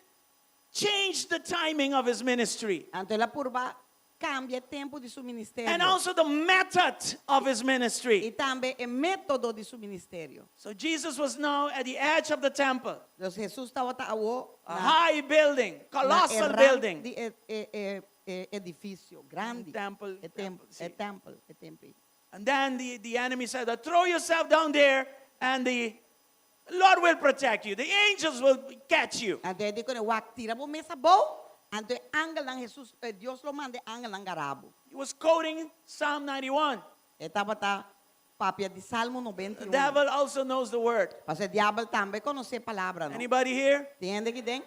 change the timing of his ministry. Anto el a purba kambia e tempu di su ministerio. And also the method of his ministry. I tambe e método di su ministerio. So Jesus was now at the edge of the temple. Dus Jesus tabata awo A na high building, na e colossal rand building. di e e e e edifisio grandi. Temple, E temple, temple, e sí. temple, e temple. And then the, the enemy said, throw yourself down there and the Lord will protect you. The angels will catch you. Anto e di kuné, Wak, tira bo mes abou, anto e angelnan Hesus, eh, Dios lo manda e angelnan gara bo. He was quoting Psalm 91. E tabata papia di Salmo 91. The devil also knows the word. Pasobra e diabel tambe konosé e palabra, no? Anybody here? Tin hende aki den?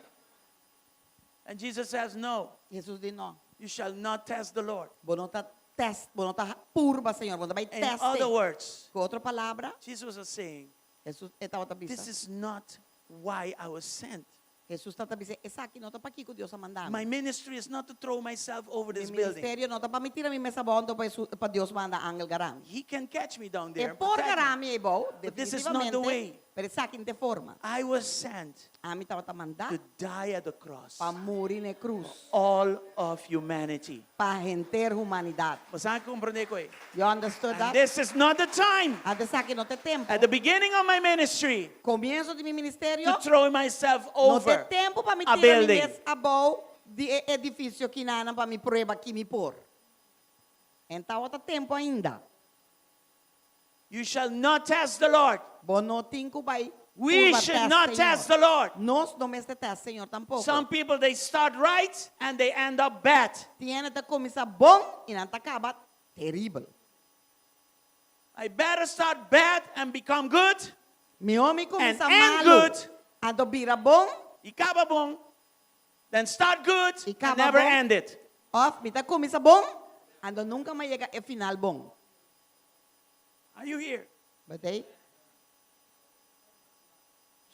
And Jesus says, no. Hesus di, No. You shall not test the Lord. Bo no ta test, bo no ta purba Señor, bo no ta bai In test. other words, Ku otro palabra, Jesus was saying, Hesus e tabata bisa. This is not why I was sent. Hesus tabata bisa, esaki no ta pakiko Dios a manda mi. My ministry is not to throw myself over Mi this building. ministerio no ta pa mi tira mi mes abou anto pa Hesus, pa Dios manda angel gara mi. He can catch me down E there and por protect me. gara mi eibou, But this is not the definitivamente, way. pero esaki no ta e forma. I was sent Ami tabata mandá to die at the cross. pa muri na e krus. All of humanity. Pa henter humanidat. Bo sa komprondé ku ei? You understood And that? this is not the time. Anto esaki no ta e tempu. At the beginning of my ministry. Komienso di mi ministerio. To throw myself No ta e over tempu pa mi a tira mi building. mes abou di e edifisio kinanan pa mi prueba ki mi por. En tabata tempu ainda. You shall not test the Lord. Bo no tin ku bai We purba should test not Señor. test the Lord. Nos no mester test Señor tampoko. Some people they start right and they end up bad. Tin hende ta kuminsá bon i nan ta kaba teribel. I better start bad and become good. Mihó mi kuminsá And end malu good. anto bira bon. I kaba bon. Then start good I and kaba never bon. end it. Òf mi ta kuminsá bon anto nunka mi a yega e final bon. Are you here? Bo ta ei?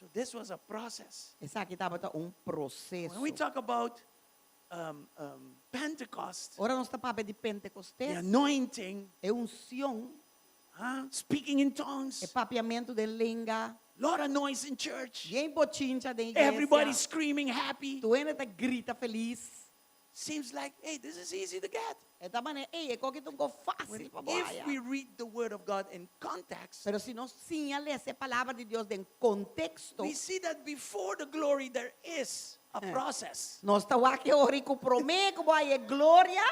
So this was a process. Esaki tabata un proseso. When we talk about um, um, Pentecost, Ora nos ta papia di Pentecostes, the anointing, e unción, huh? speaking in tongues, e papiamentu den lenga, lot of noise in church, yen bochincha den iglesia, everybody screaming happy. Tur hende ta grita felis. Seems like, hey, this is easy to get. E ta manera, ey, e koki ta un kos fácil pa bo If haya. we read the word of God in context, Pero si nos siña lesa e palabra di Dios den konteksto, we see that before the glory there is. a process. Nos ta wak e ora ku promé ku bo haña gloria,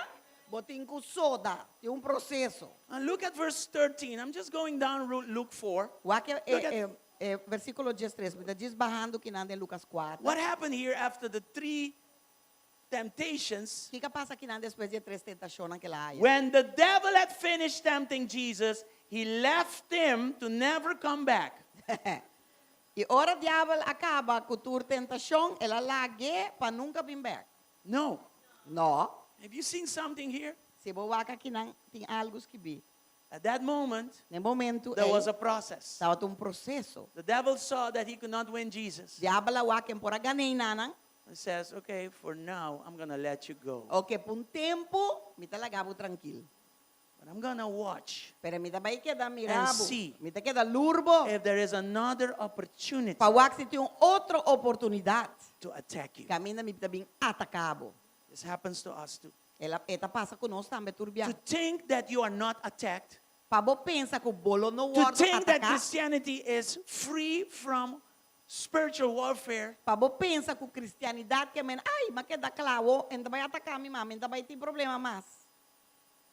bo tin ku soda, tin un proseso. And look at verse 13. I'm just going down Luke 4. Wak e, Look at e, e versíkulo 13, mi ta djis bahando kinan den Lukas 4. what happened here after the three temptations. Kiko a pasa kinan despues di e tres tentashonnan ku el a haña? When the devil had finished tempting Jesus, he left him to never come back. I ora diabel a kaba ku tur tentashon, el a lag'é pa nunka bin bèk. No. No. Have you seen something here? Si bo wak akinan, tin algu skibí. At that moment, Na e momentu there ei, was a process. tabata un proseso. The devil saw that he could not win Jesus. Diabel a wak ku e n' por a gana einanan. He says, okay, for now, I'm going to let you go. Oke, pa un tempu, mi ta laga bo trankil. But I'm going to watch Pero mi ta bai keda mira and bo. see Mi ta keda lur bo. if there is another opportunity Pa wak si tin un otro oportunidat. to attack you. Kaminda mi ta bin ataká bo. This happens to us too. El a, e ta pasa ku nos tambe tur bia. To think that you are not attacked. Pa bo pensa ku bo lo no To wòrdu think that ataká. Christianity is free from spiritual warfare. Pa bo pensa ku kristianidat ke men, ai, m'a keda kla awo, e n' ta bai ataká mi mas, mi n' ta bai tin problema mas.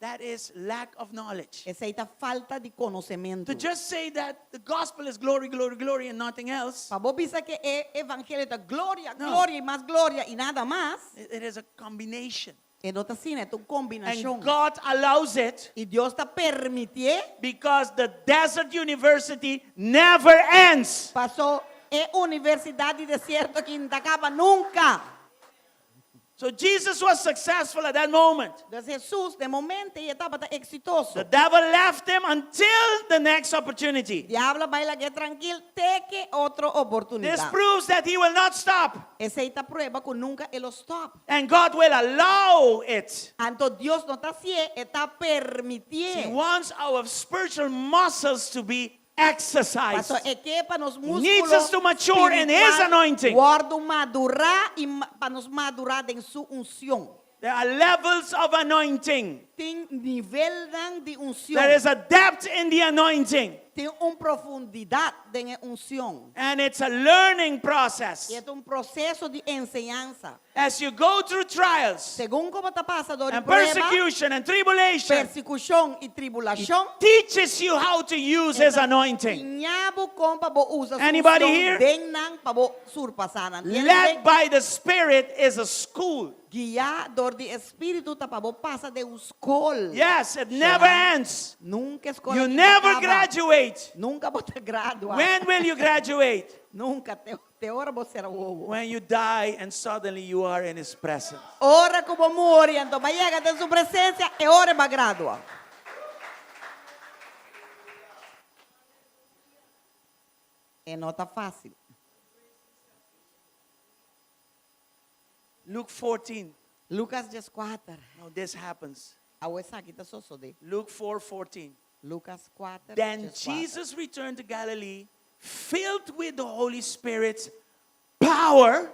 That is lack of knowledge. Esei ta falta di konosementu. To just say that the gospel is glory, glory, glory and nothing else. Pa bo bisa ke e evangelio ta gloria, No. gloria i mas gloria i nada mas. It is a combination. E no ta asina, e ta un And kombinashon. God allows it I Dios ta permitié. because the desert university never ends. Paso e universidat di desierto aki no ta kaba nunka. So Jesus was successful at that moment. Dus Hesus den momento ei e tabata eksitoso. The devil left him until the next opportunity. Diablo a bai lag'é trankil te ke otro This oportunidat. proves that he will not stop. Esei ta prueba ku nunka e lo stòp. And God will allow it. Anto Dios no ta hasié, e ta permitié. He wants our spiritual muscles to be exercised. Paso e ke pa nos He needs us to músculo mature in His spiritual anointing. wòrdu madurá i pa nos madurá den su unshon. There are levels of anointing. Tin nivelnan di unshon. There is a depth in the anointing. Tin un profundidat den e unshon. And it's a learning process. I e ta un proseso di enseñansa. As you go through trials Segun ku bo ta pasa dor di and prueba, persecution and tribulation, persekushon i tribulashon, teaches you how to use his anointing. Siña bo kon pa bo usa su Anybody unshon here? den nan pa bo surpasá nan. Tiene Led den by the Spirit is a school. Guiá dor di e Spiritu ta pa bo pasa den un skol. Yes, it never ends. Nunka e skol You aki ta never kaba. graduate. Nunka bo ta gradua. When will you graduate? Nunka, te, te ora bo sera wowo. When you die and suddenly you are in his presence. Ora ku bo muri, anto bo a yega den su presensia, e ora bo a gradua. E no ta fásil. Luke 14. Lucas 14. Now this happens. Awo esaki ta sosodé. Luke 4 14. Lucas 4. Then Jesus returned to Galilee, filled with the Holy Spirit's power,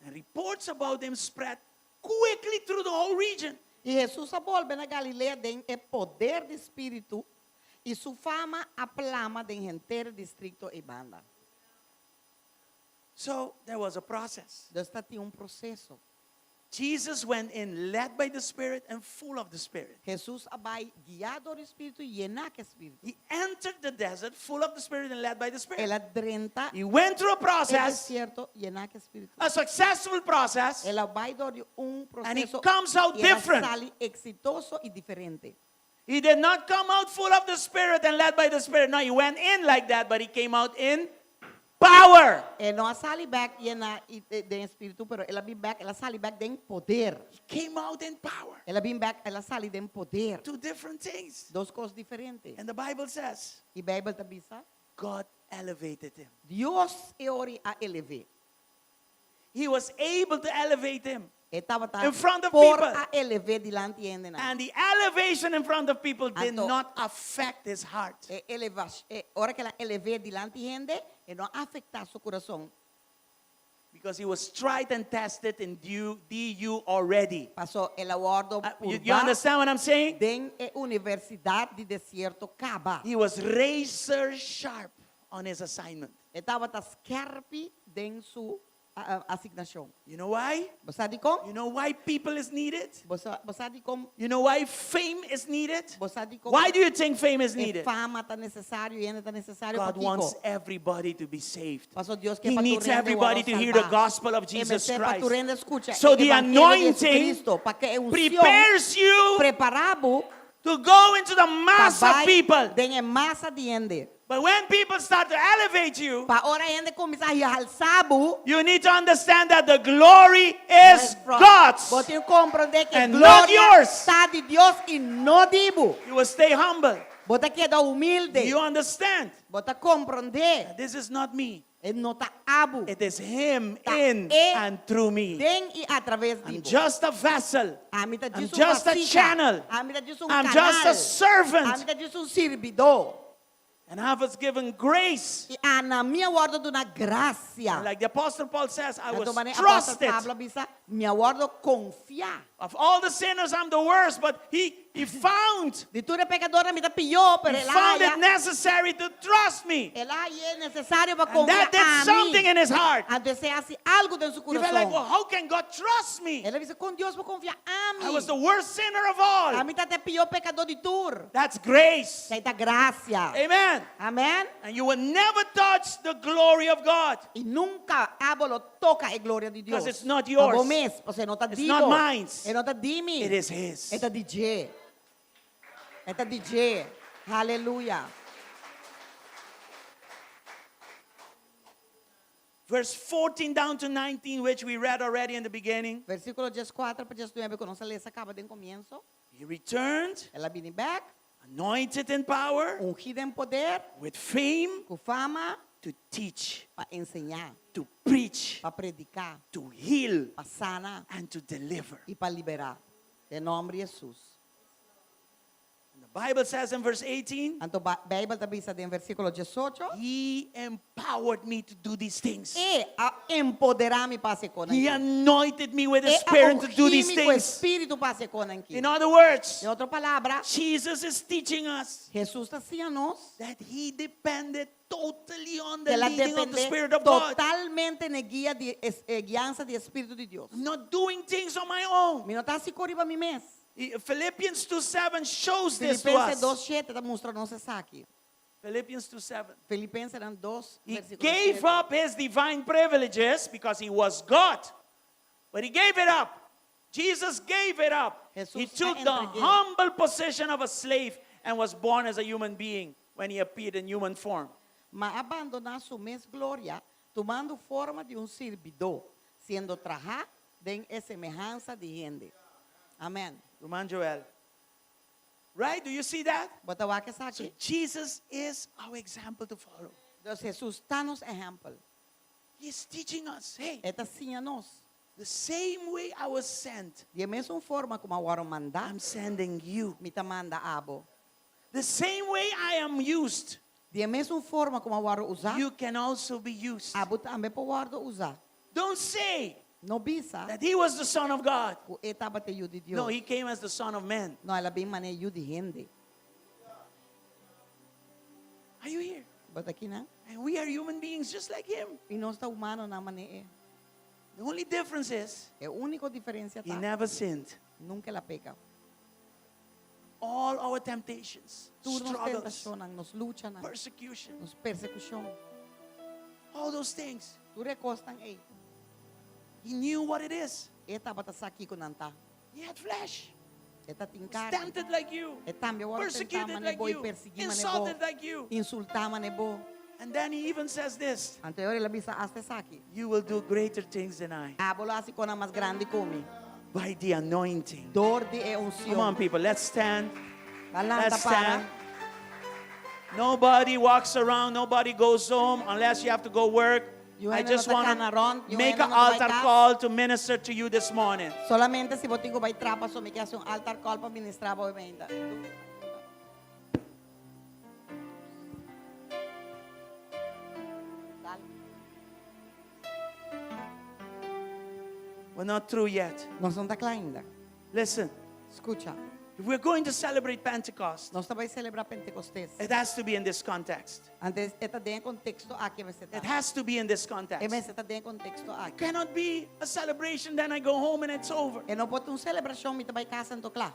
and reports about him spread quickly through the whole region. I Hesus a bolbe na Galilea den e poder di Spiritu, i su fama a plama den henter distrikto ei banda. So there was a process. Dus ta tin un proseso. Jesus went in led by the Spirit and full of the Spirit. Hesus a bai guiá dor di Spiritu i yená ku e Spiritu. He entered the desert full of the Spirit and led by the Spirit. El a drenta He went through a e process, desierto yená ku e Spiritu. a successful process, El a bai dor di un and he proseso comes out i el a different. sali eksitoso i diferente. He did not come out full of the Spirit and led by the Spirit. No, he went in like that, but he came out in power. E no a sali bek yena i den Spiritu, pero el a bin bek, el a sali bek den poder. He came out in power. El a bin bek, el a sali den poder. Two different things. Dos kos diferente. And the Bible says, I Beibel ta bisa, God elevated him. Dios e ori a elev'é. He was able to elevate him. E tabata In front of por people. a elev'é dilanti hendenan. And the elevation in front of people did Anto, not affect his heart. E elevas, e ora ku el a elev'é dilanti hende, e no a afektá su kurason. Because he was tried and tested in DU already. Paso el a wòrdu Uh, you, you purba understand what I'm saying? den e universidat di desierto kaba. He was razor sharp on his assignment. E tabata skèrpi den su. asignashon. You know why? Bo sa dikon? You know why people is needed? Bo sa, bo sa dikon? You know why fame is needed? Bo sa dikon? Why do you think fame is E needed? fama ta nesesario i hende ta nesesario God pakiko? wants everybody to be saved. Paso Dios ke He pa tur needs hende everybody wòrdu to hear the salbá. gospel of E Jesus mester pa tur Christ. hende skucha So e the evangelio di anointing Jesucristo, pa ku e unshon prepares you prepará bo to go into the pa mass of bai people. den e masa di hende. But when people start to elevate you, Pa ora hende kuminsá halsa bo, you need to understand that the glory is God's. Bo tin ku komprondé ku e And not gloria yours. ta di Dios i no di bo. You will stay humble. Bo ta keda humilde. You understand? Bo ta komprondé. This is not me. E no ta abo. It is Him Ta in e and through me. Den i atraves di I'm bo. just a vessel. Ami ta I'm djis un just a vasija. channel. Ami ta djis un I'm just a kanal. servant. Ami ta djis un sirbidó. And I was given grace. I na mi a wòrdu duná grasia. And like the Apostle Paul says, I was Anto manera Apòstel trusted. Pablo a bisa, mi a wòrdu konfiá. Of all the sinners, I'm the worst, but he, he found, Di tur e pekadornan mi ta pió, pero he el a found haya it necessary to trust me. el a haña nesesario pa And konfia that did something ami. in his heart. Anto esei a hasi algu den su He felt like, kurason. well, how can God trust me? El a bisa, kon Dios por konfia I ami? was the worst sinner of all. Ami ta e pió pekadó di tur. That's grace. Esei ta grasia. Amen. Amen. And you will never touch the glory of God. I nunka abo lo toka e gloria di Dios. Because it's not Pa yours. bo mes, pasobra e no ta It's di not bo. mine. E no ta di mi. It is his. E ta di dje. E ta di dje. Haleluya. Verse 14 down to 19, which we read already in the beginning. Versíkulo dieskuater pa diesnuebe ku nos a lesa kaba den komienso. He returned, El a bini bèk, anointed in power, ungí den poder, with fame, ku fama, to teach, pa enseñá, to preach, pa prediká, to heal, pa sana and to deliver. i pa liberá. Den nòmber di Hesus. And the Bible says in verse 18, Anto Beibel ta bisa den versíkulo diesocho, He empowered me to do these things. E a empoderá mi pa hasi konan He aki. anointed me with the E a Spirit to do ungí these mi ku things. Spiritu pa hasi konan aki. In other words, Den otro palabra, Jesus is teaching us Hesus ta siña nos that he depended totally on the que la leading of the depende Spirit of God. totalmente na guia di eh, guiansa di Spiritu di Dios. I'm not doing things on my own. Mi no ta hasi kos riba mi mes. Philippians 2 7 shows this to Filipenses us. 2 shete ta mustra nos esaki. Philippians 2 7. Filipensenan 2 He versíkulo gave 7. up his divine privileges because he was God. But he gave it up. Jesus gave it up. He Jesus a took the entreg'é. humble position of a slave and was born as a human being when he appeared in human form. Ma a bandoná su mes gloria, tumando forma di un sirbidó, siendo trahá den e semehansa di hende. Amèn. Ruman Joel. Right? Do you see that? Bo ta wak So esaki? Jesus is our example to follow. Dus Hesus ta nos ehèmpel. He is teaching us, hey, E ta siña nos. the same way I was sent, Di e mesun forma ku mi a wòrdu mandá, I'm sending you. mi ta manda abo. The same way I am used, Di e mesun forma ku mi a wòrdu usá, you can also be used. abo tambe por wòrdu usá. Don't say No bisa that he was the Son of God. ku e tabata e yu di No, Dios. he came as the Son of Man. No, el a bin manera yu di hende. Are you here? Bo ta aki nan? And we are human beings just like him. I nos ta humanonan manera e. The only difference is E úniko diferensia he ta never sinned. nunka el a peka. All our temptations, Tur nos struggles, tentashonnan, nos luchanan, persecution, nos persekushon, all those things. tur e kosnan ei. He knew what it is. E tabata sa kiko nan ta. He had flesh. E ta tin Was karni. tempted like you. E tambe a wòrdu tentá Persecuted mane like bo i you. persiguí mane bo. Insulted like you. Insultá mane bo. And then he even says this. Anto e ora el a bisa asta esaki. You will do greater things than I. Abo lo hasi kosnan mas grandi ku mi. By the anointing. Dor di e Come unshon. on, people. Let's stand. Balanta Let's para. stand. Nobody walks around. Nobody goes home unless you have to go work. You I ain't just no want ta kana rond, to you make ain't an no ta bai altar kas. call to minister to you this morning. Solamente si bo tin ku bai traha paso mi ke hasi un altar call pa ministrá bo ainda. Dale. We're not through yet. Nos no ta kla ainda. Listen. Skucha. If we're going to celebrate Pentecost, Nos ta bai selebrá Pentekostes. it has to be in this context. Anto e ta den e konteksto aki mester ta. It has to be in this E context. mester ta den e konteksto It aki. cannot be a celebration, then I go home and it's over. E no por ta un selebrashon, mi ta bai kas anto kla.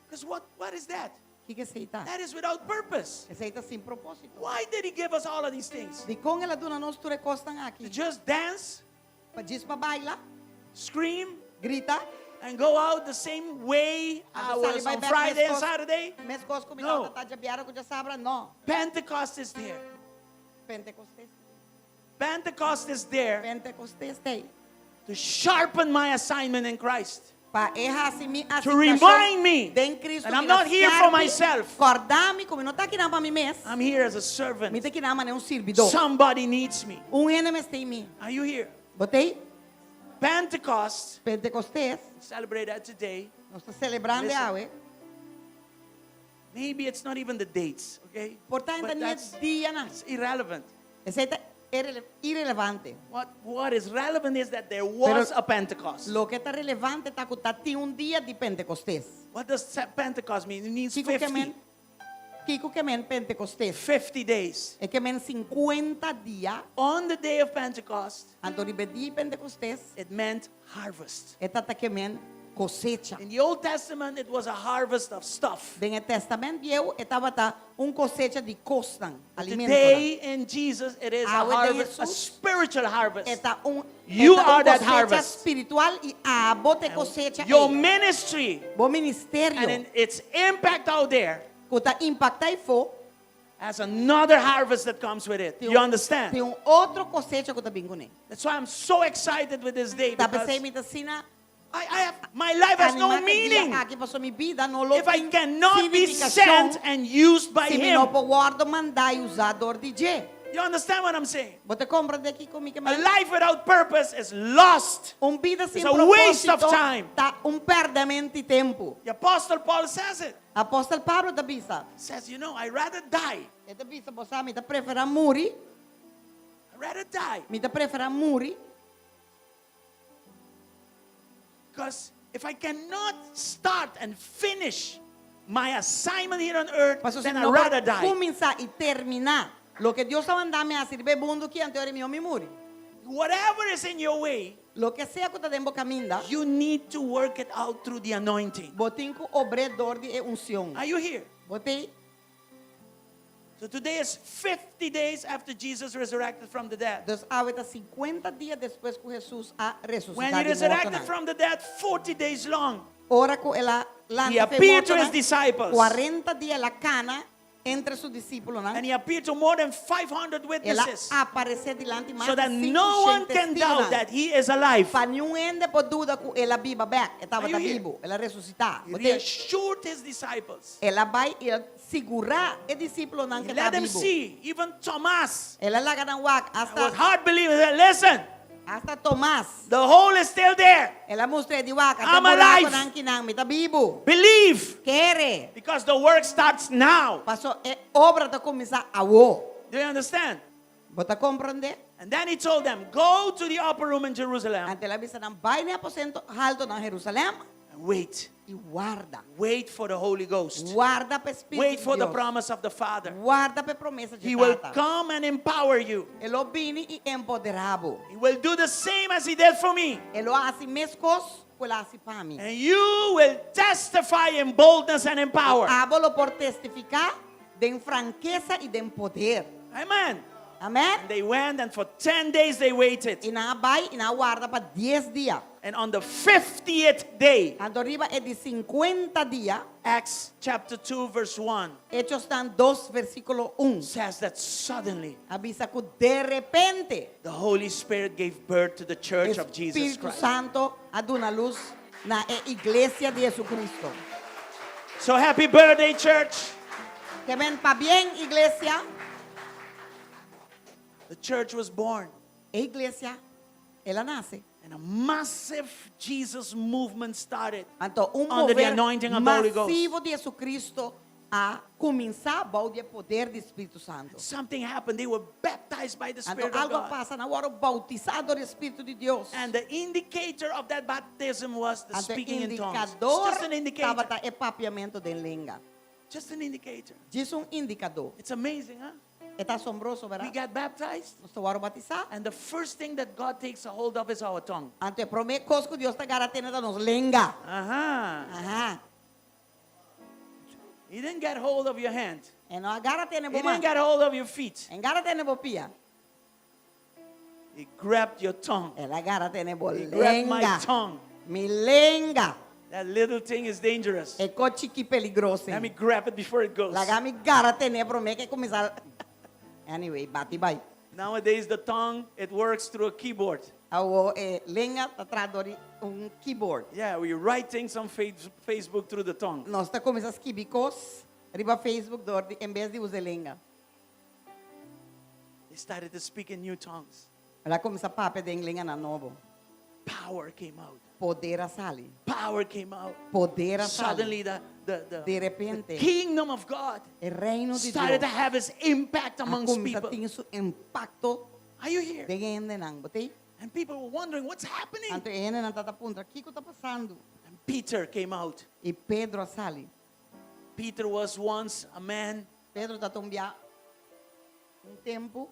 Because what is that? Kiko esei ta? That is without purpose. Esei ta sin propósito. Why did he give us all of these things? Dikon el a duna nos tur e kosnan To aki? just dance, Pa djis pa baila, scream, grita, and go out the same way I anto sali was bai on bèk Friday and meskos, Saturday? meskos ku mi No. tabata djabièrnè ku djasabra? No. Pentecost is there. Pentecostes. Pentecost is there Pentecostes t'ei. to sharpen my assignment in Christ. Pa e hasi mi To remind me den Cristo that I'm bira not here for skerpi, myself. Kòrda mi ku mi no ta akinan pa mi mes. I'm here as a Mi servant. ta akinan manera un sirbidó. Somebody needs me. Un hende mester mi. Are you here? Bo t'ei? Pentecost. Pentecostes. Celebrate that today. Nos ta selebrando Listen. awe. Maybe it's not even the dates, okay? Por ta But ni that's dianan. it's irrelevant. Esei ta irrelevante. What is relevant is that there was Pero a Pentecost. Loke ta relevante ta ku tatin un dia di Pentecostes. What does Pentecost mean? It means Kiko ke 50. men Kiko ke men Pentecostes? 50 days. E ke men 50 dia. On the day of Pentecost, Anto riba dia di Pentecostes, it meant harvest. e tabata ke men kosecha. In the Old Testament, it was a harvest of stuff. Den e Tèstamènt Bieu, e tabata un kosecha di kosnan, alimentonan. Today in Jesus, it is a Awe den harvest, a Jesus, spiritual harvest. E ta un, You e ta un are that kosecha harvest. spiritual i abo ta e kosecha Your ei. ministry Bo ministerio and in its impact out there ku ta impaktá eifó, has another harvest that comes with it. tin You un, understand? tin un otro kosecha ku ta bin kuné. That's why I'm so excited with this day Ta because p'esei mi ta asina I have my life has no animá ku e dia meaning aki pasobra mi bida no lo if I tin cannot be signifikashon sent and used by si mi Him. no por wòrdu mandá i usá dor di dje. You understand what I'm saying? Bo ta komprendé kiko mi ke A men? life without purpose is lost. Un bida sin It's a waste of propósito time. ta un pèrdèmentu di tempu. The Apostle Paul says it. Apòstel Pablo ta bisa. He says, you know, I rather die. E ta bisa, bo sa, mi ta preferá muri. I rather die. Mi ta preferá muri. Because if I cannot start and finish my assignment here on earth, Paso si then I no por rather die. kuminsá i terminá loke Dios a manda mi hasi riba e mundu aki anto ora mihó mi muri. Whatever is in your way, Loke sea ku ta den bo kaminda, you need to work it out through the anointing. bo tin ku obr'é dor di e unshon. Are you here? Bo t'ei? So today is 50 days after Jesus resurrected from the dead. Dus awe ta 50 dia despues ku Jesus a resusitá When he di resurrected mortonan. from the dead, 40 days long, Ora ku el a he lanta fe appeared to his mortonan, disciples. 40 dia el a kana entre su disípulonan. And he appeared to more than 500 El a witnesses. aparesé dilanti mas So di that no one 500 can doubt testigonan. that he is alive. Pa niun hende por duda ku el a biba bèk. E Are tabata you here? bibu. El a resusitá. He Bo te- reassured his disciples. El a bai i el a sigurá e disípulonan He ku e let ta them bibu. see, even Thomas, El a laga nan wak was hasta hard believing. He said, listen, hasta Tomas. the hole is still there. El a mustra e di wak, ata I'm buraco alive. nan kinan, mi ta bibu. Believe, Kere. because the work starts now. Paso e obra ta kuminsá awo. Do you understand? Bo ta komprendé? And then he told them, go to the upper room in Jerusalem Anto el a bisa nan bai na aposento halto na Jerusalèm and wait. i warda. Wait for the Holy Ghost. Warda pa e Spiritu Wait for di the Dios. promise of the Father. Warda pa e promesa di He will Tata. come and empower you. E lo bini i empoderá bo. He will do the same as he did for me. E lo hasi meskos ku el a hasi pa mi. And you will testify in boldness and in power. Abo lo por testifiká den frankesa i den poder. Amen. Amèn? And they went, and for 10 days they waited. I nan a bai i nan a warda pa dies dia. And on the 50th day, Anto riba e di sinkuenta dia, Acts chapter 2, verse 1 Hechosnan dos versíkulo un says that suddenly a bisa ku derepente the Holy Spirit gave birth to the church of Jesus Spiritu Christ. Santo a duna lus na e iglesia di Jesucristo. So happy birthday, church. Ke men pabien iglesia. The church was born. E iglesia, el a nase. And a massive Jesus movement started Anto un under the mover anointing of the Holy Ghost. masivo di Jesucristo. A kuminsá bou di e poder di Spiritu Santu. Something happened. They were baptized by the Anto Spirit of algu a God. pasa, nan a wòrdu boutisá dor di Spiritu di Dios. And the indicator of that baptism was the Anto e speaking in tongues. It's indikador just an indicator. tabata e papiamentu den lenga. Just an indicator. Djis un indikadó. It's amazing, huh? E ta asombroso, We bèrdat? got baptized, Nos ta wòrdu batisá. and the first thing that God takes a hold of is our tongue. Anto e promé kos ku Dios ta gara tene ta nos lenga. Aha. Aha. He didn't get hold of your hand. E no a gara tene bo He man. didn't get hold of your feet. E n' gara tene bo pia. He grabbed your tongue. El a gara tene bo He grabbed my lenga. tongue. Mi lenga. That little thing is dangerous. E kos chikí peligroso. Let me grab it before it goes. Laga mi gara tene promé ku e kuminsá. Anyway, bati bai. Nowadays, the tongue, it works through a keyboard. Awor e lenga ta traha dor di un keyboard. Yeah, we write things on Facebook through the tongue. Nos ta kuminsá skibi kos riba Facebook dor di en bes di usa e lenga. They started to speak in new tongues. El a kuminsá papia den lenganan nobo. Power came out. Poder a sali. Power came out. Poder a sali. Suddenly, the, the, the, De repente, the kingdom of God e reino di started to Dios have its impact a amongst kuminsá people. tin su impakto Are you here? den hendenan. Bo t'ei? And people were wondering what's happening. Anto e hendenan tabata puntra, Kiko ta pasando? And Peter came out. I Pedro a sali. Peter was once a man Pedro tabata un bia un tempu,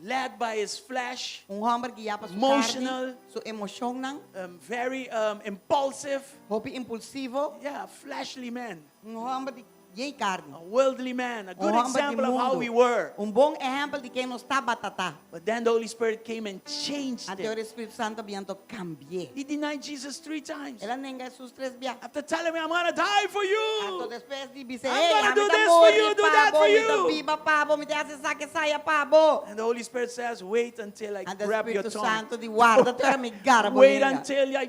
led by his flesh, un hòmber guiá pa su Emotional. karni, su emoshonnan, um, very um, impulsive. hopi impulsivo, Yeah, fleshly man, un hòmber di yei karni, a worldly man, a un good hòmber di example of how mundu, we were. un bon ehèmpel di ken nos tabata ta. But then the Holy Spirit came and changed Anto him. ora e Spiritu Santu a bin anto kambi'é. He denied Jesus three times. El a nenga Hesus tres bia. After telling me, I'm going to die for Anto you. despues di bisa, I'm hey, gonna ami do ta this for muri you, do pa that bo, for mi ta you. biba pa bo, mi ta hasi esaki esaya pa bo. And the Holy Spirit says, wait until I Anto grab your Spiritu tongue. Santu di warda te ora mi gara bo Wait lenga. until I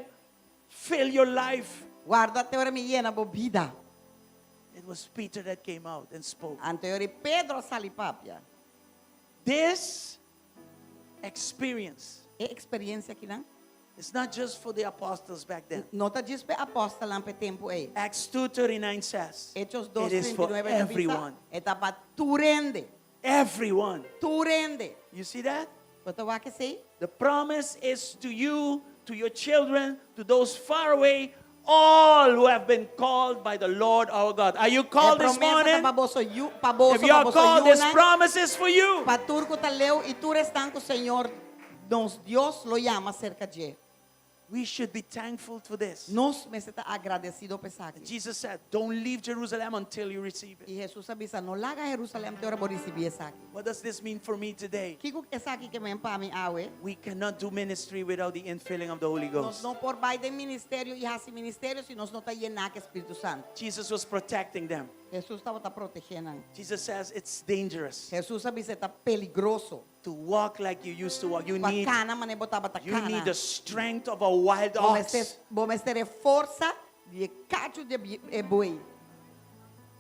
fill your life. Warda te ora mi yena bo bida. It was Peter that came out and spoke. Anto ora Pedro a sali papia. This experience E experiencia akinan is not just for the apostles back then. no ta djis p'e apòstelnan p'e tempu ei. Acts 2:39 says, Hechos it is for 2:39 ta bisa, everyone. e ta pa tur hende. Everyone. Tur hende. You see that? Bo ta wak esei? The promise is to you, to your children, to those far away, all who have been called by the Lord our God. Are you called E this promesa ta morning? pa boso yu, pa boso, If you pa are boso called, this yunan, promise is for you. pa tur ku ta leu i tur esnan ku Señor nos Dios lo yama serka dje. We should be thankful for this. Nos mester ta agradesido pa esaki. Jesus said, Don't leave Jerusalem until you receive it. I Hesus a bisa, No laga Jerusalem te ora bo risibí esaki. What does this mean for me today? Kiko esaki ke men pa mi awe? We cannot do ministry without the infilling of the Holy Nos Ghost. no por bai den ministerio i hasi ministerio si nos no ta yená ku Spiritu Santu. Jesus was protecting them. Hesus tabata protegé nan. Jesus says it's dangerous Hesus a bisa e ta peligroso to walk like you used to walk. You pa need, kana manera bo tabata you need kana. the strength of a wild Bo ox. mester, bo mester e forsa di e kachu di e buey.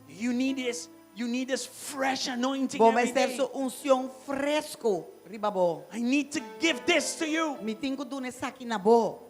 You need this, you need this fresh anointing Bo every mester day. su unshon fresku riba bo. I need to give this to you. Mi tin ku duna esaki na bo.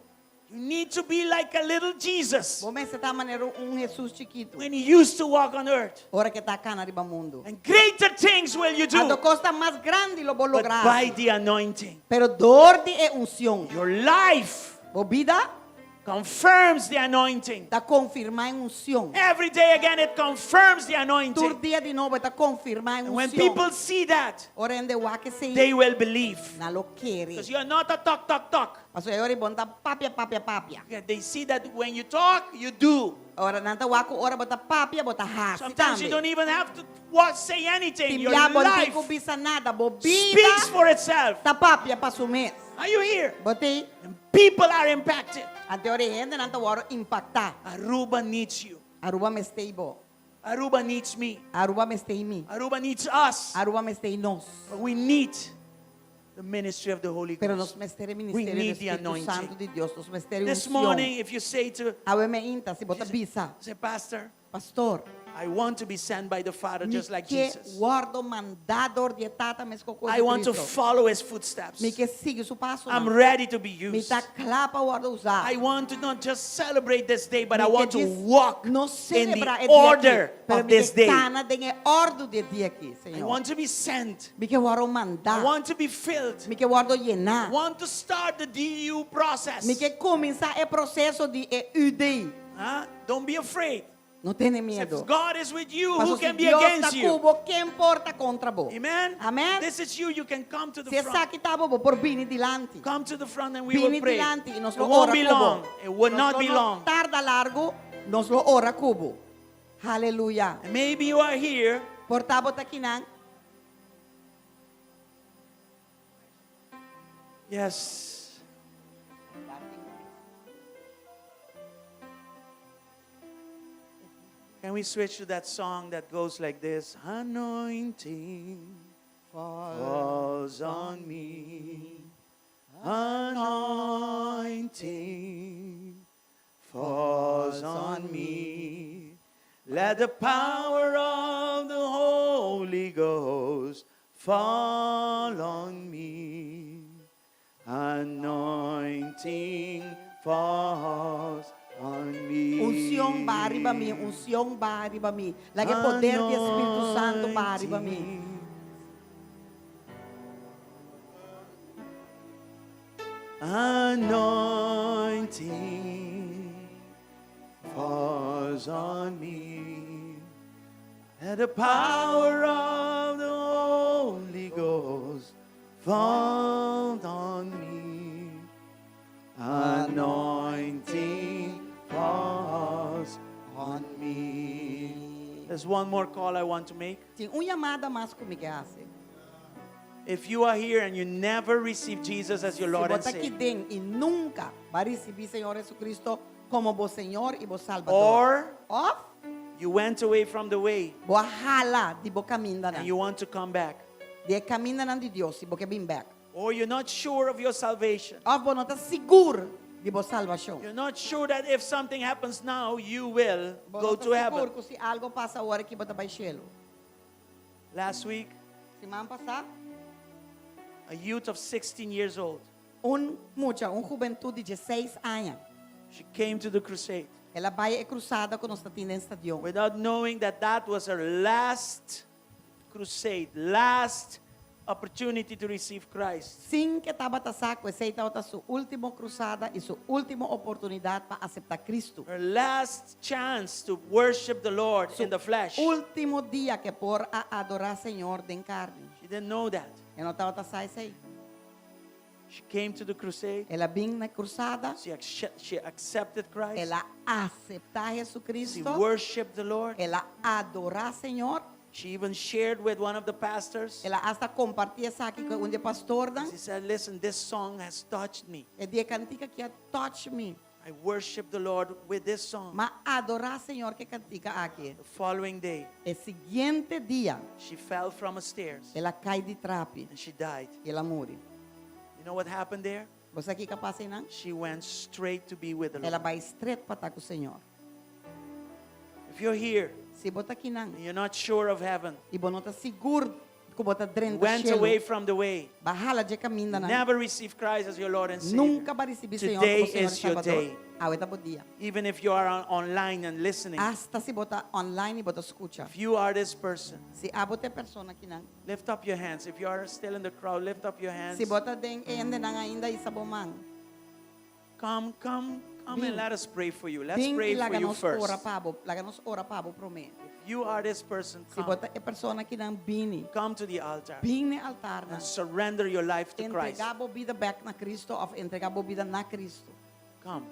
You need to be like a little Jesus Bo mester ta manera un Jesus chikitu. when he used to walk on earth. Ora ku e ta kana riba mundu. And greater things will you do. Anto kosnan mas grandi lo bo But logra. by the anointing, Pero dor di e unshon. your life Bo bida confirms the anointing. ta konfirmá e unshon. Every day again, it confirms the Tur anointing. dia di nobo e ta konfirmá e And when unshon. people see that, Ora hende wak esei, they will believe. nan lo kere. Because you are not a talk, talk, talk. Pasobra e ora bo no ta papia, papia, papia. Yeah, they see that when you talk, you do. Ora nan ta wak ku ora bo ta papia, bo ta hasi Sometimes you tambe. don't even have to what, say anything. Tin Your bia bo no tin life ku bisa nada, bo speaks bida for itself. ta papia pa su mes. Are you here? Bo t'ei? And people are impacted. Anto ora e hendenan ta wòrdu impaktá. Aruba needs you. Aruba mester bo. Aruba needs me. Aruba mester mi. Aruba needs us. Aruba mester nos. But we need the ministry of the Holy Pero nos Ghost. mester e We ministerio need di the Spiritu anointing. Santu di Dios. Nos mester e This unshon. morning, if you say to Awe mainta, si bo ta bisa, say, Pastor, Pastor, I want to be sent by the Father Mi just like ke Jesus. wòrdu mandá dor di e Tata meskos ku I want to Jesucristo. follow his footsteps. Mi ke sigui su paso. I'm ready to be Mi used. ta kla pa wòrdu usá. I want to not just celebrate this day, but I Mi ke want to djis walk no in selebrá the e dia aki, order pero of mi ke this day. kana den e òrdu di e dia aki, I Señor. want to be sent. Mi ke wòrdu I mandá. want to be filled. Mi ke wòrdu yená. I want to start the DU process. Mi ke kuminsá e proseso di e UDI. Huh? Don't be afraid. No tene If miedu. God is with you, Paso who si can be Dios ta against you? ku bo, ken por ta kontra bo? Amen? Amen. This is you. You can come to the Si front. esaki ta bo, bo por bini dilanti. Come to the front and we will Bini pray. dilanti i nos It lo won't ora be ku bo. long. It will Nos not lo be no long. tarda largu, nos lo ora ku bo. Haleluya. And maybe you are here. Por ta bo ta akinan. Yes. Can we switch to that song that goes like this? Anointing falls on me. Anointing falls on me. Let the power of the Holy Ghost fall on me. Anointing falls on me. Unshon baha riba mi, unshon baha riba mi. Laga e poder di Spiritu Santu baha riba mi. Anointing falls on me. And the power of the Holy Ghost fall on me. Anointing falls on me. There's one more call I want to make. Tin un yamada mas ku mi ke hasi. If you are here and you never received Jesus as your Si Lord bo and ta aki Savior, den i nunka bo a risibí Señor Jesucristo komo bo Señor i bo Salbador. Or Òf you went away from the way bo a hala di bo kamindanan. and you want to come back. Di e kamindanan di Dios i bo ke bin bèk. Or you're not sure of your salvation. Òf bo no ta sigur di bo salbashon. You're not sure that if something happens now, you will Bo go no ta to heaven. sigur ku si algu pasa awor aki bo ta bai shelu. Last week, Siman pasá, a youth of 16 years old, un mucha, un hubentut di diesseis aña, she came to the crusade el a bai e krusada ku nos ta tin den stadion. without knowing that that was her last crusade, last opportunity to receive Christ. Sin ku e tabata sa ku esei tabata su último krusada i su último oportunidat pa aseptá Kristu. Her last chance to worship the Lord Su in the flesh. último dia ku e por a adorá Señor den karni. She didn't know that. E no tabata sa esei. She came to the crusade. El a bin na e krusada. She, she accepted Christ. El a aseptá She Jesucristo. worshiped the Lord. El a adorá Señor. She even shared with one of the pastors. El a hasta kompartí esaki ku un di e pastornan. She said, Listen, this song has touched me. E di e kantika aki a touch mi. I worship the Lord with this song. M'a adorá Señor ku e kantika aki. The following day, E siguiente dia, she fell from a stairs el a kai di trapi and she died. i el a muri. You know what happened there? Bo sa kiko a pasa einan? She went straight to be with the El a Lord. bai stret pa ta ku Señor. If you're here Si bo ta akinan and you're not sure of heaven, i bo no ta sigur ku bo ta drenta went shelu, away from the way, b'a hala dje kamindanan. never received Christ as your Lord and Savior. Nunka b'a risibí Señor Today komo Señor i is your Salbador. day. Awe ta bo dia. Even if you are online and listening, Asta si bo ta online i bo ta skucha. if you are this person, Si abo ta e persona akinan. lift up your hands. If you are still in the crowd, lift up your hands. Si bo ta den e hendenan ainda hisa bo man. Come, come, come Bin. and let us pray for you. Let's Bin pray i for laga you nos first. ora pa bo. Laga nos ora pa bo promé. If you are this person, Si come. bo ta e persona akinan bini. Come to the altar Bin na e altar nan. and surrender your life to Christ. Entregá bo bida bèk na Kristu òf entregá bo bida na Kristu. Come.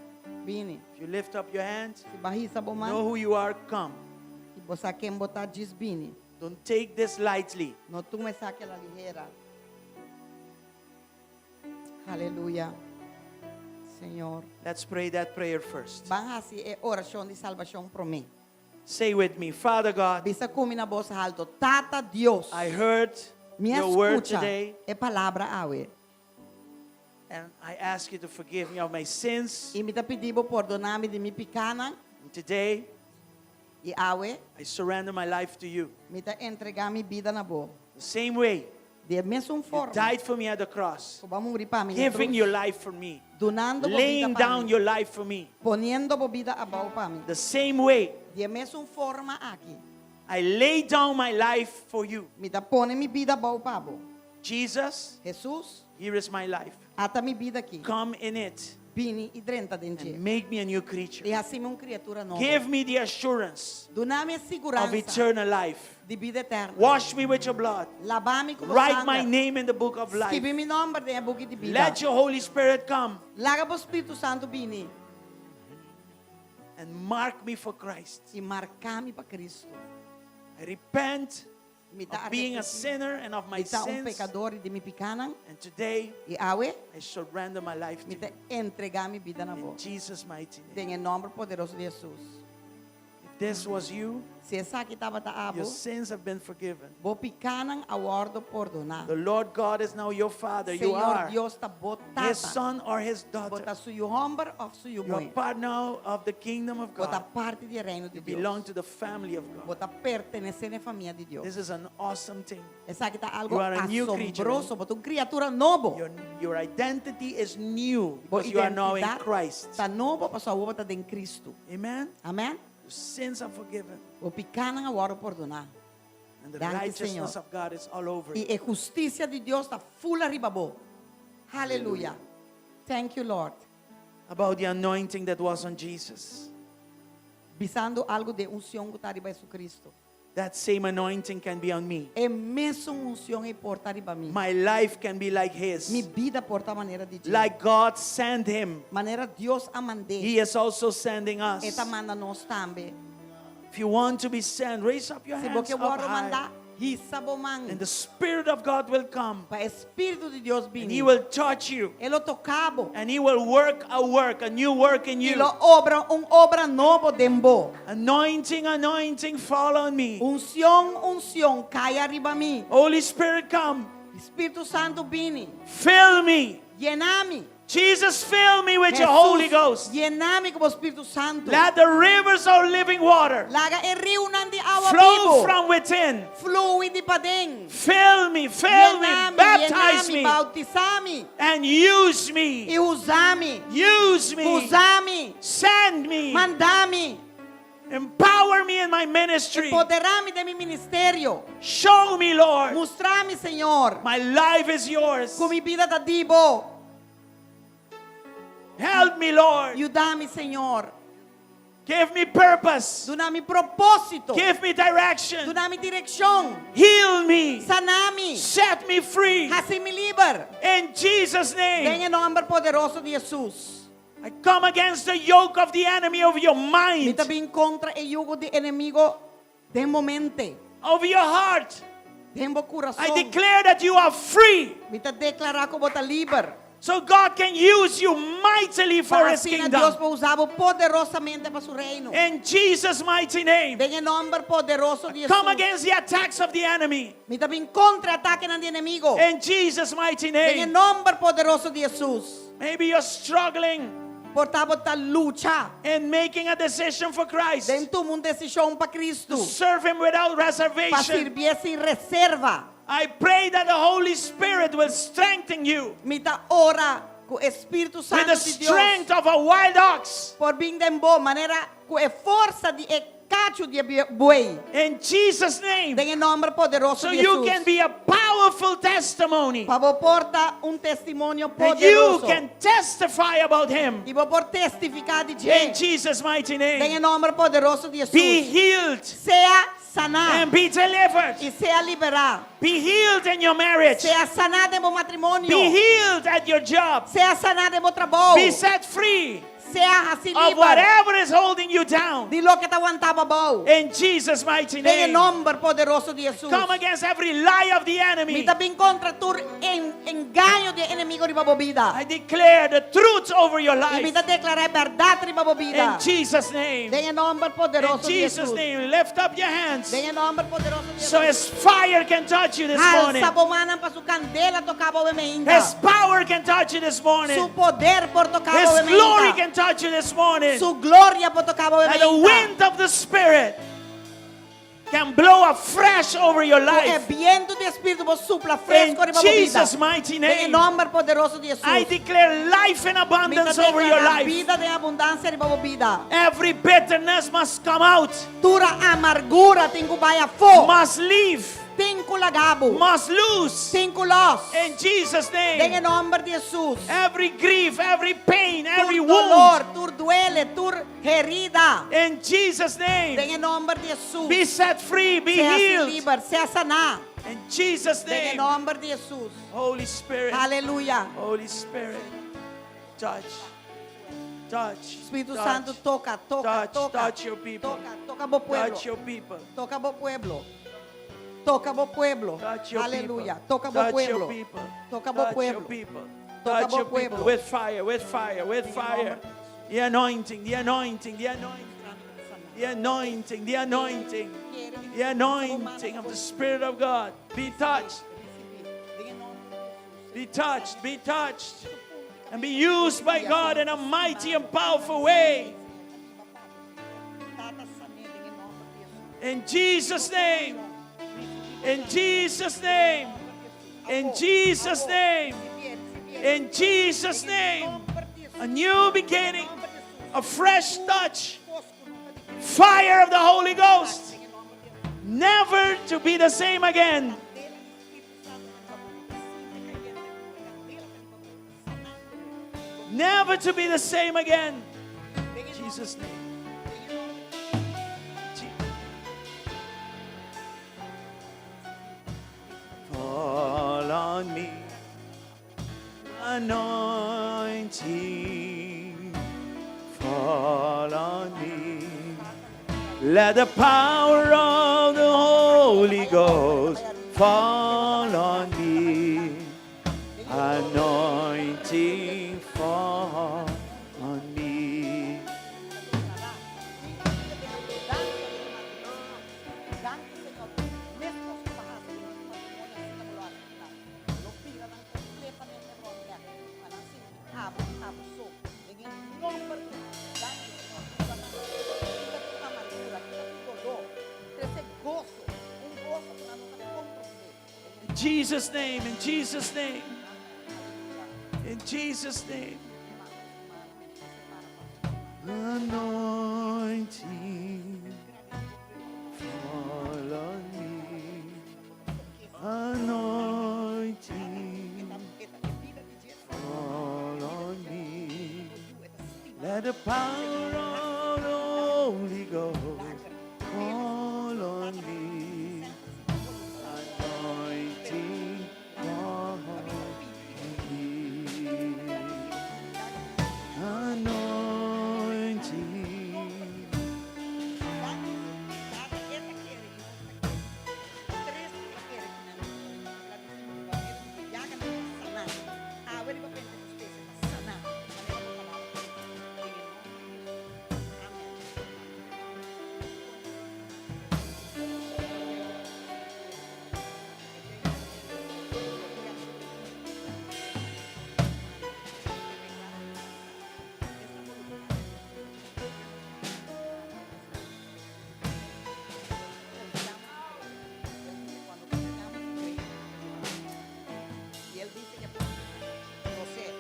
Bini. If you lift up your hand, Si bo a hisa bo man. know who you are, come. I bo sa ken bo ta djis bini. Don't take this lightly. No tuma esaki a la ligera. Aleluya. Señor. Let's pray that prayer first. Ban hasi e orashon di salbashon promé. Say with me, Father God, Bisa ku mi na bos halto, Tata Dios, I heard mi a your word skucha today e palabra awe. and I ask you to forgive me of my sins. I mi ta pidi bo pordoná mi di mi pikánan. And today, I awe, I surrender my life to you. mi ta entregá mi bida na bo. The same way Di e mesun you forma, died for me at the cross, ku bo a muri pa mi na giving krus, your life for me, dunando bo bida laying pa down mi, your life for me. poniendo bo bida abou pa mi. The same way Di e mesun forma aki, I lay down my life for you. mi ta pone mi bida abou pa bo. Jesus, Jesus, here is my life. ata mi bida aki. Come in it Bini i drenta den and dje. make me a new creature. I hasi mi un kriatura nobo. Give me the assurance Duna mi e of siguransa eternal life. di bida eterno. Wash me with your blood. Laba mi ku bo Write my sanger. name in the book of life. Skibi mi nòmber den e buki di bida. Let your Holy Spirit come Laga bo Spiritu Santu bini and mark me for Christ. i marka mi pa Kristu. I repent Mi ta of being a arrepentí. sinner and of my Mi ta un sins. pekador i di mi pikánan. And today, I awe, I surrender my life to mi ta you. entregá mi bida na bo. In Jesus' mighty name. Den e nòmber poderoso di Hesus. If this was you, Si esaki tabata abo, your sins have been forgiven. bo pikánan a wòrdu pordoná. The Lord God is now your Father. You Señor are Dios ta bo His tata. son or His Bo daughter. ta su yu hòmber òf su yu You are muhé. part now of the kingdom of Bo ta God. parti di e reino di You belong Dios. to the family of Bo God. ta pertenesé na e famia di Dios. This is an awesome thing. Esaki ta algo You are a new creature. asombroso. Bo ta un kriatura nobo. Your identity is new Bo because you are now in identidat Christ. ta nobo pasobra awor bo ta den Kristu. Amen? Amèn? Your sins are forgiven. Bo pikánan a wòrdu pordoná. And the Danki, righteousness Señor. of God is all over I you. e hustisia di Dios ta ful ariba bo. Haleluya. Thank you, Lord. About the anointing that was on Jesus. Bisando algu di e unshon ku ta riba Jesucristo. That same anointing can be on me. E mesun unshon ei por ta riba mi. My life can be like his. Mi bida por ta manera di dje. Like God sent him, Manera Dios a mand'é. he is also sending us. E ta manda nos tambe. If you want to be sent, raise up your Si bo hands ke up wòrdu high. mandá, hisa bo man. And the Spirit of God will come. Pa e Spiritu di Dios And bini. he will touch you. E lo toka bo. And he will work a work, a new work in I you. lo obra un obra nobo den bo. Anointing, anointing, fall on me. Unshon, unshon, kai ariba mi. Holy Spirit, come. Spiritu Santu bini. Fill me. Yena mi. Jesus, fill me with your Holy Ghost. Yena mi ku bo Spiritu Santu. Let the rivers of living water Laga e riunan di awa flow bibu. from within. Flui di paden. Fill me, fill me, Yena mi, baptize yena mi, me, bautisá mi. and use me. I usa mi. Use me. Usa mi. Send me. Manda mi. Empower me in my ministry. Empoderá mi den mi ministerio. Show me, Lord. Mustra mi, Señor. My life is yours. Ku mi bida ta di bo. Help me, Lord. Yuda mi, Señor. Give me purpose. Duna mi propósito. Give me direction. Duna mi direkshon. Heal me. Sana mi. Set me free. Hasi mi liber. In Jesus' Den name. e nòmber poderoso di Hesus. I come against the yoke of the enemy over your Mi mind, ta bin kontra e yugo di enemigu den bo mente, over your heart. den bo kurason. I declare that you are free Mi ta deklará ku bo ta liber. so God can use you mightily for Pa his asina Dios kingdom. por usa bo poderosamente pa su reino. In Jesus' mighty name. Den e nòmber poderoso di Come Hesus. against the attacks of the enemy. Mi ta bin kontra atakenan di enemigu. In Jesus' mighty Den e name. nòmber poderoso di Hesus. Maybe you're struggling Por ta bo ta lucha in making a decision for Christ. den tuma un desishon pa Kristu. To serve him without Pa reservation. sirbié sin reserva. I pray that the Holy Spirit will strengthen you Mi ta ora ku e Spiritu with Santu the di Dios strength of a wild ox. por bin den bo manera ku e forsa di e kachu di e buey. In Jesus' name. Den e nòmber poderoso So di you Hesus. can be a powerful testimony. Pa bo por ta un testimonio That you poderoso. can testify about him. I bo por testifiká di In dje. Jesus' mighty Den name. e nòmber poderoso di Be Hesus. healed Sea saná and be delivered. i sea liberá. Be healed in your marriage. Sea saná den bo matrimonio. Be healed at your job. Sea saná den bo trabou. Be set free Sea hasí of liber whatever is holding you down. di loke ta wanta bo abou. In Jesus' mighty Den e name. nòmber poderoso di Hesus. Come against every lie of the Mi enemy. ta bin kontra tur en, engaño di enemigu riba bo bida. I declare the truth over your I mi life. ta deklará e bèrdat riba bo bida. In Jesus' name. Den e nòmber In poderoso di Jesus' Hesus. name. Lift up your hands Den e nòmber poderoso di so Hesus. his fire can touch you this morning. Alsa bo mannan pa su kandela toka bo awe mainta. His power can touch you this morning. Su poder por toka bo His glory mainta. can touch you this morning. Su gloria por toka bo And the mainta. wind of the Spirit. Can blow afresh over your Ku e life. bientu di Spiritu por supla fresku In riba bo bida. Jesus' mighty Den e name, nòmber poderoso di I Hesus. declare life in Mi ta abundance over your deklará life. bida den abundansia riba bo bida. Every bitterness must come out, Tur amargura tin ku bai afó. must leave, Tin ku laga bo. must loose. Tin ku lòs. In Jesus' Den e name, nòmber di Hesus. every grief, every pain, every Tur dolor, wound, tur duele, tur herida. in Jesus' Den name, e nòmber di Hesus. be set free, be Sea healed. liber, sea saná. In Jesus' Den e name, nòmber di Hesus. Holy Spirit, Aleluya. Holy Spirit, touch, touch, Spiritu touch, Santu, toka, toka, touch, toka. touch your people. Toka, toka bo pueblo. Touch your people. Toka bo pueblo. Toka bo pueblo. Touch your Aleluya. people. Toka bo Touch your pueblo. people. Toka bo Touch your pueblo. people. Toka Touch bo your people pueblo. with fire, with fire, with fire. The anointing, the anointing, the anointing. The anointing, the anointing, the anointing of the Spirit of God. Be touched, be touched, be touched, and be used by God in a mighty and powerful way. In Jesus' name, in Jesus' name, in Jesus' name, in Jesus' name, a new beginning, a fresh touch, fire of the Holy Ghost, never to be the same again. Never to be the same again. In Jesus' name. Fall on me, anointing. Fall on me. Let the power of the Holy Ghost fall on me. Anointing fall on me. In Jesus' name, in Jesus' name, in Jesus' name. Anointing fall on me. Anointing fall on me. Let the power of the Holy Ghost fall on me. Anointing fall on me. Anointing. Y él dice que no sé, y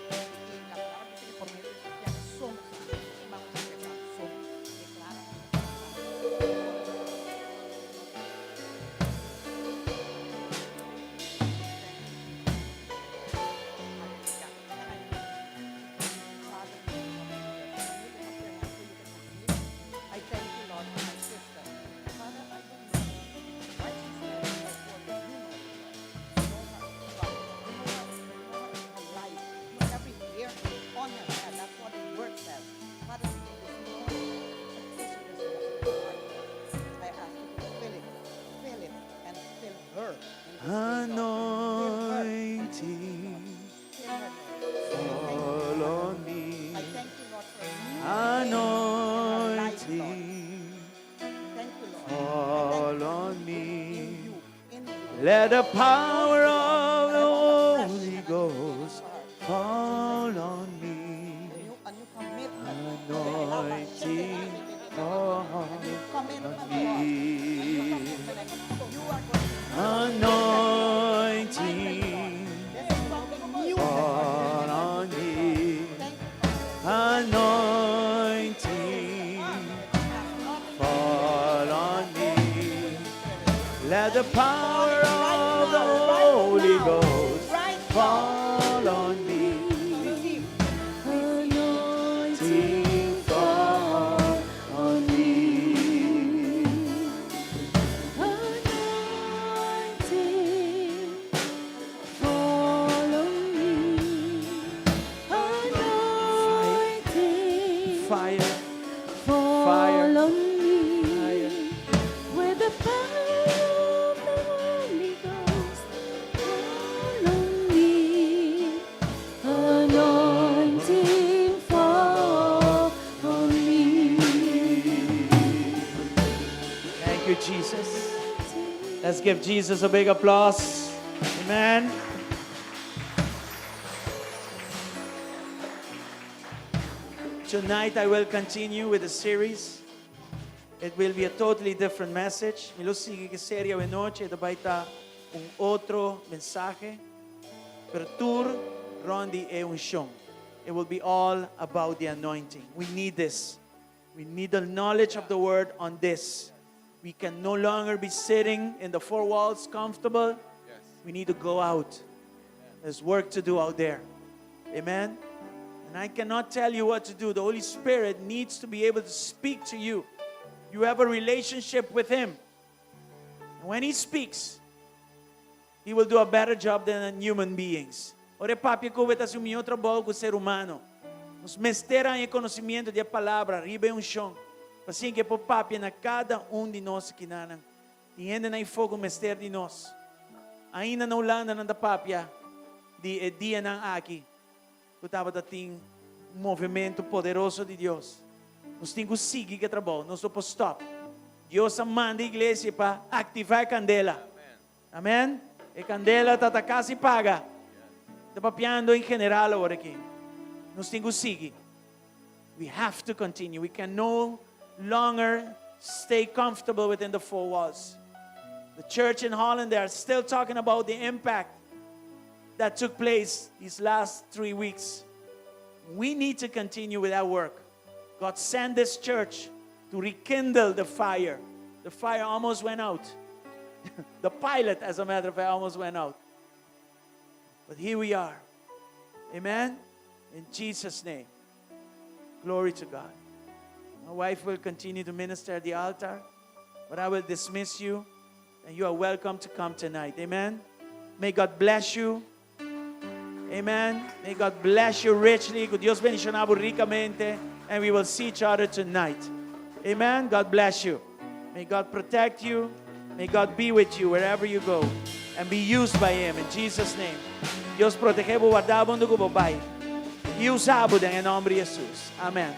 la palabra dice que por medio de sus llagas somos sanos. Vamos a empezar, somos. Declara. I thank you, Lord, for my sister. Father, I don't know why she's standing before you. You know, Lord. You know her struggle. You know her, you know her, her life. You know every hair on her head. That's what the word says. Father, this morning, a bitterness was in her heart. I ask you to fill it, fill it, and fill her in this day, Lord. Fill her in this day, Lord. Anointing Fill her, Lord. I thank you, fall Father. on me. I thank you, Lord, for a new beginning in her life, Lord. Anointing Thank you, Lord. fall I thank you for on a new me. beginning in you, in you. Let the power of the I want a fresh Holy and a new beginning Ghost for her. fall on me. A new commitment. Anointing fall A new commitment, on Lord. A new me. commitment. Anointing fall on me. Anointing fall on me. Let the power of the Holy Ghost fall on me. Anointing fall on me. Anointing fall on me. Anointing Fire, fall Fire. on me. Fire. With the power of the Holy Ghost, fall on me. Anointing fall on me. Thank you, Jesus. Let's give Jesus a big applause. Amen. Tonight I will continue with the series. It will be a totally different message. Mi lo sigui ku e serie awe nochi, ta bai ta un otro mensahe. Pero tur rònt di e unshon. It will be all about the anointing. We need this. We need the knowledge of the word on this. We can no longer be sitting in the four walls comfortable. We need to go out. There's work to do out there. Amen. And I cannot tell you what to do. The Holy Spirit needs to be able to speak to you. You have a relationship with Him. And when He speaks, He will do a better job than human beings. Ora e papia ku bo, e ta hasi un mihó trabou ku ser humano. Nos mester e konosementu di palabra, riba unshon. Asina ku e por papia na kada un di nos akinan. Tin hende ei afó ku mester di nos. Ainda na Hulanda nan ta papia di e dianan aki. Ku tabatin un movementu poderoso di Dios. Nos tin ku sigui ku e trabou, nos no por stòp. Dios a manda iglesia pa aktivá e kandela. Amèn? E kandela ta kasi paga. Ta papiando en general awor aki. Nos tin ku sigui. We have to continue. We can no longer stay comfortable within the four walls. The church in Holland, they are still talking about the impact that took place these last 3 weeks. We need to continue with that work. God sent this church to rekindle the fire. The fire almost went out. The pilot, as a matter of fact, almost went out. But here we are. Amen? In Jesus' name. Glory to God. My wife will continue to minister at the altar, but I will dismiss you, and you are welcome to come tonight. Amen? May God bless you. Amen. May God bless you richly. Ku Dios bendishoná bo rikamente. And we will see each other tonight. Amen. God bless you. May God protect you. May God be with you wherever you go. And be used by Him in Jesus' name. Dios protehá bo, warda bo unda ku bo bai. I usa bo den nòmber di Jesus. Amèn.